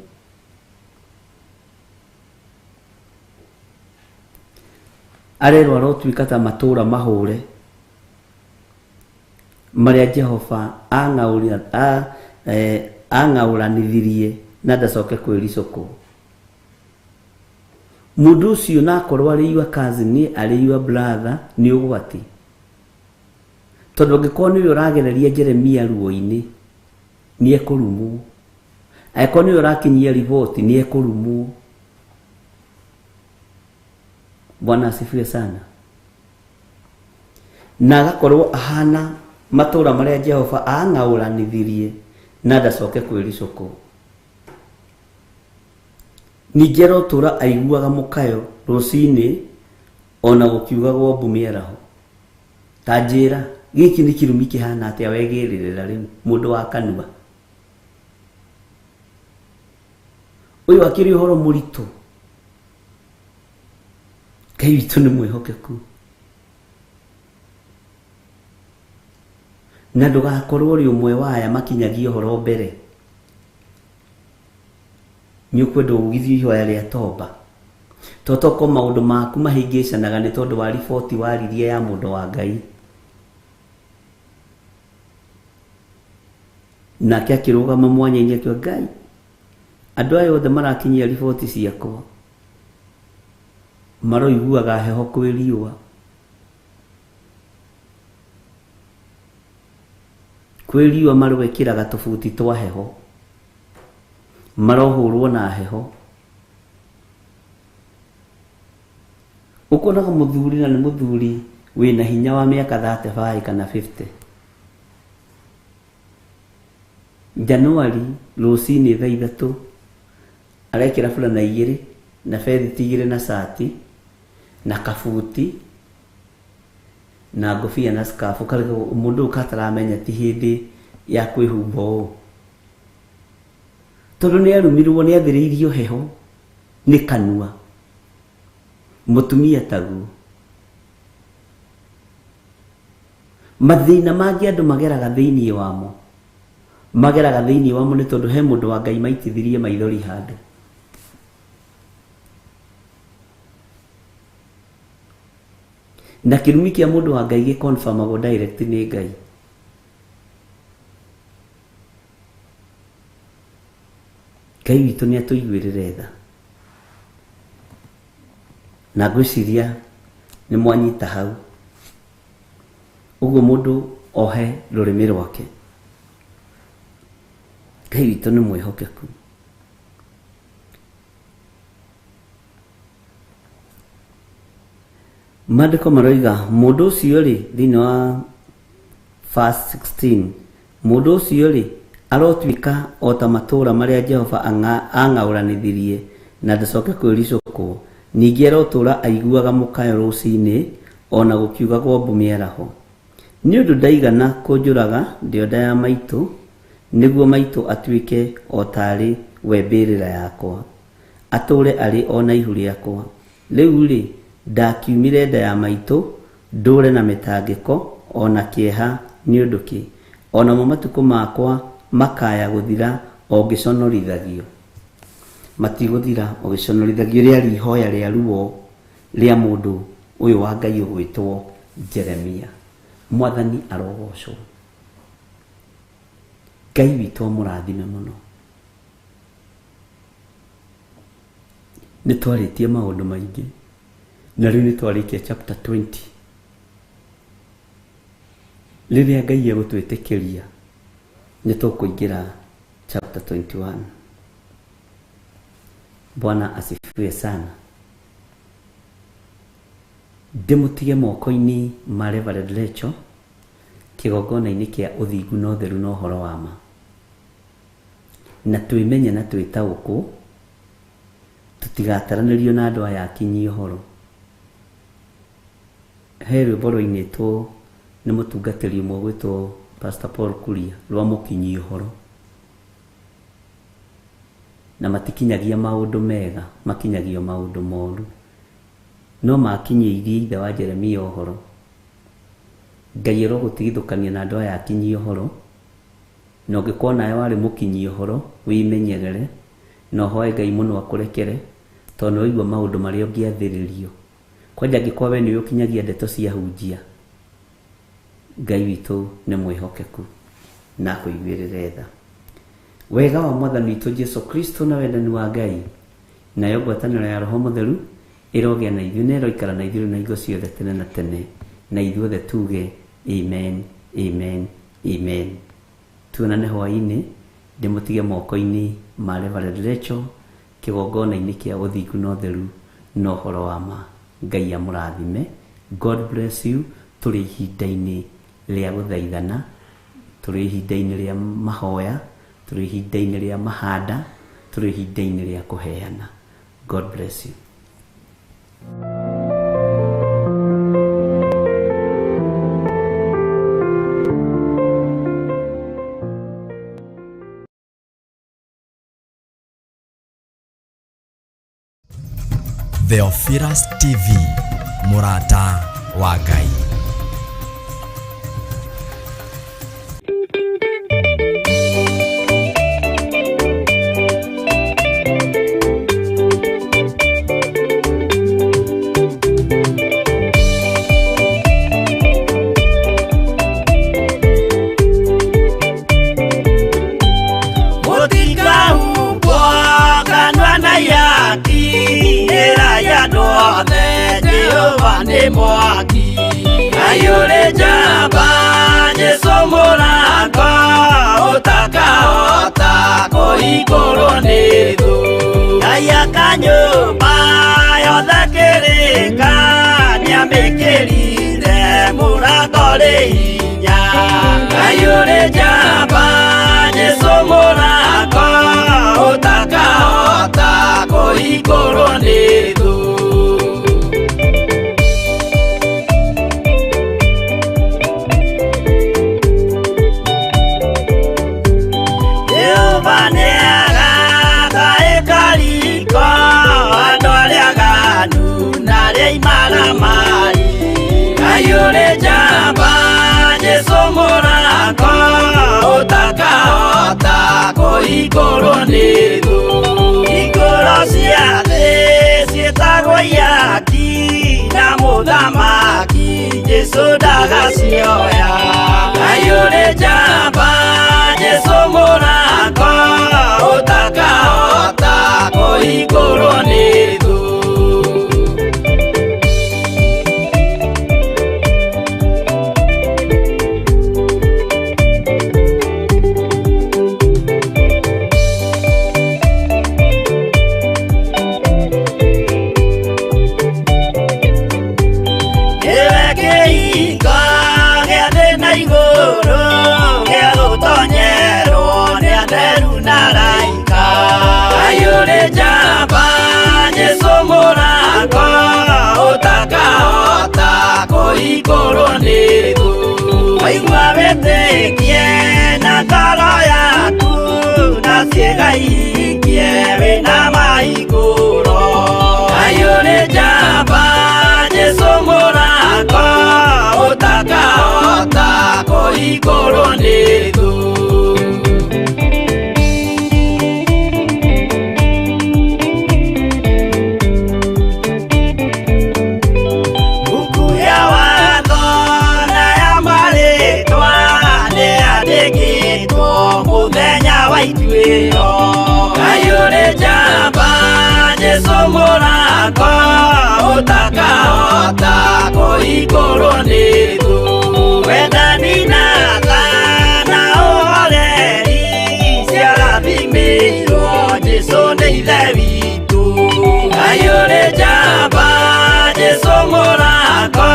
Arerwo arotuĩka ta matũũra mahũre marĩa Jehova ang'aũranithirie na ndacoke kwĩricũkwo. Mũndũ ũcio na akorwo arĩ your cousin, arĩ your brother, nĩ ũgwati. Tondũ angĩkorwo nĩwe ũragereria Jeremia ruo-inĩ, nĩ ekũrumwo. Angĩkorwo nĩwe ũrakinyia riboti, nĩ ekũrumwo. Bwana asifiwe sana. Na agakorwo ahana matũũra marĩa Jehova ang'aũranithirie na ndacoke kwĩricũkwo. Ningĩ arotũũra aiguaga mũkayo rũcinĩ ona gũkiugagwo mbu mĩaraho. Ta njĩra, gĩkĩ nĩ kĩrumi kĩhana atĩa wegĩrĩrĩra rĩu mũndũ wa kanua. Ũyũ akĩrĩ ũhoro mũritũ. Ngai witũ nĩ mwĩhokeku. Na ndũgakorwo ũrĩ ũmwe wa aya makinyagia ũhoro mbere. Nĩ ũkwenda ũgithio ihoya rĩa tomba. To toko maũndũ maku mahĩngĩcanaga nĩ tondũ wa riboti waririe ya mũndũ wa Ngai. Nake akĩrũgama mwanya-inĩ akiuga, Ngai, andũ aya othe marakinyia riboti ciakwa maroiguaga heho kwĩ riũa. Kwĩ riũa marwĩkĩraga tũbuti twa heho, marohũrwo na heho. Ũkonaga mũthuri na nĩ mũthuri wĩna hinya wa mĩaka 35 kana 50. Januari rũcinĩ thaa ithatũ arekĩra burana igĩrĩ na bethiti igĩrĩ na cati na kabuti na ngobia na scarf. Mũndũ ũyũ kataramenya ti hĩndĩ ya kwĩhumba ũũ, tondũ nĩ arumirwo, nĩ athĩrĩirio heho nĩ kanua. Mũtumia taguo. Mathĩna mangĩ andũ mageraga thĩiniĩ wamo, mageraga thĩiniĩ wamo nĩ tondũ he mũndũ wa Ngai maitithirie maithori handũ. Na kĩrumi kĩa mũndũ wa Ngai gĩconfirmagwo direct nĩ Ngai. Ngai witũ nĩ atũiguĩrĩre tha. Na ngwĩciria nĩ mwanyita hau. Ũguo mũndũ ohe rũrĩmĩ rwake. Ngai witũ nĩ mwĩhokeku. Maandĩko maroiga mũndũ ũcio rĩ, thĩinĩ wa verse 16, mũndũ ũcio rĩ arotuĩka o ta matũũra marĩa Jehova ang'aũranithirie na ndacoke kwĩricũkwo. Ningĩ arotũũra aiguaga mũkayo rũcinĩ ona gũkiugagwo mbu mĩaraho. Nĩ ũndũ ndaigana kũnjũraga ndĩ o nda ya maitũ, nĩguo maitũ atuĩke o taarĩ we mbĩrĩra yakwa, atũũre arĩ o na ihu rĩakwa. Rĩu rĩ, ndakiumire nda ya maitũ ndũre na mĩtangĩko o na kĩeha nĩ ũndũ kĩ? O namo matukũ makwa makaya gũthira o ngĩconorithagio. Matigũthira ũgĩconorithagio. Rĩarĩ ihoya rĩa ruo rĩa mũndũ ũyũ wa Ngai ũgwĩtwo Jeremia. Mwathani arogocwo. Ngai witũ amũrathime mũno. Nĩ twarĩtie maũndũ maingĩ na rĩu nĩ twarĩkia chapter 20. Rĩrĩa Ngai egũtwĩtĩkĩria nĩ tũkũingĩra chapter 21. Bwana asifiwe sana. Ndĩmũtige moko-inĩ ma Reverend Lecho kĩgongona-inĩ kĩa ũthingu na ũtheru na ũhoro wa ma. Na twĩmenye na twĩtaũkwo, tũtigataranĩrio na andũ aya akinyi ũhoro. He rwĩmbo rwainĩtwo nĩ mũtungatĩri ũmwe ũgwĩtwo Pastor Paul Kuria rwa mũkinyi ũhoro, na matikinyagia maũndũ mega, makinyagio maũndũ moru. No makinyĩirie ithe wa Jeremia ũhoro. Ngai arogũtigithũkania na andũ aya akinyi ũhoro, na ũngĩkorwo nawe warĩ mũkinyi ũhoro, wĩmenyerere na ũhoe Ngai mũno akũrekere, tondũ nĩ waigua maũndũ marĩa ũngĩathĩrĩrio. Kwanja angĩkorwo we nĩwe ũkinyagia ndeto cia hunjia, Ngai witũ nĩ mwĩhokeku na akũiguĩrĩre tha. Wega wa Mwathani witũ Jesu Kristo na wendani wa Ngai nayo ngwatanĩro ya Roho Mũtheru ĩrogĩa na ithuĩ na ĩroikara na ithuĩ na hingo ciothe tene na tene, na ithuothe tuge amen, amen, amen. Tuonane hwaĩ-inĩ, ndĩmũtige moko-inĩ ma Reverend Rachel kĩgongona-inĩ kĩa ũthingu na ũtheru na ũhoro wa ma. Ngai amũrathime. God bless you. Tũrĩ ihinda-inĩ rĩa gũthaithana, tũrĩ ihinda-inĩ rĩa mahoya, tũrĩ ihinda-inĩ rĩa mahanda, tũrĩ ihinda-inĩ rĩa kũheana. God bless you. Theophilus TV, mũrata wa Ngai. Mwaki ayure jamba Jesu mũrango ũtakahota kũhingũrwo nĩ thũ. Ngai akanyũmba yothe kĩrĩka nĩamĩkĩrire mũrango rĩ hinya. Ayure jamba Jesu mũrango ũtakahota kũhingũrwo nĩ thũ. Ayure jamba Jesu mũrango ũtakahota kũhingũrwo nĩ thũ. Hingũro cia thĩ ciĩtagwo ihaki na mũthamaki Jesu ndagacioya. Ayure jamba Jesu mũrango ũtakahota kũhingũrwo nĩ thũ. Ayure jamba Jesu mũrango ũtakahota kũhingũrwo nĩ thũ. Waigua wĩtĩkie na ngoro yaku na ciĩga ihingie wĩna mahingũro. Ayure jamba Jesu mũrango ũtakahota kũhingũrwo nĩ thũ. Ayure jamba Jesu mũrango ũtakahota kũhingũrwo nĩ thũ. Wendani na tha na ũhoreri ciarathimĩirwo Jesu nĩ Ithe witũ. Ayure jamba Jesu mũrango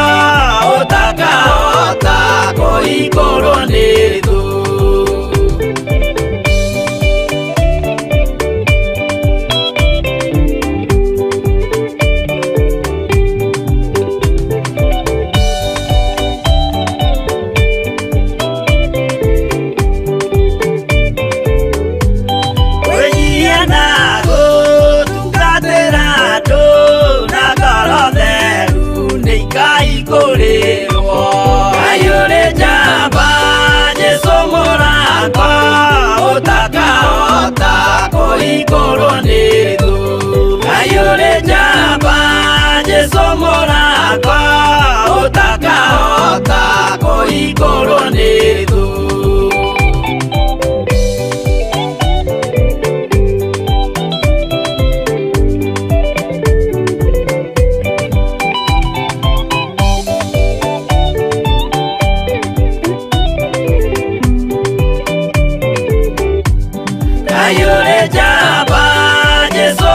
ũtakahota kũhingũrwo nĩ thũ. Jesu mũrata ũtakahota kũhingũrwo nĩ thũ. Ngai ũrĩ njamba, Jesu.